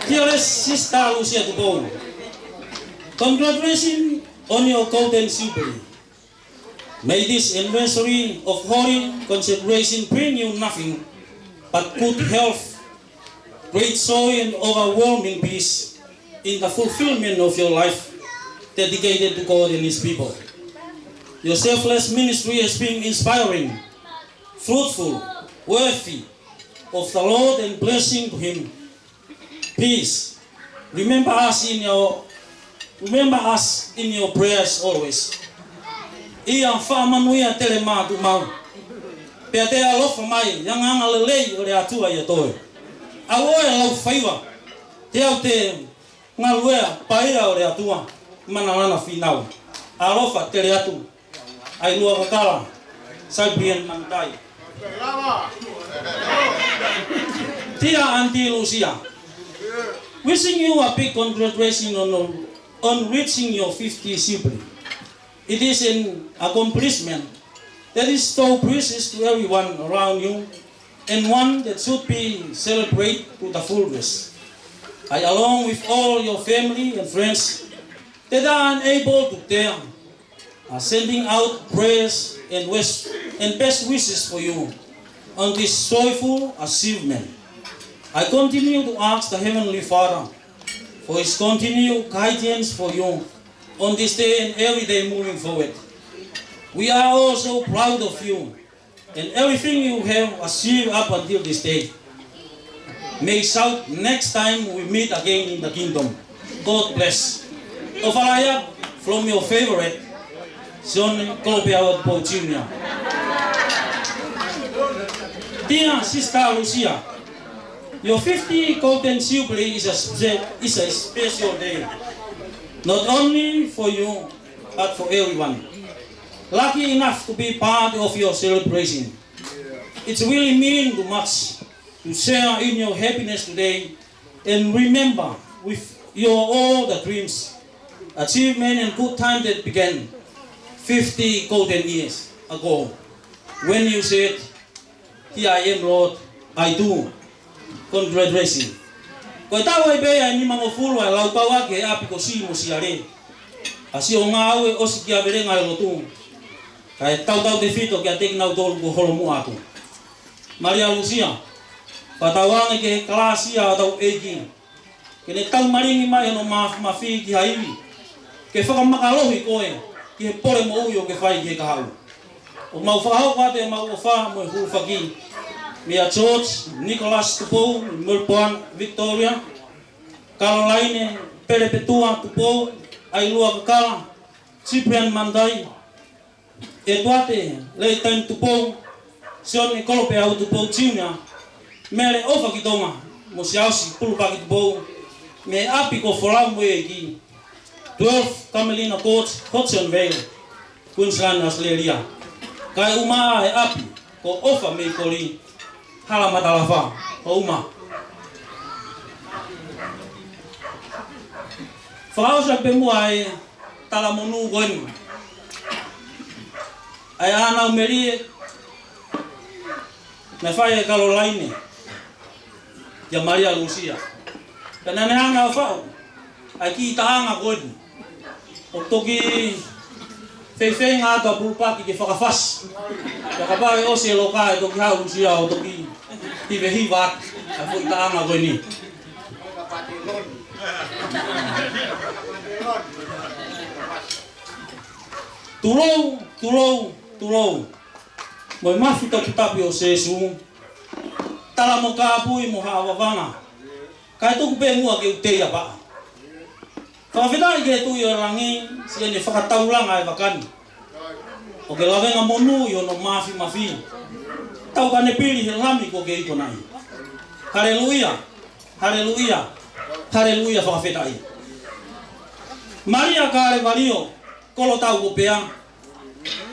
Dearest Sister Lusia Tupou, congratulations on your golden jubilee. May this anniversary of holy consecration bring you nothing but good health, great joy and overwhelming peace in the fulfillment of your life dedicated to God and His people. Your selfless ministry has been inspiring, fruitful, worthy of the Lord and blessing to Him. Please, remember us in your, remember us in your prayers always. ʻIa fakamānuia tele mātuʻa mau. Pea te ʻalofa mai, ʻi he angaʻanga lelei ʻo e ʻOtua ʻiate koe. ʻAuē lau faiva, te au te ngaluea paia ʻo e ʻOtua, mana lana finau. ʻAlofa tele atu. ʻAilua Kakala, Cyprian Manatai. Dear Aunty Lusia, wishing you a big congratulations on, on reaching your fifty jubilee. It is an accomplishment that is so precious to everyone around you and one that should be celebrated to the fullest. I, along with all your family and friends that are unable to attend, are sending out prayers and wish, and best wishes for you on this joyful achievement. I continue to ask the Heavenly Father for His continued guidance for you on this day and every day moving forward. We are all so proud of you and everything you have achieved up until this day. May shout next time we meet again in the kingdom. God bless. ʻOfa lahi atu from your favorite, Sione Kolopeau Tupou Junior. Dear Sister Lusia, your fifty Golden Jubilee is a spe-, is a special day, not only for you, but for everyone lucky enough to be part of your celebration. It really means too much to share in your happiness today and remember with you all the dreams, achievement and good time that began fifty golden years ago. When you said, "Here I am, Lord, I do." Congratulations. Ko e taʻu ai pē ʻa e nimangofulu ʻa e laupau ʻaki e ʻapi ko Sī mo Siale. ʻA siʻo ngāue ʻosi kia velenga e lotu. Kae tautautefito kiate kinautolu kuo holomuʻa atu. Malia Lusia, fakatauange ki he kalāsia ʻa hotau ʻEiki. Ke ne taumalingi mai hono mafimafi ki ha ivi. Ke fakamālohi koe ki he pole moʻui ʻoku ke fai ki he kahaʻu. ʻOku mau fakahoko atu ʻemau ʻofa mo e hūfaki. Meia George Nicholas Tupou, Melbourne, Victoria. Kalolaine Pelepetua Tupou, ʻAilua Kakala, Cyprian Mandai, Etuate Leitaimi Tupou, Sione Kolopeau Tupou Junior, Mele ʻOfa ki Tonga, mo Siaosi Pulupaki Tupou, mei he ʻapi ko Folau mo e ʻEiki, twelve Camelina Court, Hodgson Vale, Queensland, Australia. Kae ʻuma ʻa e ʻapi ko ʻOfa mei Koli, Halamatalafa, ʻo ʻuma. Fakaʻosi pē muʻa e talamonū ko eni. ʻA e ʻānau melie naʻe fai ʻe Kalolaine kia Malia Lusia. Pea naʻa ne hanga ʻo faʻu ʻa e kiʻi taʻanga ko eni. ʻO toki feifeinga atu ʻa Pulupaki ke fakafasi. Pea kapau ʻe ʻosi e loka ʻe toki haʻu Lusia ʻo toki hivehiva atu ʻa e foʻi taʻanga ko eni. Tulou, tulou, tulou. Mo e mafi toputapu ʻo Sēsū. Tala mo kāpui mo haʻa vavanga. Kae tuku pē muʻa ke u tei ʻa paʻa. Fakafetaʻi ki he Tuʻi ʻo e langi, siʻene fakataulanga e vaka ni. ʻOku ke lavenga monū ʻi hono mafimafi. Tau ka ne pili he lami kuo ke ikonaʻi. Haleluia, haleluia, haleluia, fakafetaʻi. Malia Kalevalio, kolo tau ʻo pea.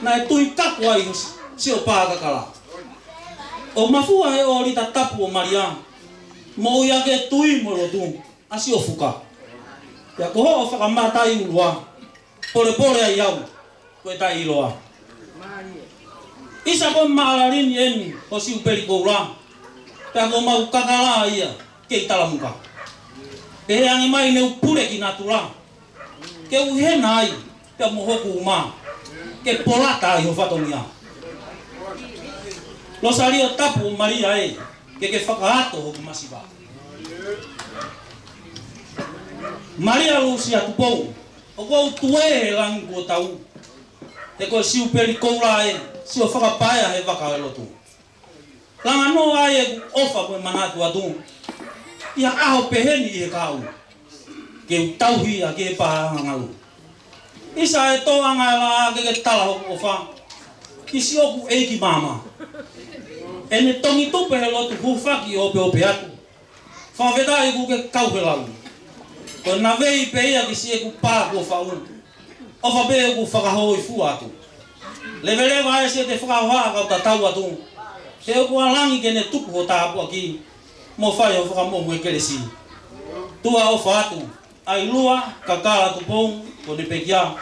Naʻe tui kaku ai ho si-, siʻo pā kakala. ʻO mafua he ʻōlita tapu ʻo Malia. Moʻui ʻaki e tui mo e lotu. ʻA siʻo fuka. Pea ko hoʻo fakamataʻi ulua, polepole ai au, ko e taʻeʻiloa. ʻIsa ko e maʻalali ni eni ho siupeli koula. Pea ko homau kakala ia, kei talamuka. Pehē ange mai ne u pule ki natula. Ke u hena ai, pea mo hoku uma. Ke polata ai ho fatongia. Losalio tapu ʻo Malia ē, ke ke fakaato hoku masiva. Malia Lusia Tupou, ʻoku ou tuē he langi kuo tau. He ko e siupeli koula ē, siʻo fakapaea he vaka ʻo e lotu. Langa noa ai ʻeku ʻofa mo e manatu atu. ʻI ha ʻaho pehē ni ʻi he kahaʻu. Ke u tauhi ʻa e pā ʻa e ngangau. ʻIsa e tōʻanga ʻo e laʻā ke ke tala hoku ʻofa. Ki siʻoku ʻEiki māmā. ʻEne tongi tupe he lotu hūfaki ʻo opeope atu. Fakafetaʻi kuo ke kau he lau. Ko e navei pē ia ki siʻeku pā kuo faʻu. ʻOfa pē ʻoku fakahōifua atu. Leveleva ʻa e siʻete fakahohaʻa kau tatau atu. He ʻoku ʻalangi ke ne tuku ho tāpuaki. Mo fai ho fakamohu e kelesi. Tuʻa ʻofa atu. ʻAilua Kakala Tupou, ko ne pekia.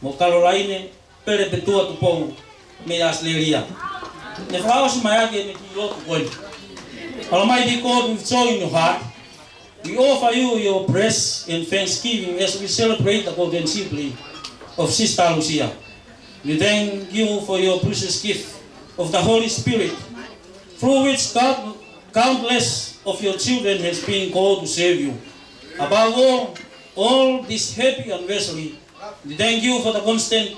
Mo Kalolaine Pelepetua Tupou mei Australia. Ne fakaʻosi mai ʻaki ʻene kiʻi lotu ko eni. Almighty God, with joy in your heart, we offer you your praise and thanksgiving as we celebrate the golden jubilee of Sister Lucia. We thank you for your precious gift of the Holy Spirit, through which count-, countless of your children has been called to serve you. Above all, all this happy anniversary, we thank you for the constant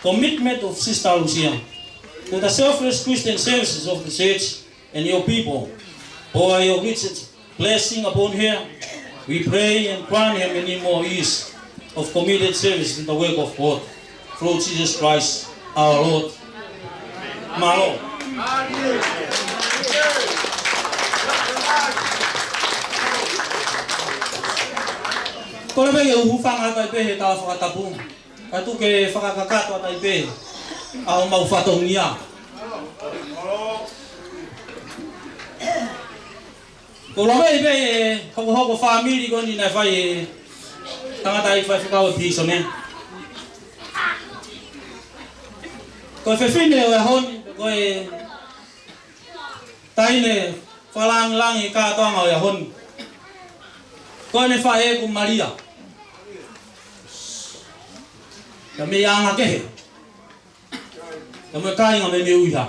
commitment of Sister Lucia to the selfless Christian services of the church and your people. Pour your richest blessing upon her. We pray and grant her many more years of committed service in the work of God. Through Jesus Christ, our Lord. Mālō. Kole pē ke u hūfanga atu ai pē he tala fakatapu. Ka tuku ke fakakakato atu ai pē ʻa homau fatongia. Ko e lave pē ʻi he hokohoko fāmili ko eni naʻe fai ʻe he tangataʻeiki faifekau ʻo e pilīsone. Ko e fefine ʻo e ʻaho ni, Ko e taʻahine fakalāngilangi kātoanga ʻo e ʻaho ni, ko ʻene faʻē ko Malia. Ka mei anga kehe, ka mo e kāinga mei Meuiha.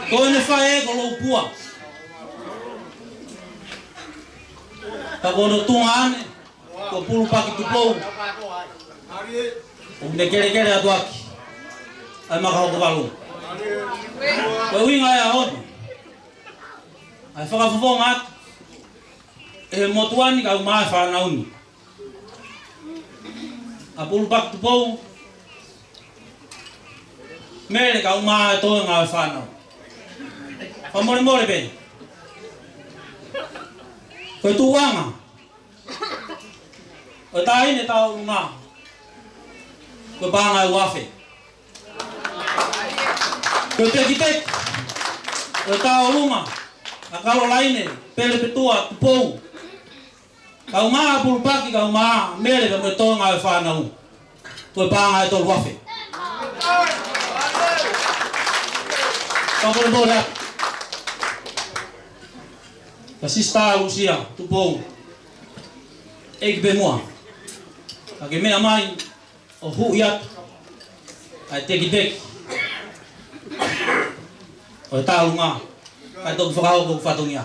Ko ʻene faʻē ko Loupua. Ka ko hono tuongaʻane ko Pulupaki Tupou. ʻOku ne kelekele atu ʻaki ʻa e Maka Hoko Valu. Ko e ʻuhinga ia ʻo e ʻaho ni, ʻa e fakafofonga atu ʻe he motuʻa ni kae ʻumaʻā e fānau ni ʻa Pulupaki Tupou, Mele kae ʻumaʻā e toenga ʻo e fānau. Fakamolemole pē, ko e tuʻuʻanga ʻo e taʻahine tauʻolunga ko e paʻanga ʻe uaafe. Ko e tekiteki ʻo e tauʻolunga ʻa Kalolaine Pelepetua Tupou, kae ʻumaʻā Pulupaki, kae ʻumaʻā Mele pea mo e toenga ʻo e fānau, ko e paʻanga ʻe tolu afe. Fakamolemole atu kia Sisitā Lusia Tupou, ʻEiki pē muʻa, ka ke meʻa mai ʻo huʻi atu ʻa e tekiteki ʻo e tauʻolunga, kae toki fakahoko hoku fatongia.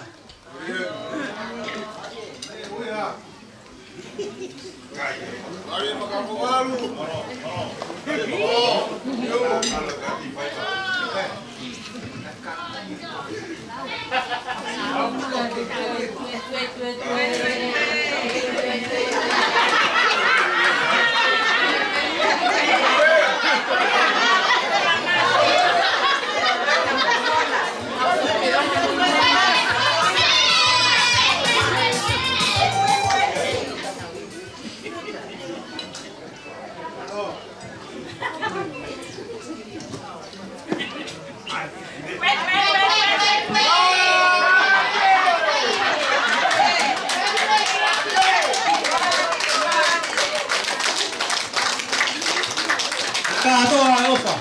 Kātoa e ʻofa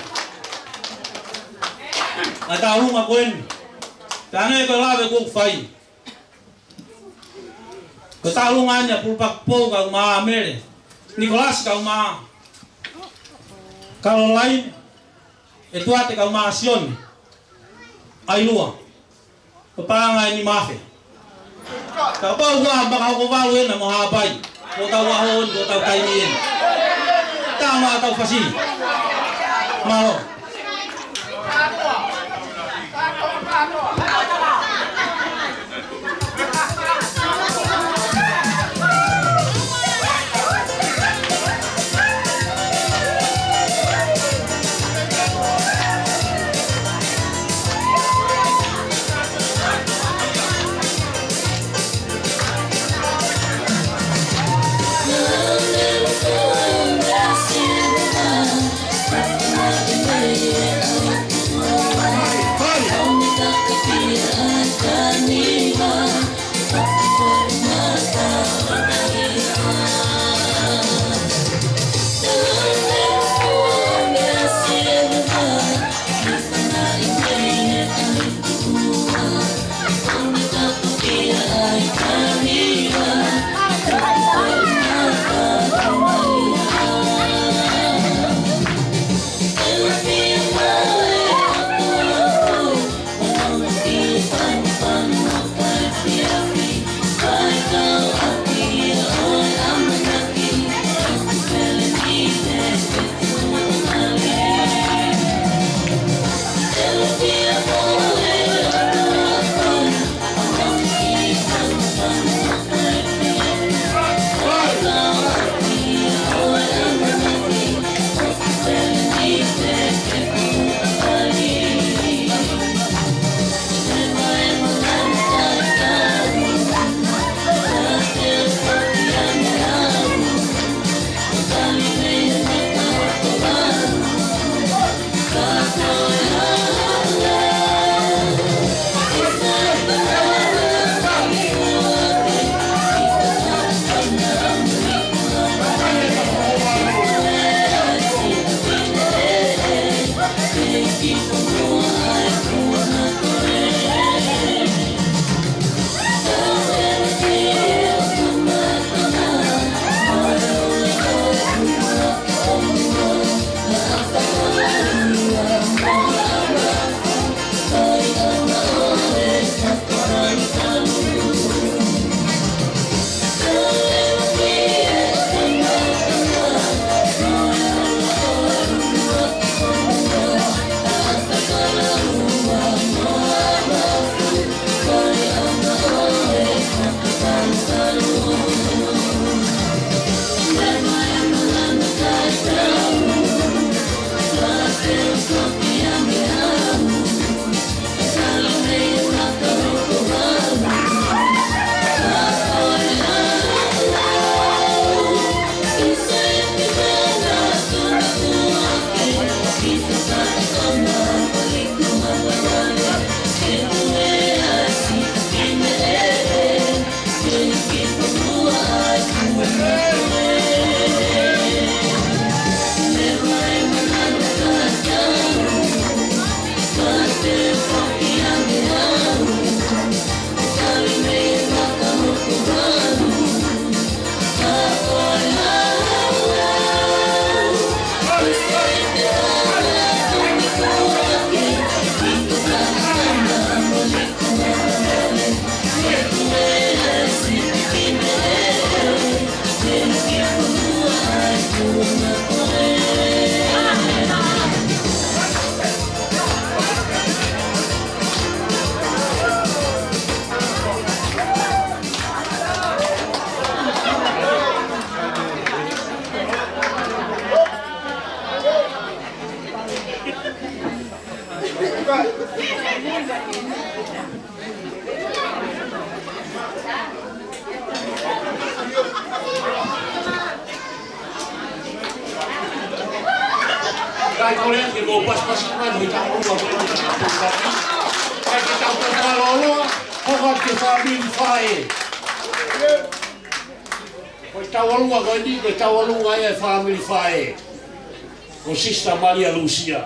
ʻa e tauʻolunga ko eni. Pea hangē ko e lave kuo u fai, ko e tauʻolunga eni ʻa Pulupaki Tupou kae ʻumaʻā Mele, Nikolasi kae ʻumaʻā Kalolaine, ʻEtuate kae ʻumaʻā Sione, ʻAilua, ko e paʻanga ʻe nima afe. Kapau ʻoku ʻi ai ha Maka Hoko Valu ena mo Haʻapai, ko hotau ʻaho ni, ko hotau taimi eni. Tama ʻetau fasi. Mālō. Ko e lea ke mou pasipasi mai, mo e tau ua ko e ua. Kae ke tau fakalōloa, ko e fāmili Faʻē. Ko e tauʻolunga ko eni, ko e tauʻolunga ia e fāmili Faʻē. Ko Sister Malia Lusia.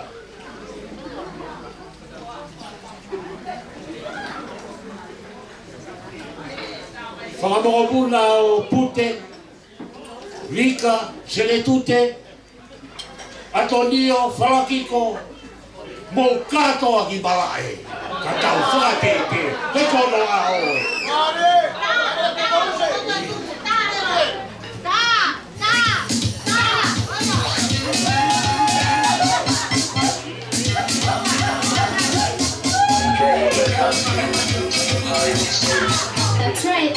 Fanga mokopuna ʻo Pute, Lika, Seletute, ʻAtonio, Falakiko, mou kātoa ki malaʻe. Ka tau fakapēpē, he ko hono ʻaho ē. That's right.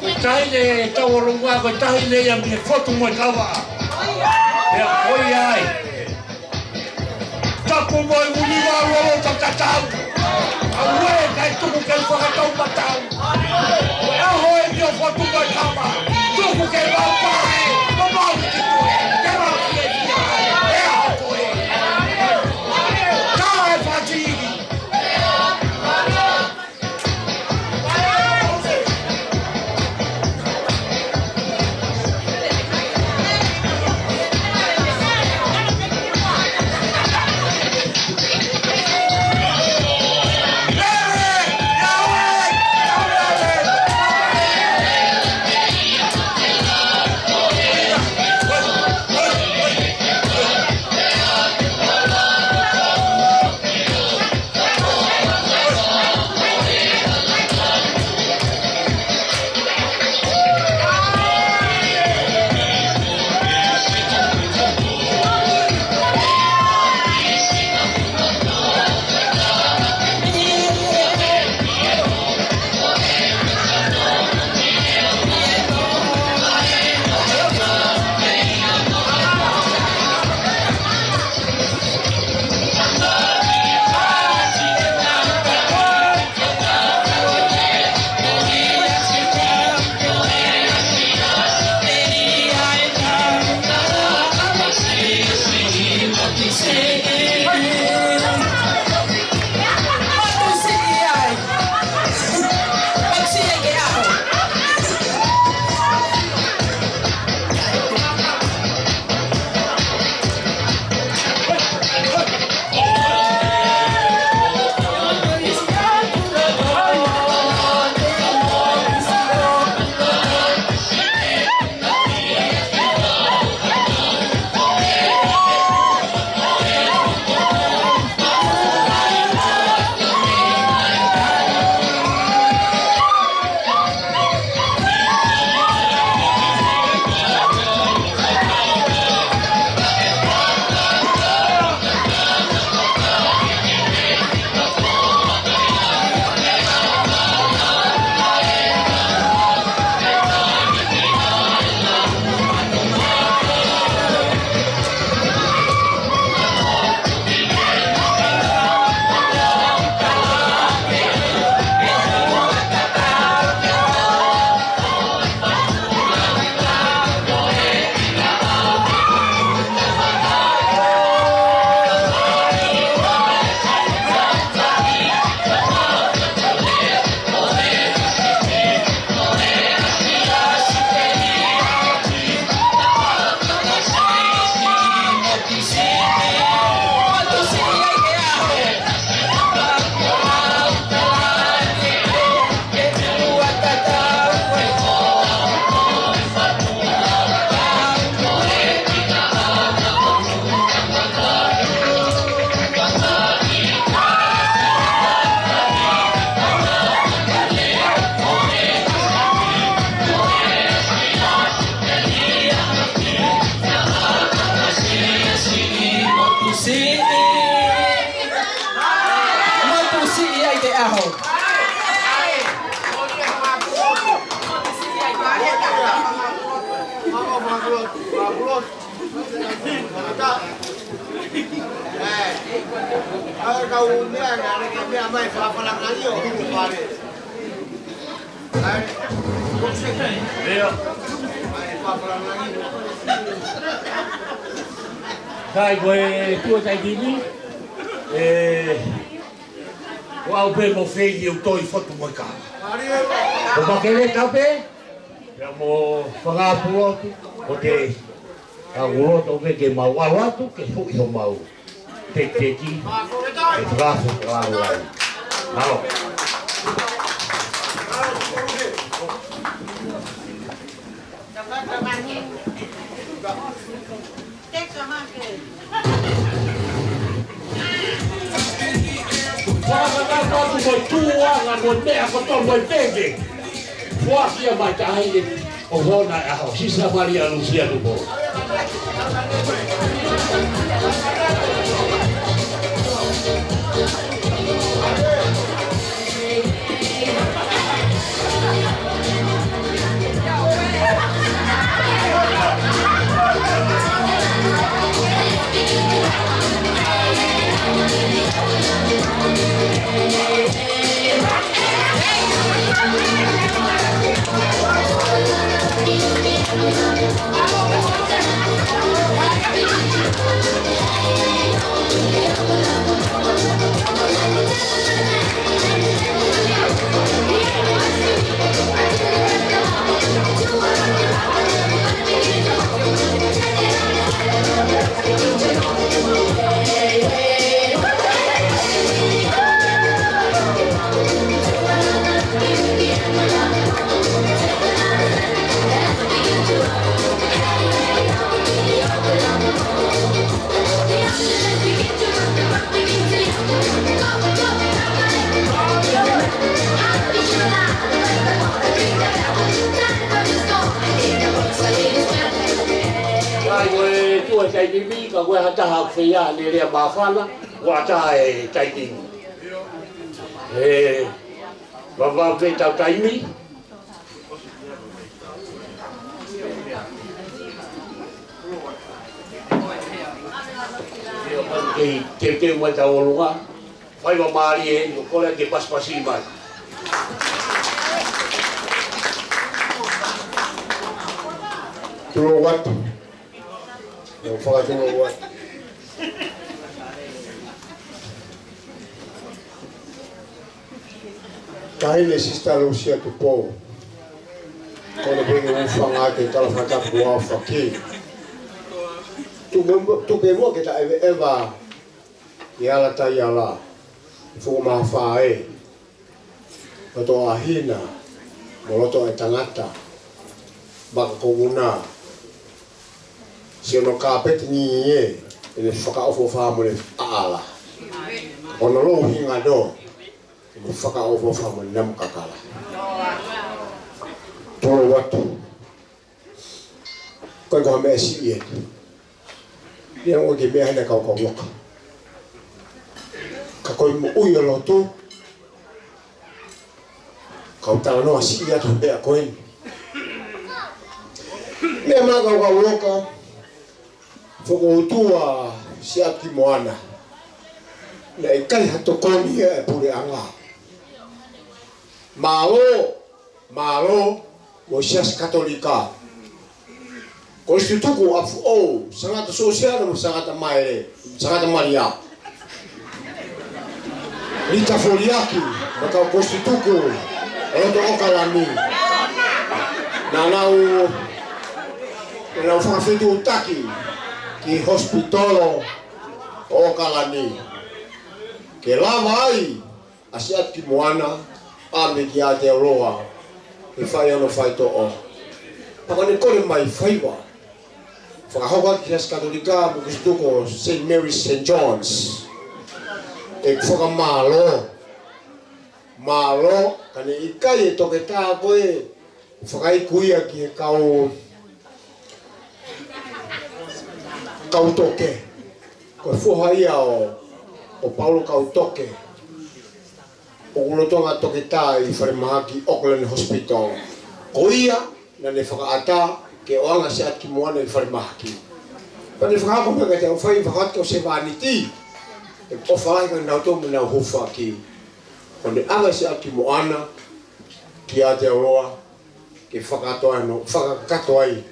Ko e taʻahine tauʻolunga, ko e taʻahine ia mei he Fotu mo e Kava. Pea ko ia ai. Tapu mo e uni vālolo tatatau. Auē, kae tuku ke fakatau matau. Ko e ʻaho eni ʻo Fotu mo e Kava. Tuku ke vāpae, mo mau ki tuʻe, ke mau ki e fia. ʻE ʻaho ko ē. Tae fati. Motusiʻi ai te ʻaho. Sai, ko e tuʻa taimi ni, ē, ʻoku ou pē mo fei ʻi ʻo toi fotu mo e kaha. Ko Makeleta pē, pea mo Fanga Pulotu, ko te ka uloto pē ke mau ʻalu atu, ke huʻi homau tekiteki, ke fakafo ko ʻalu ai. Mālō. Fakatapu atu mo e tuʻa, mo e meʻa kotoa mo e peke. Foaki ia mai tahi ʻo hona ʻaho, Sisa Malia Lusia Tupou. Sai, ko e tuʻa taimi ni, ka ko e ha taha ʻoku fai ʻene lea māfana, ʻoku ʻatā e taimi ni. Ē, vavā pē ʻetau taimi. Kei teuteu mai ʻetau ʻolunga. Faiva mālie eni, ʻoku ou kole ke pasipasi mai. Tulou atu. ʻOku ou fakatulou atu. Taʻahine Sisitā Lusia Tupou. Ko ʻene pē ke u fanga ke tala fakatapu ʻa faki. Tuku, tuku pē muʻa ke ta ʻeveʻeva ʻi ala tai ala. Fuʻu mafae. Loto ʻa hina, mo loto ʻa e tangata, maka ko una, sio no kāpeti ni e, ʻene fakaʻofoʻofa mo ʻene ʻaʻala. Ko hono lou hinga no, ʻene fakaʻofoʻofa mo ʻene namu kakala. Tulou atu. Ko e ko ha meʻa siʻi eni. Ia ʻoku ke meʻa hena kau kau loka. Ka ko e moʻui ʻo lotu. Kau talanoa siʻi atu meʻa ko eni. Meʻa mai kau kau loka. Fokoutua Siakimu ana. Naʻe ʻikai ha tokoni ia ʻa e puleʻanga. Mālō. Mālō, mo e Siasi Katolika. Kolisi Tutuku ʻa Fuʻou, Sangata Sosiano mo Sangata Maele, Sangata Malia. Lita Foliaki, mo e kau Kolisi Tutuku, ʻo loto ʻOkalani. Naʻa nau, naʻa nau fakafetuʻutaki, ki he hosipitolo ʻo ʻOkalani. Ke lava ai, ʻa Siakimu ana, ʻa me ki ʻAotearoa, ʻe fai hono faitoʻo. Pea ko ʻene kole mai faiva. Fakahoko atu ki he Siasi Katolika, mo e Kolisi Tutuku ʻo Saint Mary's, Saint John's. ʻE fakamālō. Mālō, ka ne ʻikai e toketā ko e fakaiku ia ki he kau, kau toke. Ko e foha ia ʻo, ʻo Paulo Kautoke, ʻoku lolotonga toketā ʻi falemahaki Auckland Hospital. Ko ia naʻa ne fakaʻatā ke ʻoange ʻa Siaosi Moana ʻi falemahaki. Pea ne fakahoko mai kiate au, fai fakahoko ʻo sevāniti. ʻE ʻofa lahi kiate kinautolu mo ʻenau hūfaki. ʻO ne ʻoange ʻa Siaosi Moana ki Aotearoa ke fakakakato ai hono, fakakakato ai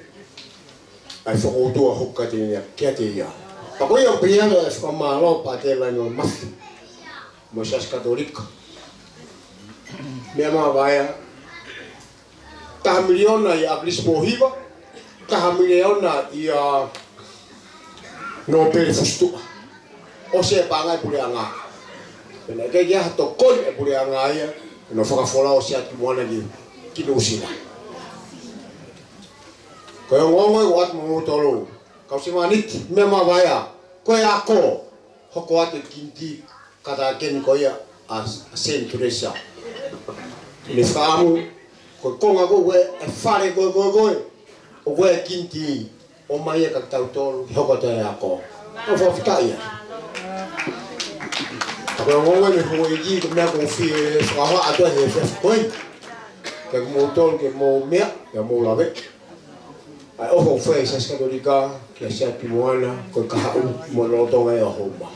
ʻa e fokoutua hoko kiate ia, kiate ia. Pea ko ia ʻoku pehē ange ʻa e fakamālō, Pātele Lainolo Mafi, mo e Siasi Katolika. Meʻa māvaea, taha miliona ʻia ʻAkilisi Pōhiva, taha miliona ʻia Nōpele Fusituʻa. ʻOsi e paʻanga ʻa e puleʻanga. Pea naʻe ʻikai ke ʻi ai ha tokoni ʻa e puleʻanga ia, ʻi hono fakafolau ʻo Siaosi Moana ki, ki Nuʻusila. Ko e ongoongo ʻoku ʻoatu maʻamoutolu, kau sevāniti, meʻa māvaea, ko e ako, hoko atu e kinitī kātakeni ko ia ʻa, ʻa Saint Teresa. Ne fakaʻamu, ko e konga ko ē ʻo e fale ko ē, ko ē, ko ē, ʻoku ʻi ai e kinitī, ʻomai ia kiate kitautolu, ke hoko atu e ako. ʻOku fakafetaʻi ia. Ka ko e ongoongo eni houʻeiki, ko e meʻa ʻoku ou fie fakahā atu he efiafi ko ē. Kiate kimoutolu ke mou meʻa, ke mou lave. ʻA e ʻofa ʻoku fai ʻe he Siasi Katolika kia Siaosi Moana, ko e kahaʻu mo e lolotonga ʻo e houa.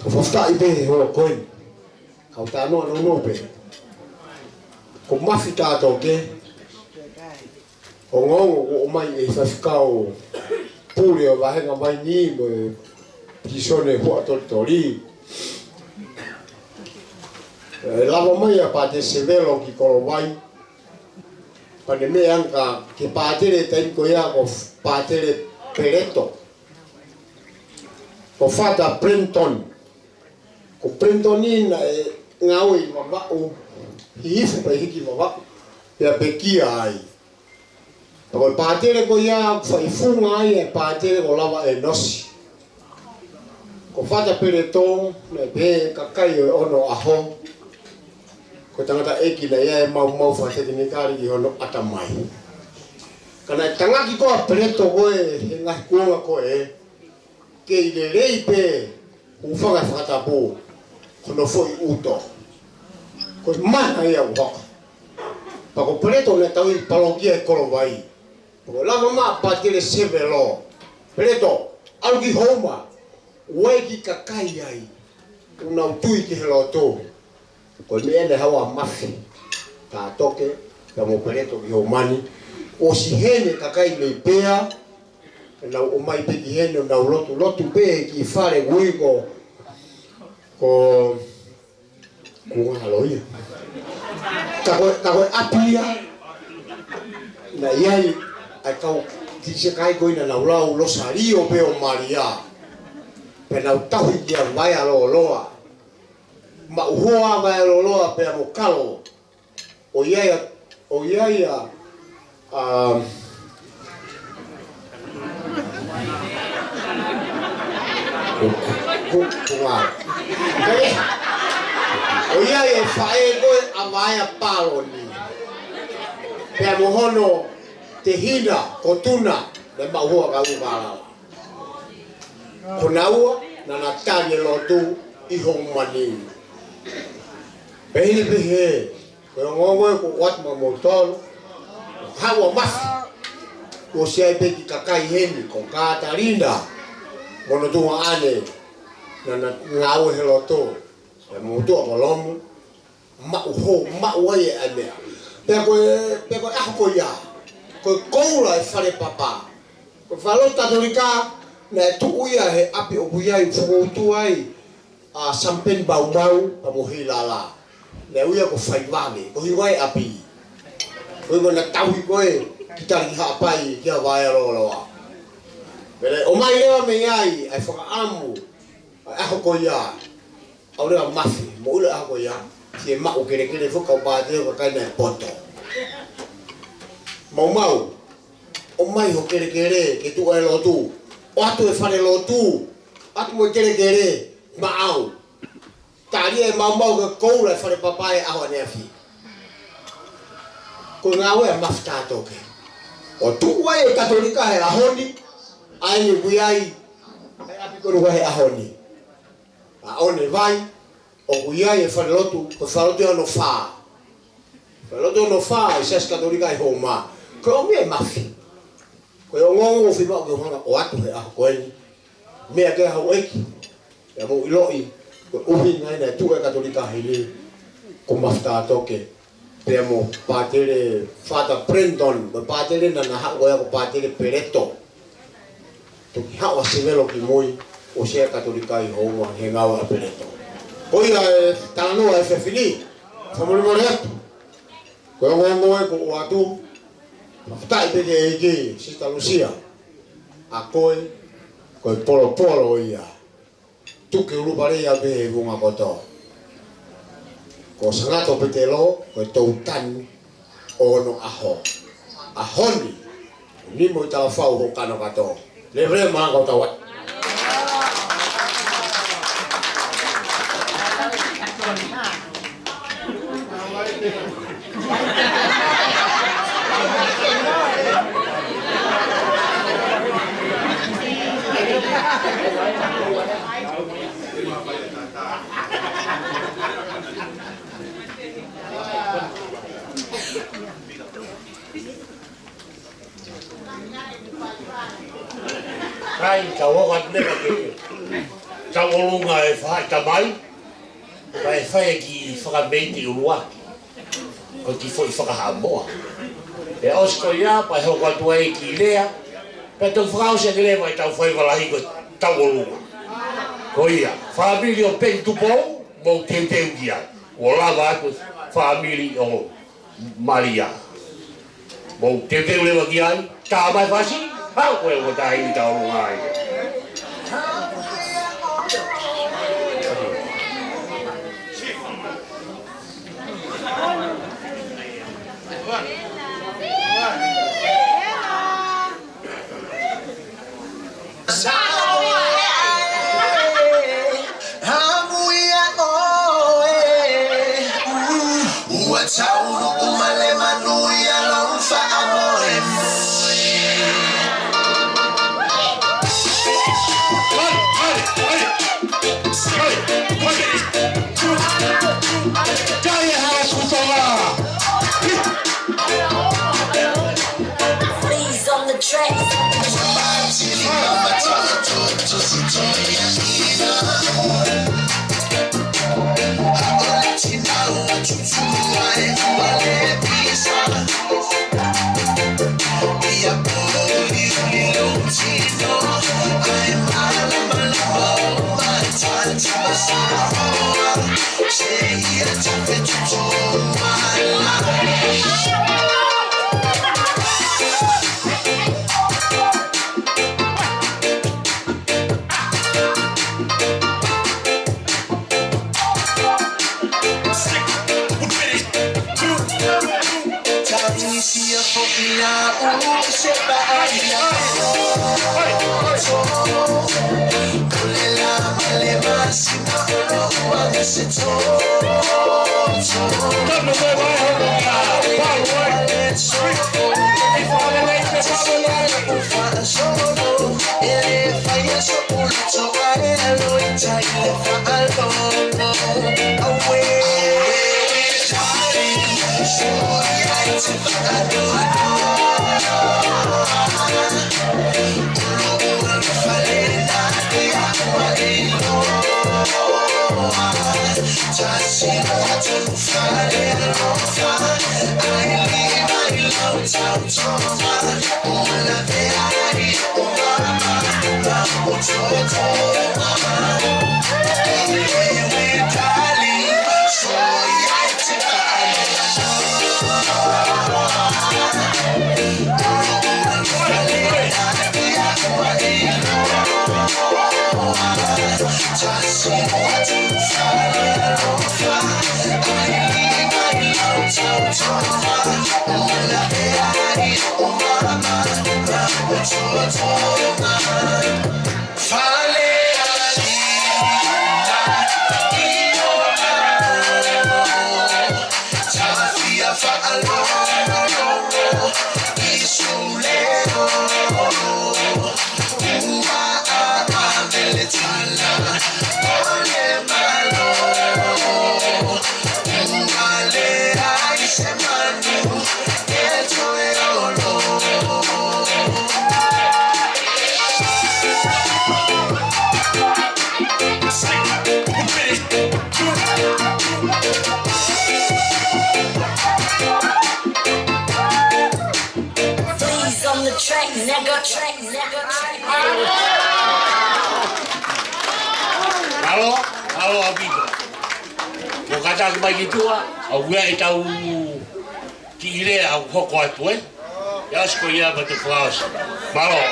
ʻOku fakafetaʻi pē he houa ko ē. Kau talanoa nounou pē. Ko Mafi Tatoke, ongoongo kuo ʻomai ʻe he faifekau pule ʻo e vāhenga Vainī mo e pilīsone Huʻatolitoli. ʻE lava mai ʻa Pātele Sevelo ki Kolovai. Pea ne meʻa ange ki he pātele taimi ko ia ko Pātele Peleto. Ko Father Brenton. Ko Brenton ia naʻe ngāue ʻi Vavaʻu, Hihifo pea hiki Vavaʻu, pea pekia ai. Pea ko e pātele ko ia, faʻifunga ai e pātele ko Lava ʻEnosi. Ko Father Peleto, naʻe pehē ʻe he kakai ʻo e Ono ʻAho, ko e tangataʻeiki naʻe ʻi ai e maumau fakatekinikale ki hono ʻatamai. Ka naʻe tangaki ko ē ʻa Peleto ko ē he ngaahi kuonga ko ē, kei lelei pē, hūfanga he fakatapu, ko hono foʻi ʻuto. Ko e mana ia ʻoku hoko. Pea ko Peleto naʻe tauhi palokia ʻi Kolovai. Pea ko e lava mai ʻa Pātele Sevelo. Peleto, ʻalu ki Houma, ʻoua ʻe kiʻi kakai ai, ʻoku nau tui ki he lotu. Ko e meʻa naʻe haʻu ai ʻa Mafi Tatoke, pea mo Peleto ki Houma ni. ʻOsi heni e kakai mei Pea, ʻenau ō mai pē ki heni ʻo nau lotu, lotu pē ki he fale ʻoku ui ko, ko, ko Ngalo ia. Ka ko, ka ko e ʻapi ia, naʻe ʻi ai ʻa e kau kilisekai ko ē naʻa nau lau Losalio pē ʻo Malia. Pea nau tauhi kia Vaea Loloa. Maʻu hoa ʻa Vaea Loloa pea mo Kalo. ʻO ʻi ai ʻa, ʻo ʻi ai ʻa, um, ku, ku, ku, ku ngā. ʻO ʻi ai e faʻē ko ē ʻa Vaea Paloni. Pea mo hono tehina ko Tuna, naʻe maʻu hoa ʻa Ukalala. Ko naua naʻa na tali e lotu ʻi Houma ni. Pehē ni pehē, ko e ongoongo ē kuo ʻoatu maʻamoutolu, haʻu ʻa Mafi, kuo ʻosi ʻi ai pē kiʻi kakai heni, ko Katalina mo hono tuongaʻane, naʻa na ngāue he lotu, pea mo Tuʻa Kolomu, maʻu hoa, maʻu ai e ʻai meʻa. Pea ko e, pea ko e ʻaho ko ia, ko e koula e fale papa. Ko e falelotu Katolika, naʻe tuʻu ia he ʻapi ʻoku ʻi ai, fokoutua ai ʻa Sampeni Maumau, pea mo Hilala. Naʻe ui ia ko Faivave, ko e hingoa e ʻapi. Ko e hingoa naʻe tauhi ko ē ki Tali ki Haʻapai, kia Vaea Loloa. Pea naʻe ʻomai leva mei ai, ʻa e fakaʻamu, ʻa e ʻaho ko ia, ʻalu leva ʻa Mafi, moʻui leva he ʻaho ko ia, ke maʻu kelekele foki kau pātele ʻo e kakai naʻe poto. Maumau, ʻomai ho kelekele, ke tuʻu e lotu, ʻoatu e falelotu, ʻoatu mo e kelekele, maʻau. Tali ʻe Maumau ko e koula e fale papa he ʻaho ʻaneafi. Ko e ngāue ʻa Mafi Tatoke. ʻO tuʻu ai e Katolika he ʻaho ni, ʻa eni ʻoku ʻi ai, Ko e ʻuhinga he ʻaho ni, ʻa ʻOnevai, ʻoku ʻi ai e falelotu, ko e falelotu ʻe ono fā. Falelotu ʻe ono fā ʻi he Siasi Katolika ʻi Houma. Ko e ʻomi e mafi. Ko e ongoongo ʻoku fiemaʻu ke u hanga ʻo ʻoatu he ʻaho ko eni. Meʻa ke houʻeiki, pea mou ʻiloʻi, ko e ʻuhinga ia naʻe tuʻu e Katolika heni, ko Mafitātoke, pea mo Pātele Father Brandon, mo Pātele naʻa na haʻu ko ia ko Pātele Peleto. Toki haʻu ʻa Sivelo ki mui, ʻosi e Katolika ʻi Houma he ngāue ʻa Peleto. Ko ia e talanoa e fefini, fakamolemole atu. Ko e ongoongo ē ʻoku ou ʻoatu, fakafetaʻi pē ki he ʻEiki, Sister Lucia. ʻA koe, ko e polopolo ia. Tuku ke u ʻulu pale ia pē he vunga kotoa. Ko Sangato Petelo, ko e toutanu ʻo onoʻaho. ʻAho ni, ni mo e talafau ho kano katoa. Lelei mo e maʻa kau tau atu. Kai, tau hoko atu leva ki he tauʻolunga e faʻahi tamai, pea ʻe fai e kiʻi fakameiti ʻuluaki. Ko e kiʻi foʻi fakahaʻamoa. Pea ʻosi ko ia, pea ʻe hoko atu ai e kiʻi lea, pea tau fakaʻosi ʻaki leva ʻetau faiva lahi ko e tauʻolunga. Ko ia, fāmili ʻo Peni Tupou, mou teuteu ki ai. ʻO lava atu fāmili ʻo Malia. Mou teuteu leva ki ai, tā mai fasi, hau ko e ʻo tā ʻi tauʻolunga ai. Please on the track. Aku mai ki tuʻa, ʻoku ʻi ai ʻetau kiʻi lea ʻoku hoko atu, ē? ʻIo, ʻosi ko ia pea te u fakaʻosi. Mālō.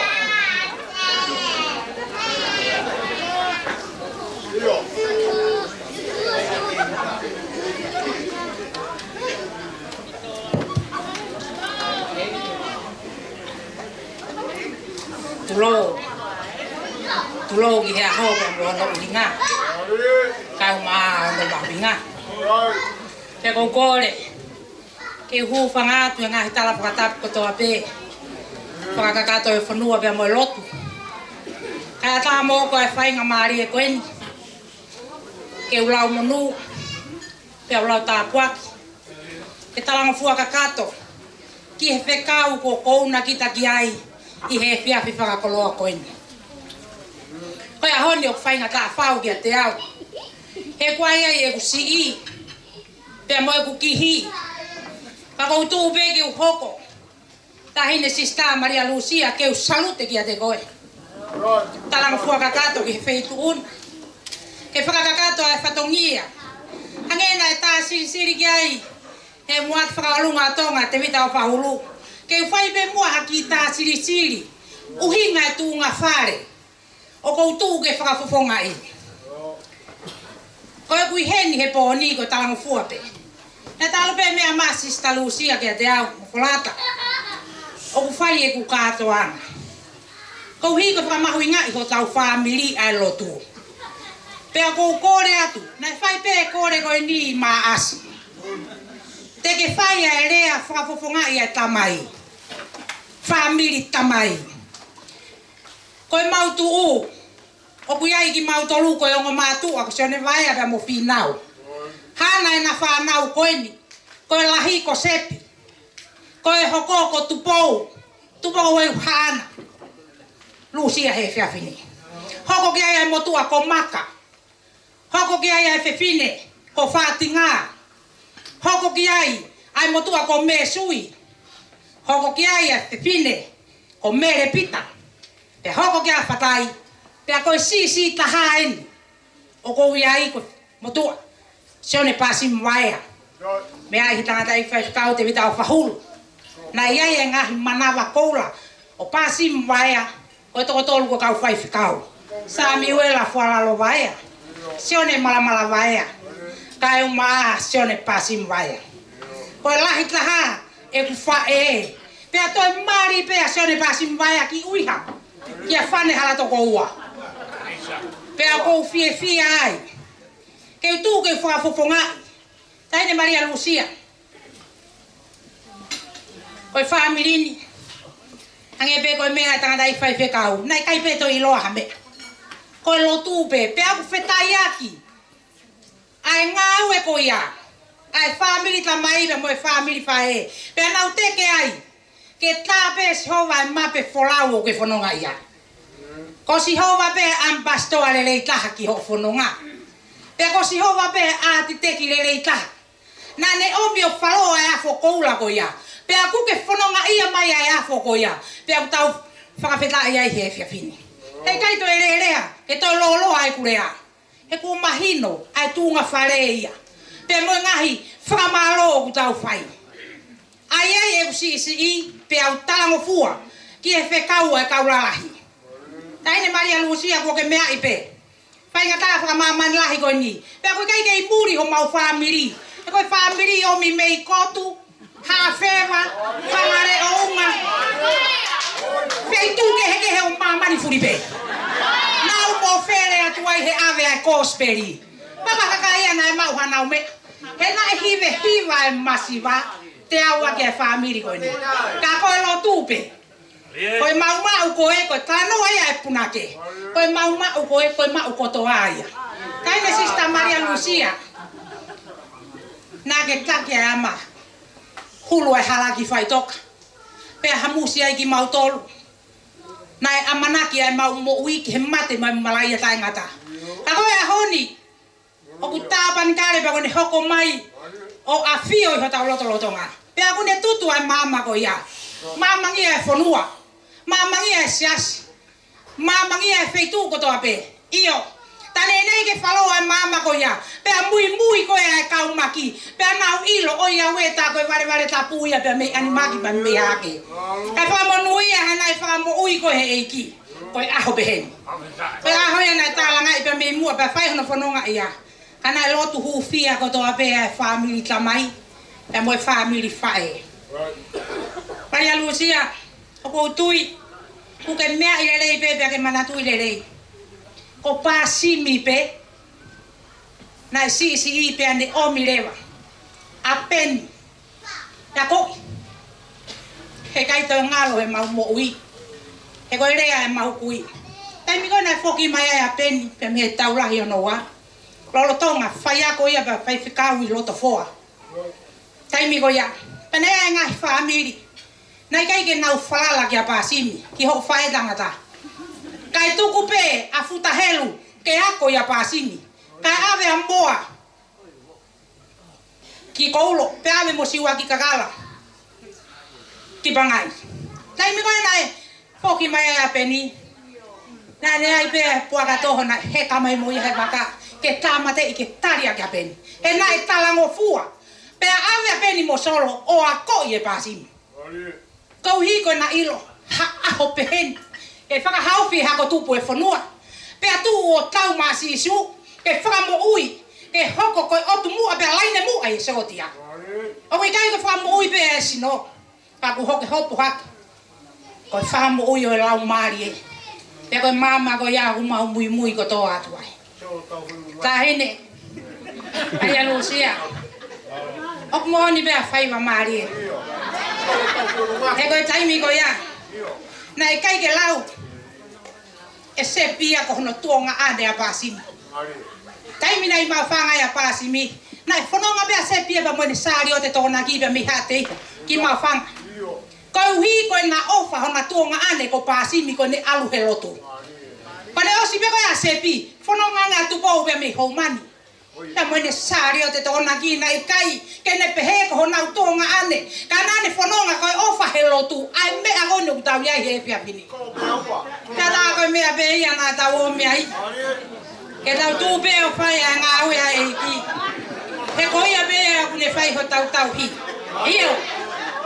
Tulou. Tulou ki he ʻaho pea mo hono ʻuhinga. Kae ʻumaʻā hono mahuʻinga. Pea ʻoku ou kole ke u hūfanga atu he ngaahi tala fakatapu kotoa pē, fakakakato e fonua pea mo e lotu. Kae ʻatā moʻoku e faingamālie ko eni ke u lau monū, pea u lau tāpuaki, ke talangofua kakato ki he fekau kuo kouna kita ki ai ʻi he efiafi fakakoloa ko eni. Ko e ʻaho ni ʻoku faingataʻa fau kiate au, he ʻoku ʻi ai ʻeku siʻi pea mo ʻeku kihi. Ka ʻoku ou tuʻu pē ke u hoko Taʻahine Sisitā Malia Lusia ke u salute kiate koe. Talangofua kakato ki he feituʻu ni, ke fakakakato ʻa e fatongia. Hangē naʻe tā silisili ki ai he muʻaki fakaʻolunga ʻo Tonga, Tevita ʻOfahulu. Ke u fai pē muʻa ha kiʻi tā silisili, ʻuhinga e tuʻunga fale ʻoku ou tuʻu ke fakafofongaʻi. Ko ʻeku ʻi heni he pō ni ko e talangofua pē. Naʻe talu pē meʻa mai Sisitā Lusia kiate au, mo Folata, ʻoku fai ʻeku kātoanga koeʻuhi ko e fakamahuʻingaʻi hotau fāmili ʻa e lotu. Pea ʻoku ou kole atu, naʻe fai pē e kole ko eni ʻi Maʻasi, te ke fai ʻa e lea fakafofongaʻi ʻa e tamai. Fāmili tamai. Ko e mau tuʻu, ʻoku ʻi ai kimautolu ko e ongo mātuʻa ko Sione Vaea pea mo Fīnau. Haʻana ʻena fānau ko eni, ko e lahi ko Sepi, ko e hoko ko Tupou, Tupou ʻEuhana. Lusia he efiafi ni. Hoko ki ai ʻa e motuʻa ko Maka. Hoko ki ai ʻa e fefine ko Fatinga. Hoko ki ai ʻa e motuʻa ko Mesui. Hoko ki ai ʻa e fefine ko Mele Pita. Pea hoko ki ai ʻa Fatai. Pea ko e siʻisiʻi taha eni ʻoku ou ʻi ai ko e motuʻa Sione Pasimi Vaea. Meʻa ai he tangataʻeiki faifekau Tevita ʻOfahulu. Naʻe ʻi ai e ngaahi manava koula ʻo Pasimi Vaea, ko e toko tolu ko e kau faifekau. Samiuela Fualalo Vaea, Sione Malamala Vaea, kae ʻumaʻā Sione Pasimi Vaea. Ko e lahi taha ʻeku faʻē. Pea toe mali pē ʻa Sione Pasimi Vaea ki ʻUiha, kia Fane Halatokoua. Pea ʻoku ou fiefia ai ke u tuʻu ke u fakafofongaʻi Taʻahine Malia Lusia. Ko e fāmili ni, hangē pē ko e meʻa ʻa e tangataʻeiki faifekau, naʻe ʻikai pē toe ʻiloa ha meʻa. Ko e lotu pē, pea ʻoku fetaiaki ʻa e ngāue ko ia ʻa e fāmili tamai pea mo e fāmili faʻē. Pea nau teke ai ke tā pē ʻe Sihova e mape folau ʻoku ke fononga ai. Ko Sihova pē ʻa e ʻamipasitoa lelei taha ki hoʻo fononga. Pea ko Sihova pē ʻa e ʻātiteki lelei taha. Naʻa ne ʻomi ʻo falo ʻa e afo koula ko ia. Pea ʻoku ke fonongaʻia mai ʻa e afo ko ia. Pea ʻoku tau fakafetaʻi ai he efiafi ni. Heʻikai toe lelea, ke toe lōloa ʻeku lea. He kuo mahino ʻa e tuʻunga fale ia pea mo e ngaahi fakamālō ʻoku tau fai. ʻA ia ʻeku siʻisiʻi pea u talangofua ki he fekau ʻa e kau lalahi. Taʻahine Malia Lusia, kuo ke meaʻi pē faingataʻa fakamāmani lahi ko eni. Pea ʻoku ʻikai ke ʻi muli homau fāmili. He ko e fāmili ʻomi mei Kotu, Haʻafeva, Fangaleʻounga, feituʻu kehekehe ʻo māmani fuli pē. Nau mofele atu ai he ʻave ʻa e kosipeli. Papa kakaia naʻe maʻu hanau meʻa. He naʻe hivehiva e masiva, te au ake e fāmili ko eni. Ka ko e lotu pē. Ko e maʻumaʻu ko ē, ko e talanoa ia e punake. Ko e maʻumaʻu ko ē, ko e maʻu kotoa ia. Taʻahine Sisitā Malia Lusia, naʻa ke taki ʻa e ʻama hulu ʻa e hala ki Faitoka, pea hamusi ai kimautolu. Naʻe ʻamanaki ʻa e mau moʻui ki he mate mo e malaʻia taʻengata. Ka ko e ʻaho ni, ʻoku tāpanikale pea kuo ne hoko mai ʻo ʻafio ʻi hotau lotolotonga. Pea kuo ne tutu ʻa e maama ko ia. Maamangia e fonua. Maamangia e siasi. Maamangia e feituʻu kotoa pē. ʻIo, tā Naʻe ʻi ai ke fālō ʻa e maama ko ia. Pea muimui ko ē ʻa e kau maki. Pea nau ʻilo ʻoiauē tā ko e valevale tapu ia pea mei ʻanimaki pea mei hake. Kae fakamonūʻia he naʻe fakamoʻui ko ē ʻe he ʻEiki. Ko e ʻaho pehē ni. Ko e ʻaho ia naʻe tālangaʻi pea mei muʻa pea fai hono fononga ia. Ka naʻe lotu hūfia kotoa pē ʻa e fāmili tamai. Pea mo e fāmili faʻē. Malia Lusia, ʻoku ou tui, ʻoku ke meaʻi lelei pē pea ke manatuʻi lelei. Ko Pasimi pē, naʻe siʻisiʻi pea ne ʻomi leva ʻa Peni. Naʻa ko ē, heʻikai toe ngalo ʻemau moʻui. He ko e lea ʻemau kui. Taimi ko ē naʻe foki mai ai ʻa Peni, pea mei he Tau Lahi hono ua. Lolotonga, faiako ia pea faifekau ʻi Lotofoa. Taimi ko ia, pea naʻe ʻi ai e ngaahi fāmili. Naʻe ʻikai ke nau falala kia Pasimi, ki hoʻo faʻētangata. Kae tuku pē ʻa Futa Helu, ke ako ʻia Pasimi. Kae ʻave ʻa Moa ki Koulo, pea ʻave mo Siuaki Kakala ki Pangai. Taimi ko ē naʻe foki mai ai ʻa Peni. Naʻe ʻi ai pē puaka toho naʻe heka mai mo ia he vaka, ke tāmateʻi ke tali ʻaki ʻa Peni. He naʻe talangofua. Pea ʻave ʻa Peni mo Solo ʻo akoʻi ʻe Pasimi. Koeʻuhi ko ʻena ʻilo, ha ʻaho pehē ni, ʻe fakahaofi e hako tupu ʻo e fonua. Pea tuʻu ʻo tau maʻa Sīsū, ke fakamoʻui, ke hoko ko e ʻotu muʻa pea laine muʻa ʻi he sōtia. ʻOku ʻikai ko e fakamoʻui pē ʻa e sino, ka ʻoku hoko e hopo hake. Ko e fakamoʻui ʻo e Laumālie. Pea ko e maama ko ia ʻoku mau muimui kotoa atu ai. Taʻahine, Malia Lusia. ʻOku moʻoni pē ʻa Faiva Malia. He ko e taimi ko ia, naʻe ʻikai ke lau ʻe Sepia ko hono tuongaʻane ʻa Pasimi. Taimi naʻe ʻi Maʻufanga ai ʻa Pasimi, naʻe fononga pē ʻa Sepia pea mo ʻene saliote Tokonaki pea mei Haʻateiho ki Maʻufanga. Koeʻuhi ko ʻena ʻofa hono tuongaʻane ko Pasimi ko ʻene ʻalu he lotu. Pea naʻe ʻosi pē ko ia ʻa Sepi, fononga ange ʻa Tupou pea mei Houmani. Pea mo ʻene saliote Tokonaki, naʻe ʻikai ke ne pehē ko honau tuongaʻane. Ka naʻa ne fononga ko e ʻofa he lotu, ʻa e meʻa ko eni ʻoku tau ʻi ai he efiafi ni. Pea tā ko e meʻa pē ia naʻa tau ō mei ai. Ke tau tuʻu pē ʻo fai ʻa e ngāue ʻa e ʻEiki. He ko ia pē ʻoku ne fai hotau tauhi. ʻIo,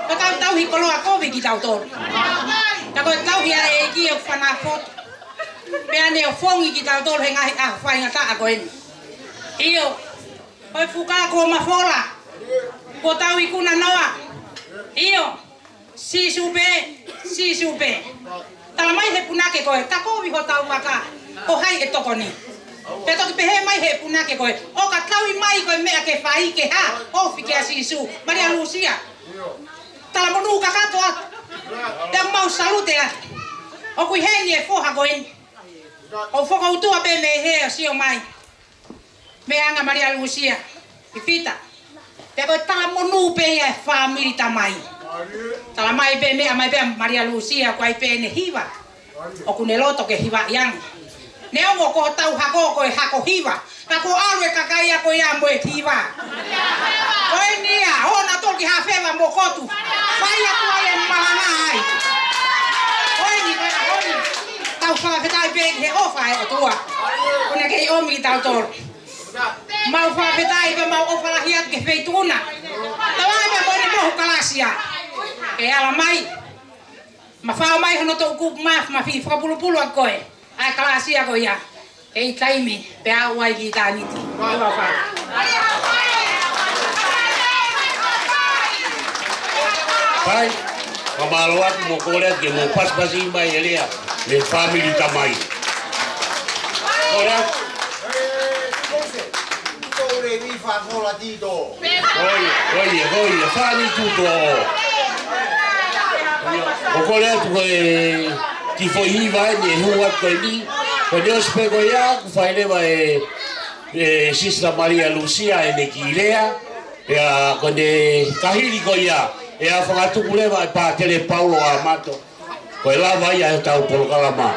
hotau tauhi koloa kovi kitautolu. Ka ko e tauhi ʻa e ʻEiki ʻoku fanafotu. Pea ne ʻofongi kitautolu he ngaahi ʻaho faingataʻa ko eni. ʻIo, ko e fuka kuo mafola. Kuo tau ikuna noa. ʻIo, Sīsū pē, Sīsū pē. Tala mai he punake ko ē, ka kovi hotau vaka, ko hai ʻe tokoni? Pea toki pehē mai he punake ko ē, ʻo ka tauhi mai ko e meʻa ke fai ke hā, ofi kia Sīsū, Malia Lusia. Talamonū kakato atu. Pea mau salute atu. ʻOku ʻi heni e foha ko eni. ʻOku fokoutua pē mei he ʻo sio mai. Meʻa ange Malia Lusia, Pipita. Pea ko e talamonū pē ia e fāmili tamai. Tala mai pē meʻa mai pē Malia Lusia, ko ai pē ʻene hiva. ʻOku ne loto ke hivaʻi ange. Neongo ko hotau hako ko e hako hiva. Ka kuo ʻalu e kakai ia ko ia mo e hiva. Ko eni ia, ʻoua naʻa tolki ha feva mo kotu. Fai atu ai e malanga ai. Ko eni, ko eni. Tau fakafetaʻi pē ki he ʻofa ʻa e ʻOtua. ʻOku ne kei ʻomi kitautolu. Mau fakafetaʻi pea mau ʻofa lahi atu ki he feituʻu na. Tau ʻai pē mo ʻene mohu kalasia. Ke ala mai. Mafao mai hono toʻukupu mafi, mafi fakapulupulu ʻa koe. ʻA e kalasia ko ia. Kei taimi, pea aʻu ai ki ʻitāniti. Ua fa. Pai, fakamālō atu mo kole atu ke mo pasipasi mai e lea, mei he fāmili tamai. Kole atu. Ko ia, ko ia, ko ia, fāmili tuto. ʻOku ou kole atu ko e kiʻi foʻi hiva eni ʻe hū atu ko eni. Ko eni ʻosi pē ko ia, kuo fai leva ʻe, ʻe Sister Malia Lusia ʻene kiʻi lea. Pea ko eni ka hili ko ia, ʻe fakatuku leva ʻe Pātele Paulo ʻAmato. Ko e lava ia ʻetau polokalama.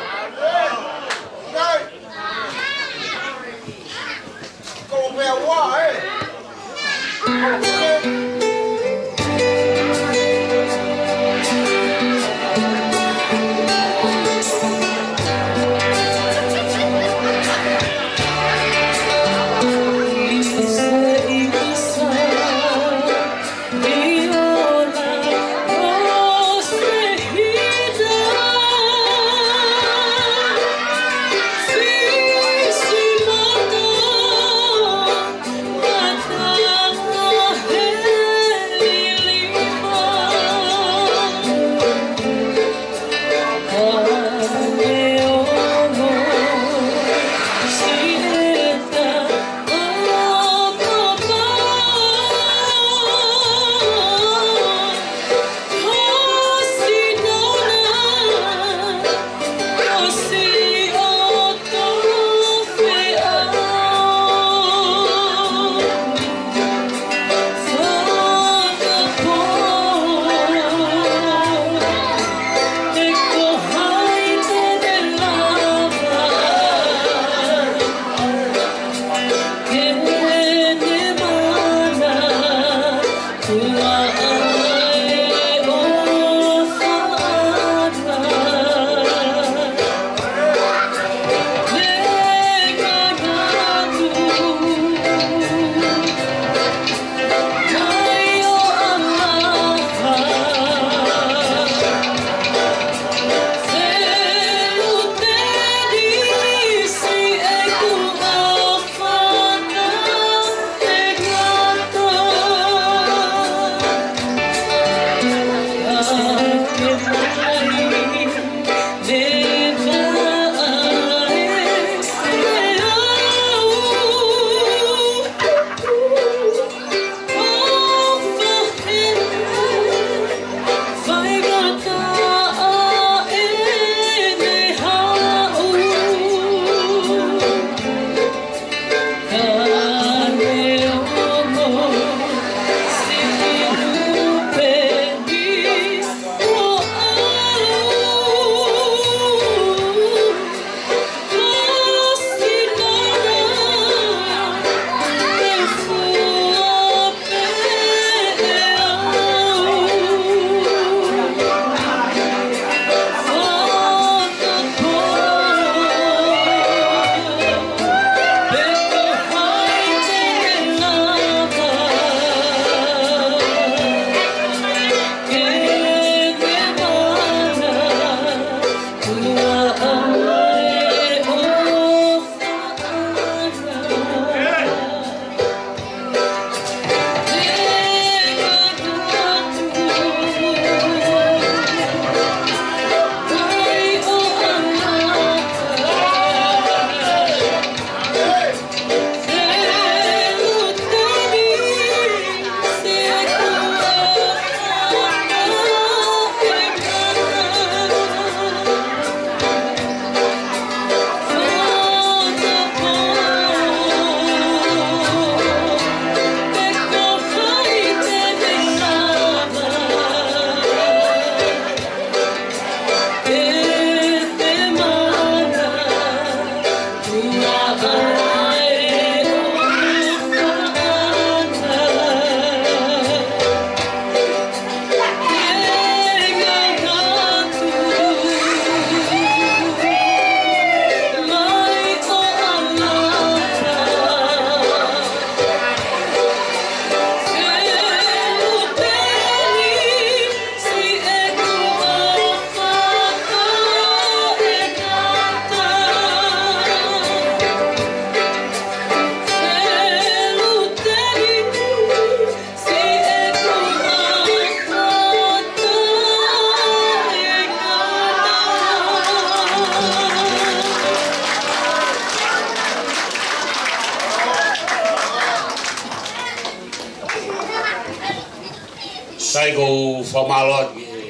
ʻOku ou fakamālō atu ki he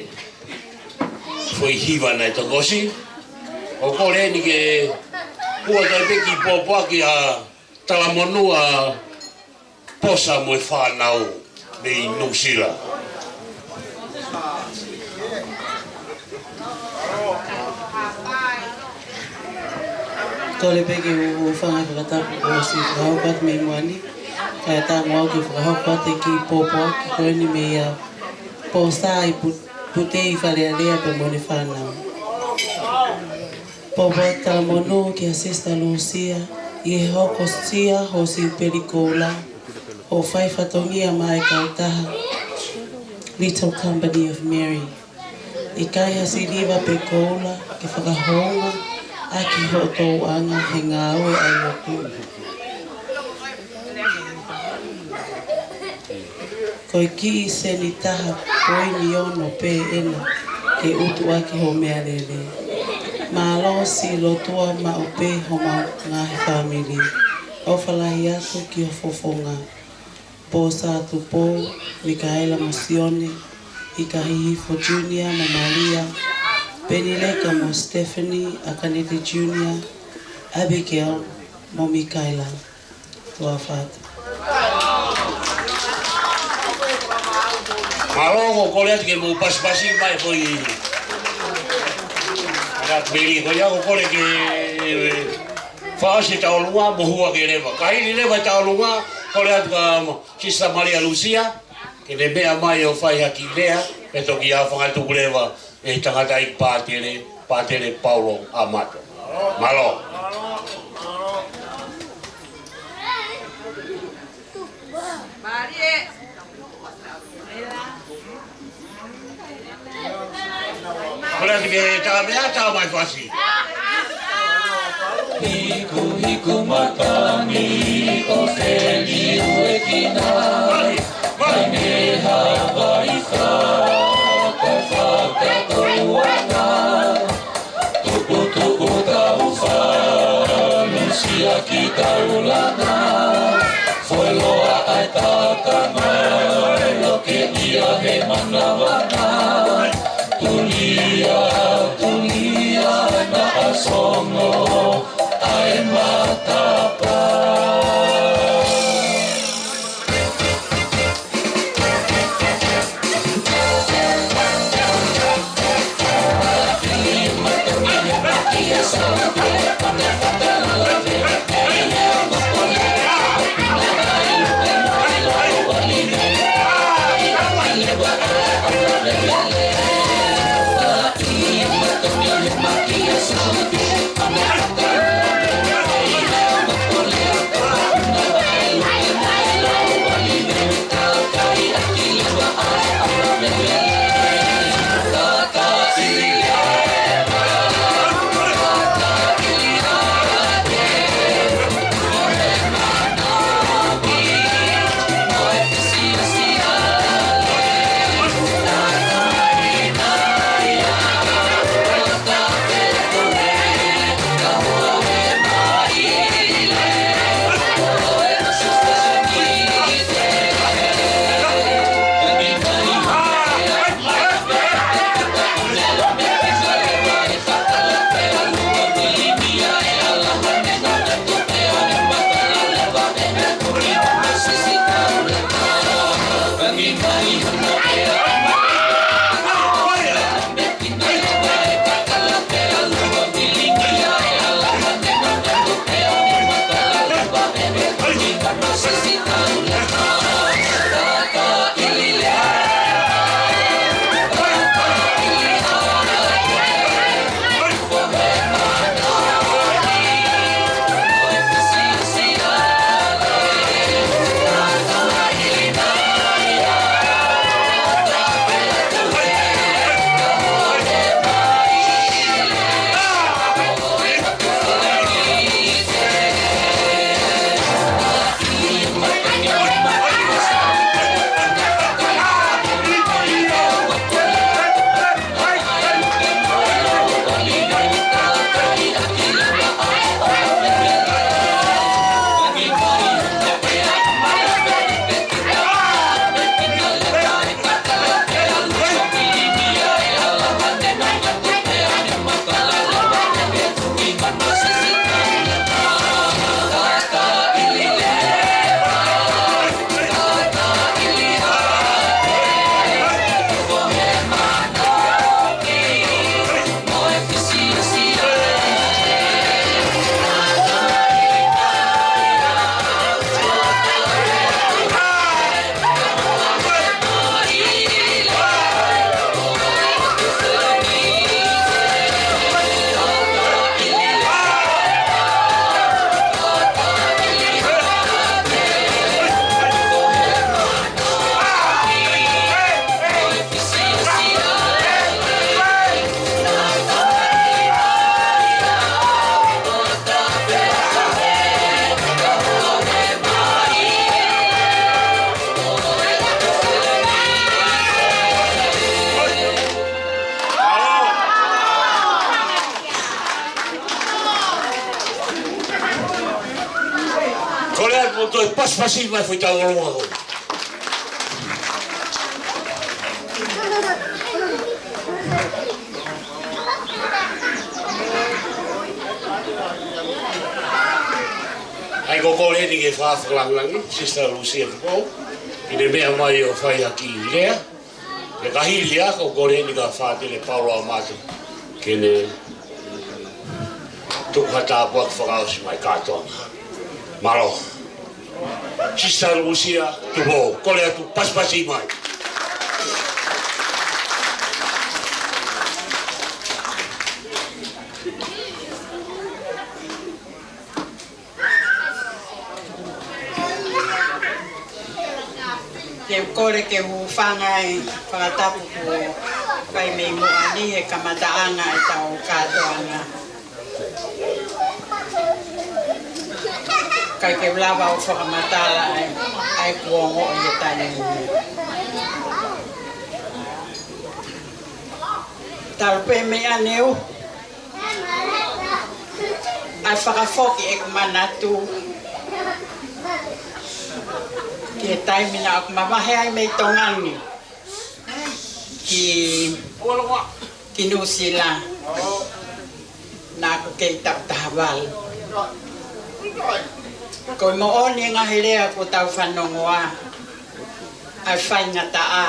foʻi hiva naʻe toki ʻosi. ʻOku ou kole eni ke u ʻoatu pē e kiʻi pōpoaki ʻa e talamonū ʻa Posa mo e fānau mei Nuʻusila. Kole pē ke u hūfanga he fakatapu kuo ʻosi fakahoko atu mei muʻa ni, kae ʻatā muʻa au ke fakahoko atu e kiʻi pōpoaki ko eni meia Posa ʻi Pu-, Putei Fale Alea pea mo ʻene fānau. Pōpoaki talamonū kia Sister Lusia, ʻi he hokosia ho siupeli koula, ʻo fai fatongia maʻa e kautaha Little Company of Mary. ʻIkai ha siliva pe koula ke fakahounga ʻaki hoʻo tōʻonga he ngāue ʻa e lotu. Ko e kiʻi seni taha poini ono pē ena ke utu ʻaki hoʻo meʻalele. Mālō siʻi lotua maʻu pē homau ngaahi fāmili. ʻOfa lahi atu ki ho fofonga. Posa Tupou, Mikaela mo Sione, ʻIkahihifo Junior mo Malia, Penileka mo Stephanie, ʻAkanete Junior, Abigail mo Mikaela. Tuʻa ʻofa atu. Mālō, ʻoku ou kole atu ke mou pasipasi mai ko i. Ana peli ko ia, ʻoku ou kole ke fakaʻosi e tauʻolunga mo hū hake leva. Ka hili leva e tauʻolunga, kole atu kia Sister Malia Lusia ke ne meʻa mai ʻo fai ha kiʻi lea, pea toki ʻaofangatuku leva ʻe he tangataʻeiki pātele, Pātele Paulo Amato. Mālō. Kole atu ki he taha meʻa, taha mai fasi. Hiku hiku matangi ʻo feliuekina. Mai ne Havaisa, ka fakakoʻuana. Tuputupu tau falu siaki taulanga. Foʻi loa ʻa e tatanga, loke ia he manavana. Tulia, tulia, naʻa songo ʻa e matapā. Kole atu mo toe pasipasi mai foʻi tauʻolunga ko. ʻAi ko e kole eni ke fakaafeʻi langilangi, Sister Lucia Tupou, ʻi heʻene meʻa mai ʻo fai ha kiʻi lea. Pea ka hili ia, ko e kole eni kia Fātele Paula ʻAmate ke ne tuku ha tāpuaki fakaʻosi mai kātoa. Mālō. Sister Lucia Tupou, kole atu pasipasi mai. Te u kole ke u hūfanga he fakatapu kuo fai mei muʻa ni he kamataʻanga ʻetau kātoanga. Kae ke u lava ʻo fakamatala ʻa e, ʻa e kuonga ʻo e taimi ni. Talu pē mei ʻaneuhu, ʻa e fakafoki ʻeku manatu ki he taimi naʻa ku mavahe ai mei Tonga ni ki, ki Nuʻusila, naʻa ku kei taʻu taha valu. Ko e moʻoni e ngaahi lea kuo tau fanongoa, ʻa e faingataʻa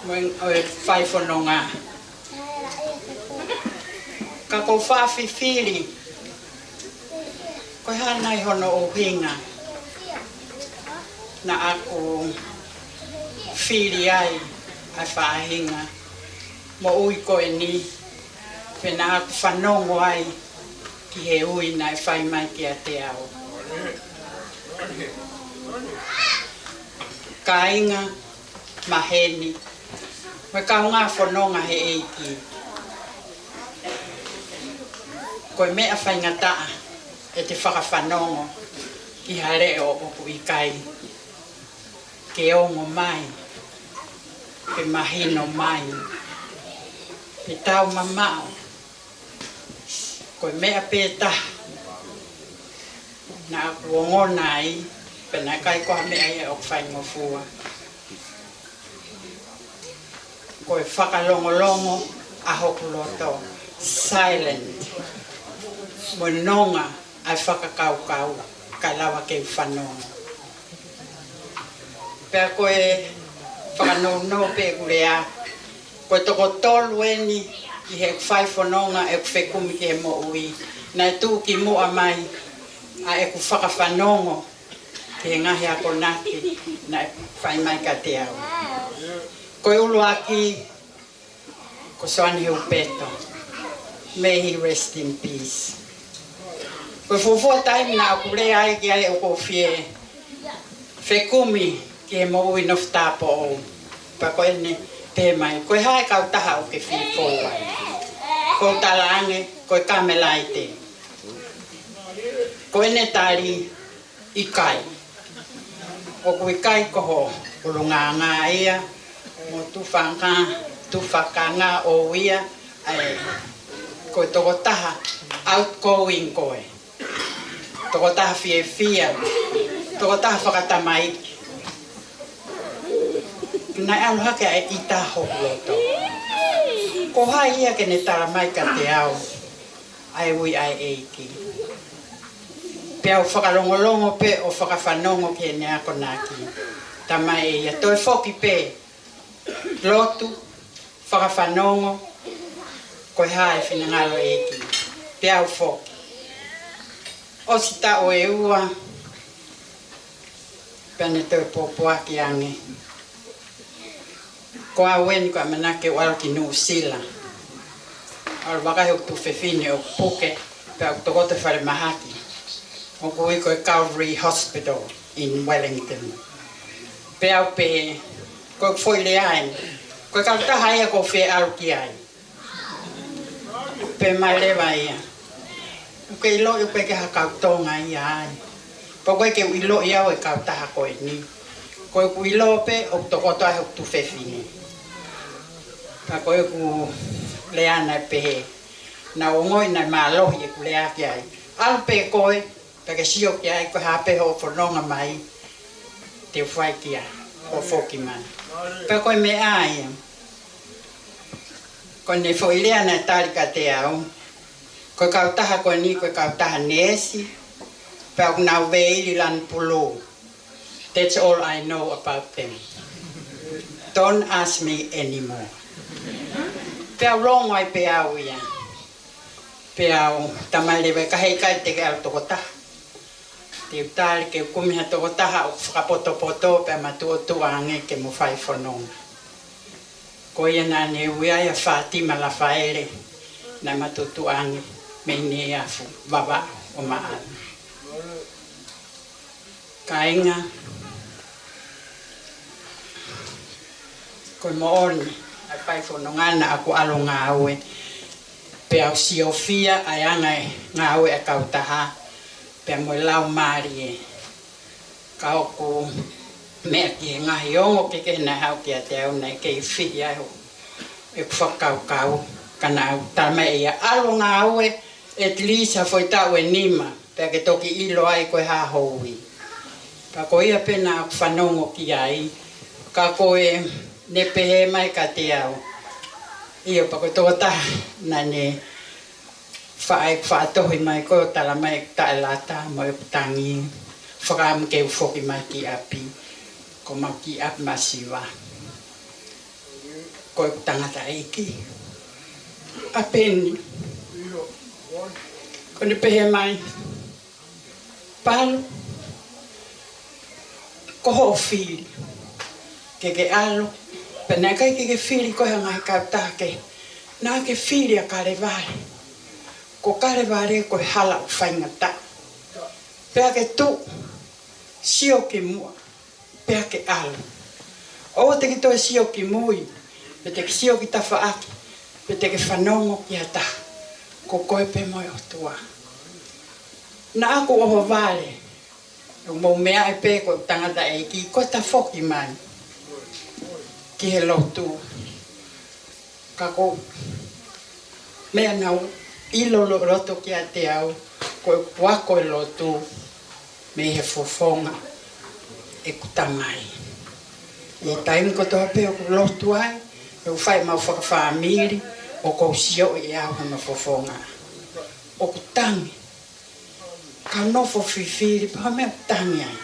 mo e, ʻo e fai fononga. Ka ʻoku ou faʻa fifili, ko e hā nai hono ʻuhinga naʻa ku fili ai ʻa e faʻahinga moʻui ko eni, pe naʻa ku fanongo ai ki he ui naʻe fai mai kiate au. Kāinga, maheni, mo e kaungā fononga he ʻEiki. Ko e meʻa faingataʻa ʻete fakafanongo ki ha leʻo ʻoku ʻikai ke ongo mai, pe mahino mai, pe taumamaʻo. Ko e meʻa pē taha naʻa ku ongona ai, pea naʻe ʻikai ko ha meʻa ia ʻoku faingofua. Ko e fakalongolongo ʻa hoku loto, silent, mo nonga ʻa e fakakaukau, kae lava ke u fanongo. Pea ko e fakanounou pē ʻeku lea, ko e toko tolu eni ʻi heʻeku fai fononga ʻeku fekumi ki he moʻui, naʻe tuʻu ki muʻa mai ʻa ʻeku fakafanongo ki he ngaahi akonaki naʻe fai mai kiate au. Ko e ʻuluaki, ko Soane Hupeto. May he rest in peace. Ko e fuofua taimi naʻa ku lea ai ki ai ʻoku ou fie fekumi ki he moʻui nofo tāupoʻou. Pea ko ʻene pehē mai, ko e hā e kautaha ʻoku ke fie fou ai? Ko u talaange, ko e Kamelaite. Ko ʻene tali, ʻikai. ʻOku ʻikai ko ho ʻulungaanga ia, mo tufanga, tufakanga ʻoʻou ia, ʻa e, ko e tokotaha outgoing koe. Tokotaha fiefia, tokotaha fakatamaiki. Naʻe ʻalu hake ʻa e ʻita hoku loto. Ko hai ia ke ne tala mai kiate au ʻa e ui ʻa e ʻEiki? Pea u fakalongolongo pē ʻo fakafanongo ki heʻene akonaki. Talamai ʻe ia, toe foki pē, lotu, fakafanongo, ko e hā e finangalo e ʻEiki. Pea u foki. ʻOsi taʻu ʻe ua, pea ne toe pōpoaki ange. Ko au eni ko e ʻamanaki ke u ʻalu ki Nuʻusila. ʻAlu vakai hoku tuofefine ʻoku puke, pea ʻoku tokoto he falemahaki ʻoku ui ko e Calvary Hospital in Wellington. Pea u pehē, ko ʻeku foʻi lea eni, ko e kautaha ia ʻoku ou fie ʻalu ki ai. Pehē mai leva ia, ʻoku ke ʻiloʻi ʻoku ʻikai ke ha kau Tonga ia ai. Pea ʻoku ʻikai ke u ʻiloʻi au e kautaha ko eni. Ko ʻeku ʻilo pē ʻoku tokoto ai hoku tuofefine. Pea ko ʻeku lea naʻe pehē, naʻa ku ongoʻi naʻe mālohi ʻeku lea ki ai. ʻAlu pē koe, Pea ke sio ki ai, ko e hā pē hoʻo fononga mai, te u fai ki ai, hoʻo foki mai. Pea ko e meʻa ia. Ko ʻene foʻi lea naʻe tali kiate au. Ko e kautaha ko eni, ko e kautaha neesi. Pea ʻoku nau veili lanu pulū. That's all I know about them. Don't ask me anymore. Pea u longo ai pē au ia. Pea u tamai leva ka heʻikai te ke ʻalu tokotaha. Te u tali ke u kumi ha tokotaha ʻoku fakapotopoto pea matuʻotuʻa ange ke mo fai fononga. Ko ia naʻa ne ui ai ʻa Fātima Lafaele, naʻe matuʻotuʻa ange mei Neiafu, Vavaʻu ʻo Maʻana. Kāinga, ko e moʻoni, ʻa e fai fononga naʻa ku ʻalu ngāue, pea u siofia ʻa e anga e ngāue ʻa e kautaha, pea mo e laumālie. Ka ʻoku meʻa ki he ngaahi ongo kehekehe naʻe haʻu kiate au naʻe kei fihi ai hoku fakakaukau, ka naʻa ku tala mai ia ʻalu ngāue, at least ha foʻi taʻu ʻe nima, pea ke toki ʻilo ai ko e hā ho ui. Pea ko ia pē naʻa ku fanongo ki ai, ka ko ʻene pehē mai kiate au. ʻIo, pea ko e tokotaha naʻa ne faʻa, faʻa tohi mai ko e tala mai taʻelata mo e tangi, fakaʻamu ke u foki mai ki ʻapi, ko mau ki ʻapi masiva. Ko e tangataʻeiki ʻa Peni. Ko ʻene pehē mai, Palu, ko hoʻo fili ke ke ʻalu, pea naʻe ʻikai ke ke fili koe ha ngaahi kautaha kehe, naʻa ke fili ʻa Kalevale. Ko Kalevale ko e hala ʻoku faingataʻa. Pea ke tuʻu, sio ki muʻa, pea ke ʻalu. ʻOua te ke toe sio ki mui, pe te ke sio ki tafaʻaki, pe te ke fanongo ki ha taha. Ko koe pē mo e ʻOtua. Naʻa ku ʻohovale, ʻo mou meaʻi pē ko e tangataʻeiki, ko e tafoki mai ki he lotu. Ka ko e meʻa naʻa ku ʻilo loloto kiate au, ko ʻeku ako e lotu mei he fofonga ʻeku tamai. ʻI he taimi kotoa pē ʻoku lotu ai, ʻoku fai ʻemau fakafāmili, ʻoku ou sioʻi ʻe au heʻema fofonga. ʻOku tangi, ka nofo fifili, pea meʻa tangi ai.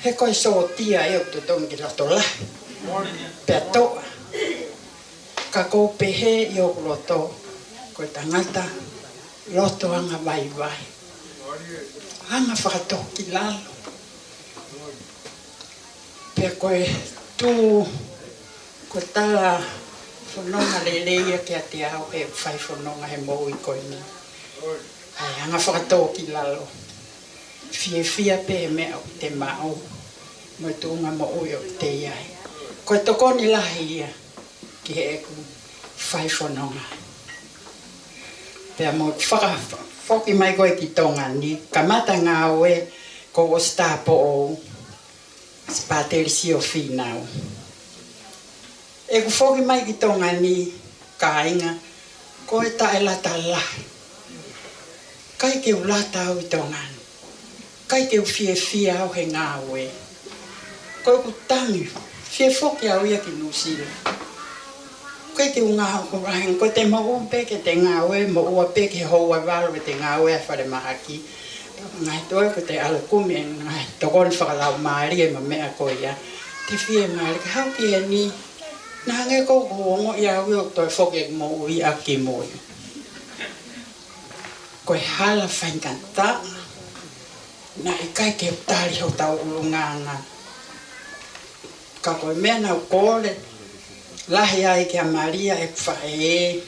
He ko e sōtia ia ʻoku totonu ke loto lahi pea toʻa. Ka ʻoku ou pehē ʻi hoku loto, ko e tangata loto anga vaivai, anga fakatōkilalo. Pea ko e tuʻu, ko e tala fononga lelei ia kiate au he fai fononga he moʻui ko eni. ʻA e anga fakatōkilalo. Fiefia pē he meʻa ʻoku te maʻu, mo e tuʻunga moʻui ʻoku te ʻi ai. Ko e tokoni lahi ia ki heʻeku fai fononga. Pea mo faka-, foki mai ko ē ki Tonga ni, kamata ngāue ko e ʻosi tāupoʻou, Sipateli Siofina. ʻEku foki mai ki Tonga ni, kāinga, ko e taʻelata lahi. ʻIkai ke u lata au ʻi Tonga ni. ʻIkai ke u fiefia au he ngāue. Ko ʻeku tangi, fie foki au ia ki Nuʻusila. ʻIkai ke u ngāue, ko e lahi, ko ʻete moʻua pē ke te ngāue, moʻua pē ki he houa ʻe valu ke te ngāue ʻa e falemahaki. Ngaahi toe ko ʻete ʻalu kumi e ngaahi tokoni fakalaumālie mo e meʻa ko ia. Te fiemālie ke haʻu ki heni. Naʻa hangē ʻoku ou ongoʻi au ia ʻoku toe foki ʻeku moʻui ʻaki mui. Ko e hala faingataʻa, naʻe ʻikai ke u tali hotau ʻulungaanga. Ka ko e meʻa naʻa ku kole lahi ai kia Malia ʻeku faʻē,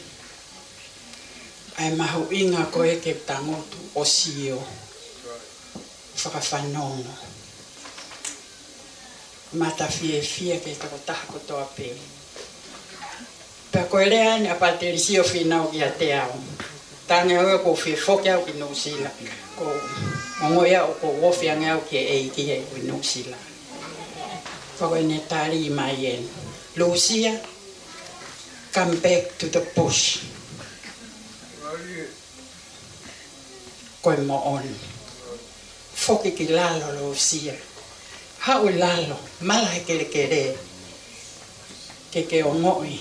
ʻa e mahuʻinga ko ē ke u tangutu ʻo sio, fakafanongo, mata fiefia ki he tokotaha kotoa pē. Pea ko e lea eni ʻa Pateli Siofina kiate au. Tangi au ʻoku ou fie foki au ki Nuʻusila. ʻOku ou ongoʻi au ʻoku ou ofi ange au ki he ʻEiki he ʻi Nuʻusila. Pea ko ʻene tali mai eni. Lusia, come back to the bush. Ko e moʻoni. Foki ki lalo Lusia. Haʻu ʻi lalo, mala he kelekele. Ke ke ongoʻi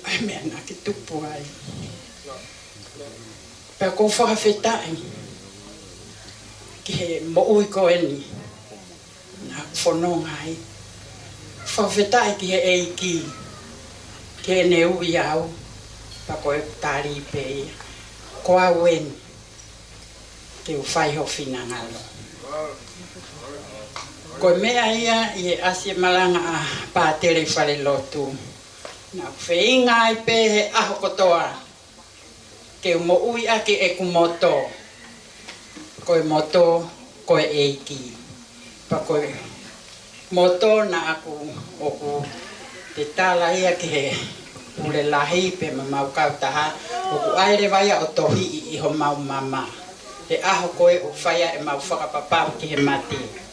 ʻa e meʻa naʻa ke tupu ai. Pea ʻoku ou fakafetaʻi ki he moʻui ko eni naʻa ku fononga ai. Fakafetaʻi ki he ʻEiki, ki heʻene ui au, pea ko e tali pē ia. Ko au eni, ke u fai ho finangalo. Ko e meʻa ia ʻi he ʻasi e malanga ʻa Pātele ʻi falelotu. Naʻa ku feinga ai pē he ʻaho kotoa ke u moʻui ʻaki ʻeku moto. Ko e moto, ko e ʻEiki. Pea ko e moto naʻa ku, ʻoku te tala ia ki he pule lahi pea mo homau kautaha, ʻoku ʻai leva ia ʻo tohiʻi ʻi homau mama. He ʻaho ko ē ʻoku fai ai ʻemau fakapapau ki he mate.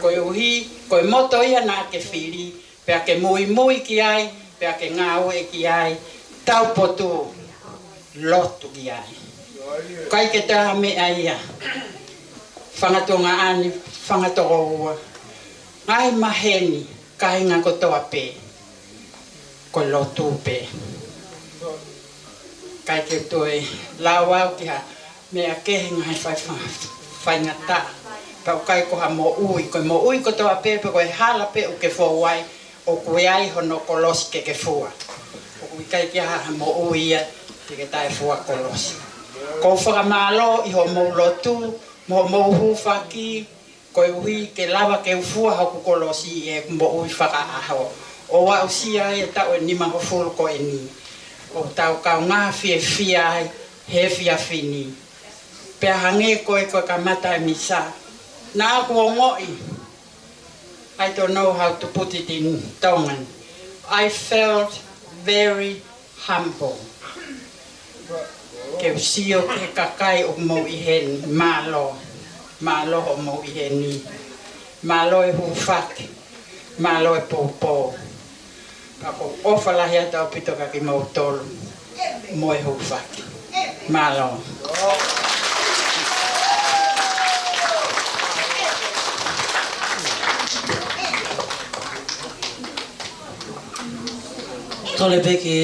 Koeʻuhi, ko e moto ia naʻa ke fili, pea ke muimui ki ai, pea ke ngāue ki ai, taupotu, lotu ki ai. ʻIkai ke toe ʻi ai ha meʻa ia. Fanga tuongaʻane, fanga tokoua. Ngaahi maheni, kāinga kotoa pē. Ko e lotu pē. ʻIkai ke toe lau au ki ha meʻa kehe, ngaahi fai, fai, faingataʻa. Pea ʻoku ʻikai ko ha moʻui, ko e moʻui kotoa pē, pe ko e hala pē ʻoku ke fou ai, ʻoku ʻi ai hono kolosi ke ke fua. ʻOku ʻikai ke ʻi ai ha moʻui ia te ke taʻefua kolosi. ʻOku ou fakamālō ʻi hoʻomou lotu, mo hoʻomou hūfaki, koeʻuhi ke lava ke u fua hoku kolosi ʻi heʻeku moʻui fakaʻaho. ʻO aʻusia ai e taʻu ʻe nimangofulu ko eni. ʻOku tau kaungā fiefia ai he efiafi ni. Pea hangē ko e, ko e kamata e misa, naʻa ku ongoʻi, I don't know how to put it in Tongan. I felt very humble. Ke u sio ki he kakai ʻoku mou ʻi heni, mālō, mālō hoʻomou ʻi heni, mālō e hūfaki, mālō e poupou. Pea ʻoku ou ʻofa lahi atu ʻaupito kia kimoutolu mo e hūfaki. Mālō. Kole pē ke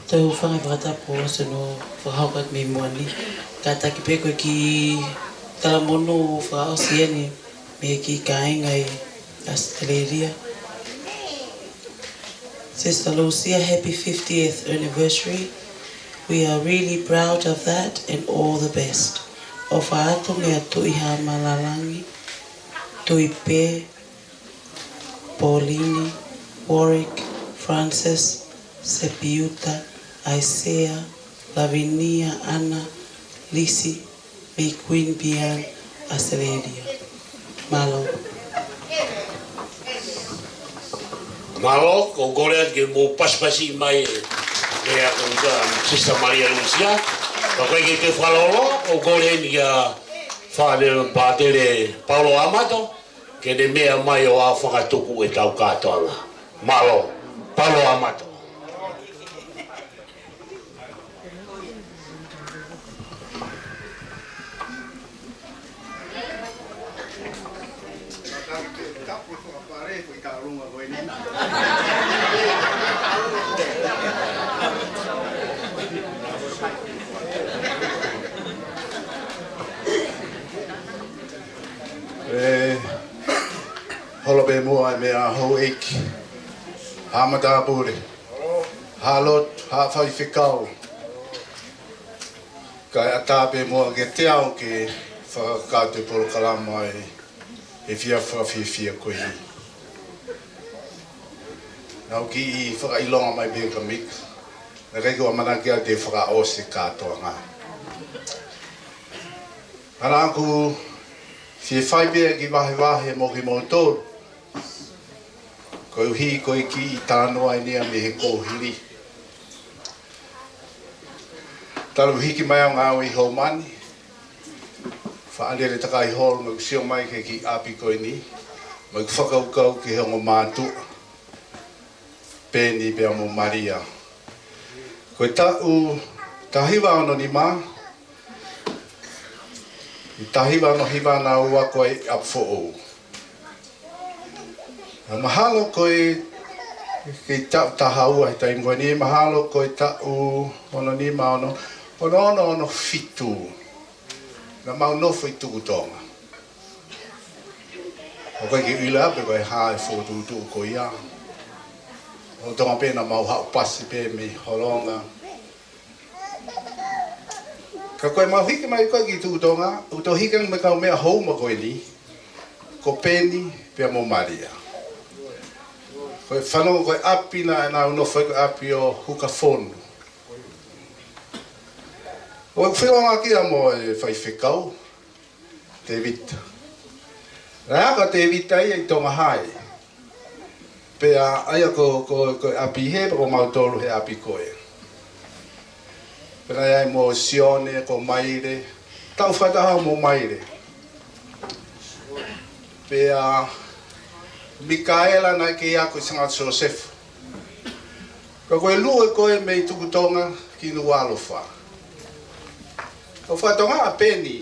toe hūfanga he fakatapu ʻosi hono fakahoko atu mei muʻa ni. Kātaki pē ko e kiʻi talamonū fakaʻosi eni mei he kiʻi kāinga ʻi ʻAositelēlia. Sister Lucia, happy fiftieth anniversary. We are really proud of that and all the best. ʻOfa atu meia Tuʻi Haʻa Mālōlō, Tuʻi Pē, Pauline, Warwick, Francis, Sepiuta, ʻAisea, Lavinia, ʻAna, Lisi, mei Queanbeyan, ʻAositelēlia. Mālō. Mālō, ʻoku ou kole atu ke mou pasipasi mai e, e a ko ka Sister Malia Lusia. Ka ko e ke ke fakalolo, ʻoku ou kole eni kia Fale Pātele Paulo Amato, ke ne meʻa mai ʻo aofangatuku ʻetau kātoanga. Mālō, Paulo Amato. ʻE, holo pē muʻa e meʻa houʻeiki. Haʻa matāpule. Haʻa lotu, haʻa faifekau. Kae ʻatā pē muʻa kiate au ke fakakakato e polokalama ʻi he efiafi fakafiefia ko eni. Naʻa ku kiʻi fakaʻilonga mai pē kia Mika. Naʻe ʻikai ke u ʻamanaki au te u fakaʻosi e kātoanga. Ka naʻa ku fie fai pē ha kiʻi vahevahe mo kimoutolu. Koeʻuhi ko e kiʻi talanoa eni ia mei he kuohili. Talu hiki mai ʻeku ngāue ʻi Hōmani, faʻa lele takai holo mo ʻeku sio mai ki he kiʻi ʻapi ko eni, mo ʻeku fakakaukau ki he ongo mātuʻa, Peni pea mo Malia. Ko e taʻu taha hiva ono nima, ʻI he taha hiva ono hiva naʻa ku ako ai ʻi ʻApifoʻou. Naʻe mahalo ko e, ke taʻu taha ua he taimi ko eni, mahalo ko e taʻu ono nima ono, ono ono ono fitu. Naʻa mau nofo ʻi Tukutonga. ʻOku ʻikai ke u ʻilo pe ko e hā e fokotuʻutuʻu ko ia. ʻOku totonu pē naʻa mau haʻu pasi pē mei Holonga. Ka ko e mau hiki mai ko ē ki Tukutonga, ʻoku tau hiki ange mo e kau meʻa houma ko eni, ko Peni pea mo Malia. Ko e fanongo ko e ʻapi naʻa, naʻa nau nofo ai ko e ʻapi ʻo Hukafonu. ʻOku ou feʻiloaki mo e faifekau, Tēvita. Naʻe ako ʻa Tēvita ia ʻi Tonga High. Pea ʻa ia ko, ko, ko e ʻapi hē, pea ko mautolu he ʻapi ko ē. Pea naʻe ʻi ai mo Sione, ko Maile, taʻu fakataha mo Maile. Pea Mikaela naʻe kei ako ʻi Singapore Joseph. Pea ko e luʻu ē ko ē mei Tukutonga ki Nukuʻalofa. ʻOku fakatonga ʻa Peni,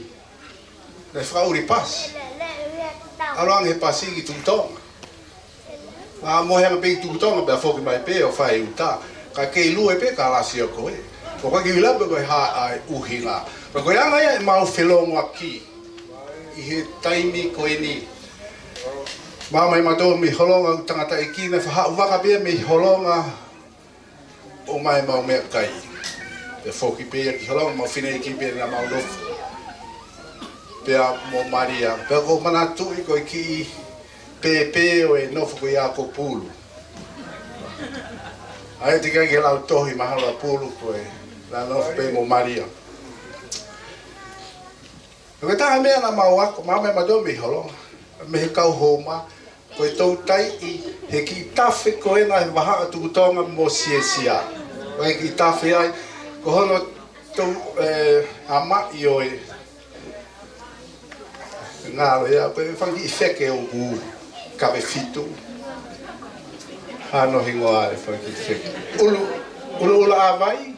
naʻe fakaʻuli pasi. ʻAlu ange he pasi ki Tukutonga. Naʻa mo he anga pē ki Tukutonga pea foki mai pē ʻo fai ʻuta. Ka kei lue pē kalasi ʻo ko ē. ʻOku ʻikai ke u ʻilo pe ko e hā ʻa e ʻuhinga. Ka ko e anga ia ʻemau felōngoaki ʻi he taimi ko eni. Māmani mautolu mei Holonga, ʻoku tangataʻeiki naʻe faʻa haʻu vaka pē ia mei Holonga ʻo ʻomai ʻemau meʻakai. Pea foki pē ia ki Holonga, ʻemau fineʻeiki pē naʻa mau nofo. Pea mo Malia. Pea ʻoku ou manatuʻi ko e kiʻi pēpē ʻo e nofo ko ia ko Pulu. ʻA ia te u kiʻi lau tohi mahalo ʻa Pulu ko ē naʻa nofo pē mo Malia. Ko e taha meʻa naʻa mau ako, māmani mautolu mei Holonga, mei he kau houma, ko e toutai ʻi he kiʻi tafe ko ena he vahaʻa Tukutonga mo Siesia. Ko e kiʻi tafe ai, ko hono tou, ē, ʻamaʻi ʻo e ngalo ia, ko e fanga kiʻi feke ʻoku kave fitu. Hano hingoa e fanga kiʻi feke. ʻUlu, ʻuluʻula ʻāvai.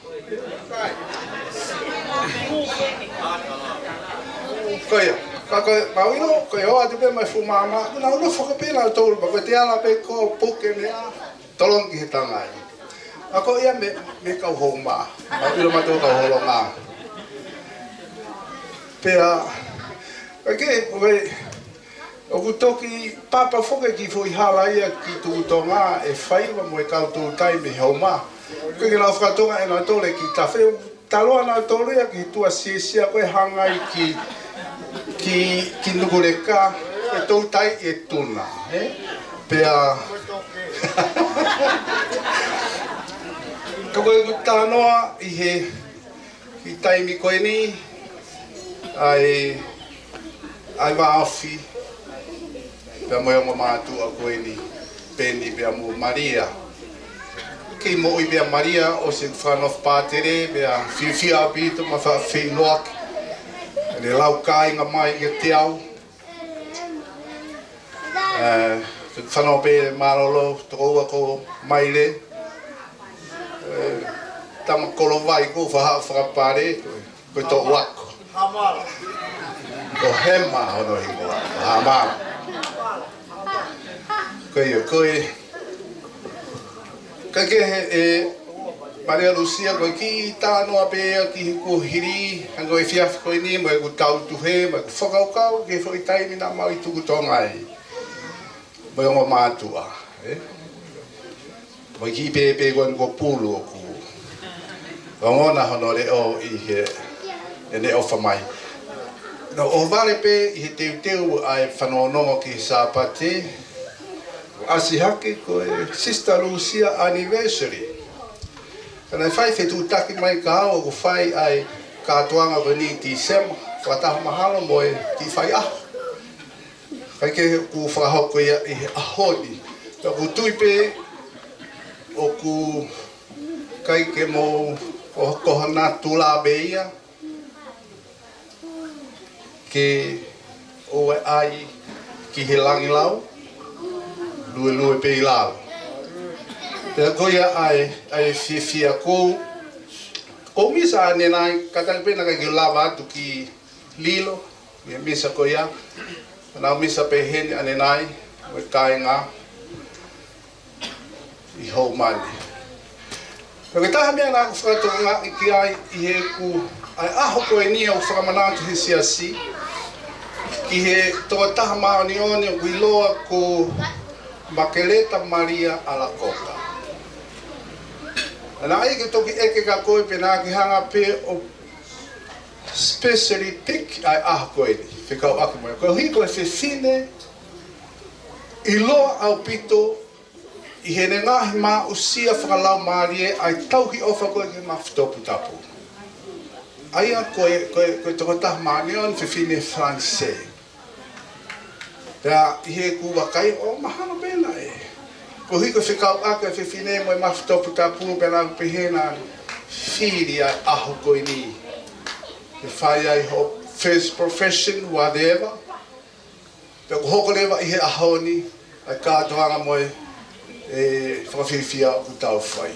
Ko ia, ka ko e, mau ʻilo, ko e ʻoatu pē mai fuʻu māmā, naʻa nau nofo fakapē nautolu, pea ko e te ala pē ko puke mea, tolongi he tangai. ʻA ko ia mei, mei he kau houma, mau ʻilo mautolu kau Holonga. Pea, ʻa ia ko e, ʻoku toki papa foki ki he foʻi hala ia ki Tukutonga ʻe fai mo e kau toutai mei he houma. ʻOku ʻikai ke nau fakatonga ʻenautolu e kiʻi tafe, talu ʻenautolu ia ki tuʻa Siesia ko e hanga ai ki, ki, ki Nukuleka, ko e toutai e tuna, ē? Pea, ka ko ʻeku talanoa ʻi he, ʻi he taimi ko eni, ʻa e, ʻa e vāofi, pea mo e ongo mātuʻa ko eni, Peni pea mo Malia. Kei moʻui pē ʻa Malia, ʻosi fakanofo pātele, pea fiefia ʻaupito mo faʻa feʻiloaki. Ne lau kāinga mai kiate au. Ē, fanongo pē mālōlō, tokoua ko Maile. Ē, tama Kolovai ko e faʻa fakapale, ko e toʻu ako. Ko Hema hono hingoa, Hama. Ko ia, ko e, ka ke he, ē, Malia Lusia, ko e kiʻi talanoa pē ia ki he kuohili, hangē ko e efiafi ko eni, mo ʻeku tautuhe, mo ʻeku fakakaukau, ki he foʻi taimi naʻa mau ʻi Tukutonga ai. Mo e ongo mātuʻa, ē? Mo e kiʻi pēpē ko eni ko Pulu ʻoku ongona hono leʻo ʻi he, ʻene ʻofa mai. Naʻa ku ʻohovale pē ʻi he teuteu ʻa e fanongonongo ki he Sāpate, ʻasi hake ko e Sister Lusia anniversary. Ka naʻe fai fetuʻutaki mai kia au ʻoku fai ʻa e kātoanga ko eni ʻi Tīsema, fakataha mahalo mo e kiʻi faiʻaho. ʻIkai ke u fakahoko ia ʻi he ʻaho ni. Ka ʻoku ou tui pē ʻoku ʻikai ke mou, ko, ko ha natula pē ia. Ke ʻoua ʻe ʻai ki he langilau, luelue pē ʻi lalo. Pea ko ia ʻa e, ʻa e fiefia ko, ko misa ʻanenai, kātaki pē naʻa ʻikai ke lava atu ki Lilo, ʻi he misa ko ia, naʻa nau misa pē heni ʻanenai, mo e kāinga ʻi Houmani. Ko e taha meʻa naʻa ku fakatokangaʻi ki ai ʻi heʻeku ʻi he ʻaho ko eni ʻoku fakamanatu he siasi, ki he tokotaha māʻoniʻoni ʻoku ʻiloa ko Makeleta Malia Alakoka. Naʻe ʻikai ke toki ʻeke kia koe pe naʻa ke hanga pē ʻo specially pick ʻa e ʻaho ko eni, fekauʻaki mo ia. Koeʻuhi ko e fefine ʻiloa ʻaupito ʻi heʻene ngaahi maʻusia fakalaumālie ʻa e tauhi ʻofa ko ē ki he mafu toputapu. ʻA ia ko e, ko e, ko e tokotaha māʻoniʻoni fefine Falanisē. Pea ʻi heʻeku vakai ʻo mahalo pē naʻe. Koeʻuhi ko e fekauʻaki ʻa e fefine mo e mafu toputapu pea naʻa ku pehē naʻa ne fili ʻa e ʻaho ko eni. Ke fai ai ho first profession, whatever. Pea ʻoku hoko leva ʻi he ʻaho ni ʻa e kātoanga mo e, e, fakafiefia ʻoku tau fai.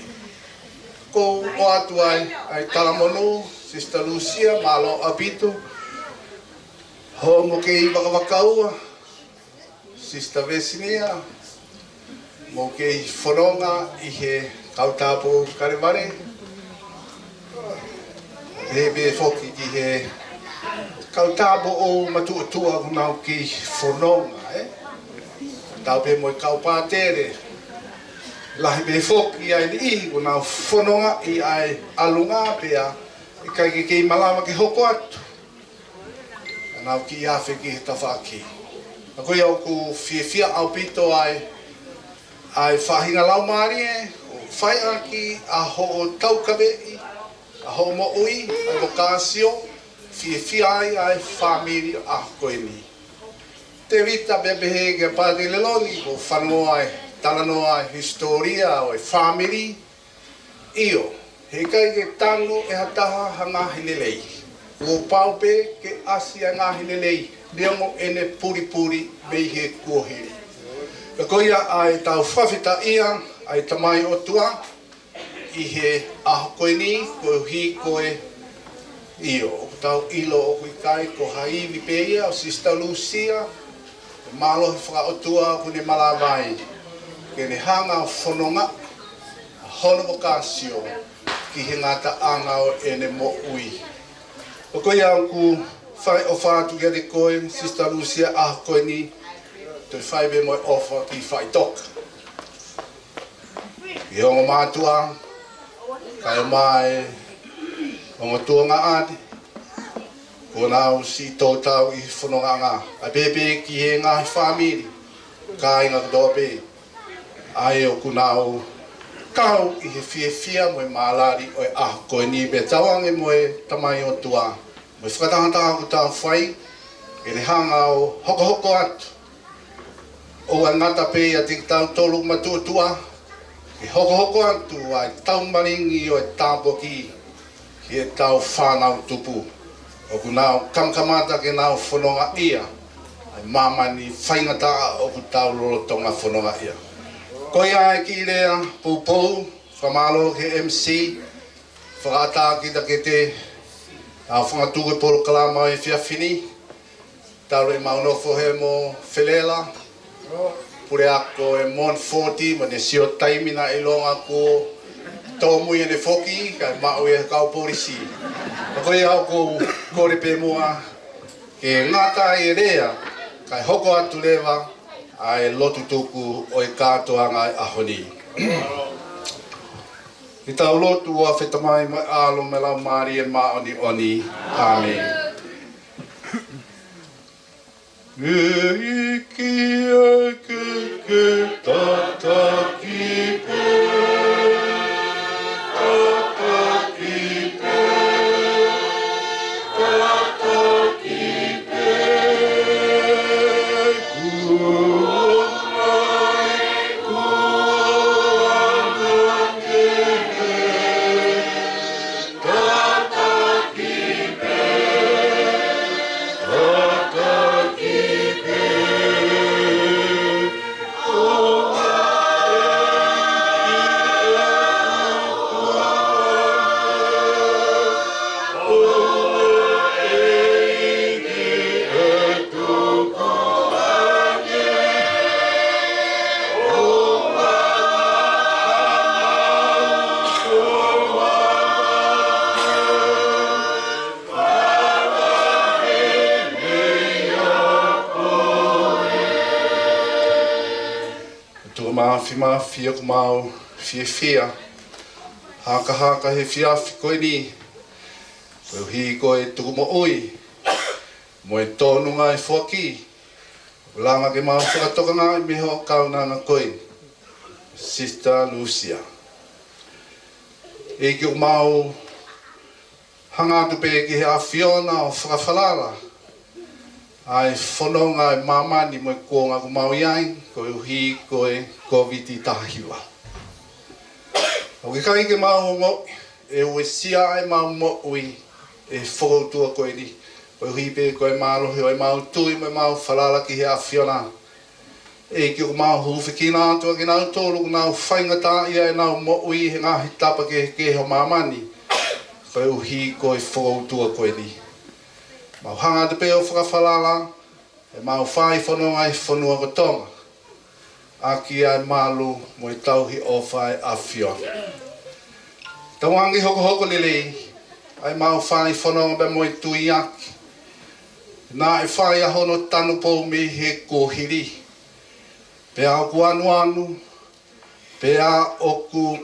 Ko u ʻoatu ai ʻa e talamonū, Sister Lusia, mālō ʻaupito hoʻomo kei vakavakaua, Sister Vesinia, mo kei fononga ʻi he kau tāupoʻou Kalevale. Pehē pē foki ki he kau tāupoʻou Matuʻotuʻa ʻoku nau kei fononga, ē? Tau pē mo e kau pātele, lahi pē foki ʻa e niʻihi ʻoku nau fononga ʻi ai ʻalunga pea ʻikai ke kei malava ke hoko atu. Naʻa nau kiʻi afe ki he tafaʻaki. Ka ko ia ʻoku fiefia ʻaupito ai, ʻa e faʻahinga laumālie ʻoku fai ʻaki ʻa hoʻo taukaveʻi ʻa hoʻo moʻui, ʻa e vokāsio, fiefia ai ʻa e fāmili ʻaho ko eni. Tēvita pea pehē kia Pātele Loni, ko e fanongo ʻa e talanoa ʻa e hisitōlia ʻo e fāmili, ʻio, heʻikai ke tanu ʻe ha taha ha ngaahi lelei. Kuo pau pē ke ʻasi ʻa e ngaahi lelei, neongo ʻene pulipuli mei he kuohili. Ka ko ia ʻa e tau fakafetaʻia ʻa e Tamai ʻOtua ʻi he ʻaho ko eni, koeʻuhi ko e, ʻio, ʻoku tau ʻilo ʻoku ʻikai ko ha ivi pē ia ʻo Sister Lusia, mālohi fakaʻotua ʻoku ne malava ai ke ne hanga ʻo fononga ʻa hono vokāsio ki he ngataʻanga ʻo ʻene moʻui. Ko ia ʻoku fai ʻofa atu kiate koe, Sister Lusia, ʻaho ko eni, toe fai pē mo e ʻofa ki Faʻitoka. Ki he ongo mātuʻa, kae ʻumaʻā e ongo tuongaʻane, kuo nau siʻi toutou ʻi he fonongaʻanga, ʻa e pehē pē ki he ngaahi fāmili, kāinga kotoa pē, ʻa ia ʻoku nau kau ʻi he fiefia mo e mālali ʻo e ʻaho ko eni pea tauange mo e Tamai ʻOtua, mo e fakatahataha ʻoku tau fai, ke ne hanga ʻo hokohoko atu. ʻOua ʻe ngata pē ʻiate kitautolu Matuʻotuʻa, ke hokohoko atu ʻa e taumalingi ʻo e tāpuaki ki heʻetau fānau tupu. ʻOku nau kamakamata ke nau fonongaʻia ʻa e māmani faingataʻa ʻoku tau lolotonga fonongaʻia. Ko ia ʻa e kiʻi lea poupou, fakamālō ki he M C, fakaʻatā kita ke te, ʻa, fangatuku e polokalama ʻo e efiafi ni. Talu ʻemau nofo hē mo Felela, puleako ʻe Montfort, mo ʻene sio taimi naʻe ʻilonga kuo tōmui ʻene foki, kae maʻu ia ʻe he kau polisi. Ka ko ia ʻoku ou kole pē muʻa ke ngata ai e lea, kae hoko atu leva ʻa e lotu tuku ʻo e kātoanga ʻo e ʻaho ni. Ke tau lotu. ʻOfa ʻa e Tamai mo e ʻAlo mo e Laumālie Māʻoniʻoni. ʻĀmeni. ʻEiki ē, ke ke tataki pē, tataki pē, tataki pē, kuo mai, kuo angakehe, tataki pē, tataki pē. Māfimafi ʻoku mau fiefia, hakahaka he efiafi ko eni, koeʻuhi ko e tukumoʻui mo e tōnunga e foaki, langa ke mau fakatokangaʻi mei hoʻo kaunanga ko eni, Sister Lusia. ʻEiki, ʻoku mau hanga atu pē ki he ʻAfiona ʻo fakafalala ʻa e fononga ʻa e māmani mo e kuonga ʻoku mau ʻi ai, koeʻuhi ko e Kōviti taha hiva. ʻOku ʻikai ke mau ongoʻi ʻe uesia ʻemau moʻui ʻe he fokoutua ko eni, koeʻuhi pē ko e mālohi ʻo ʻemau tui mo ʻemau falala ki he ʻAfiona. ʻEiki, ʻoku mau hūfekina atu ʻa kinautolu ʻoku nau faingataʻaʻia ʻenau moʻui he ngaahi tapa kehekehe ʻo māmani, koeʻuhi ko e fokoutua ko eni. Mau hanga atu pē ʻo fakafalala ʻemau fai fononga ʻi he fonua ko Tonga, ʻaki ʻa e malu mo e tauhi ʻofa ʻa e ʻAfiona. Tauange hokohoko lelei ʻa ʻemau fai fononga pea mo e tuiaki naʻe fai ʻa hono tanupou mei he kuohili. Pea ʻoku anuanu, pea ʻoku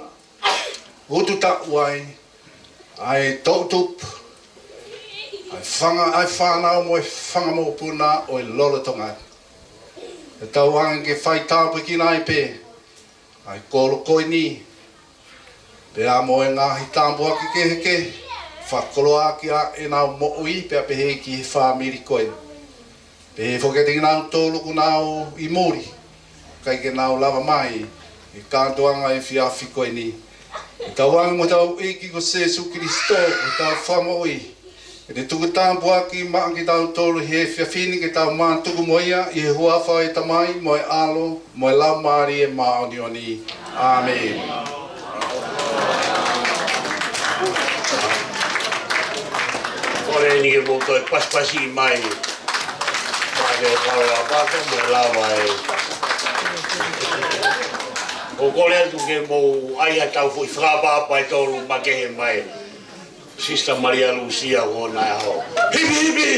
ututaʻu ai ʻa e toʻutupu, ʻa e fanga, ʻa e fānau mo e fanga mokopuna ʻo e lolotonga ni. ʻE tauange ke faitāpuekina ai pē ʻa e kolo ko eni, pea mo e ngaahi tāpuaki kehekehe, fakakoloa ʻaki ʻa ʻenau moʻui, pea pehē ki he fāmili ko eni. Pehē foki kiate kinautolu ʻoku nau ʻi muli, ʻikai ke nau lava mai he kātoanga ʻo e efiafi ko eni. ʻE tauange mo hotau ʻEiki ko Sīsū Kalaisi, ko hotau Fakamoʻui, ke ne tuku tāpuaki maʻa kitautolu he efiafi ni, ke tau mātuku mo ia, ʻi he huafa ʻo e Tamai mo e ʻAlo mo e Laumālie Māʻoniʻoni. ʻĀmeni. Kole eni ke mou toe pasipasi mai. Mai ke kalo a paka mo lava e. ʻOku kole atu ke mou ʻai ʻetau foʻi fakaʻapaʻapa ʻe tolu makehe mai. Sister Malia Lusia ʻo nai aho. Hipi hipi!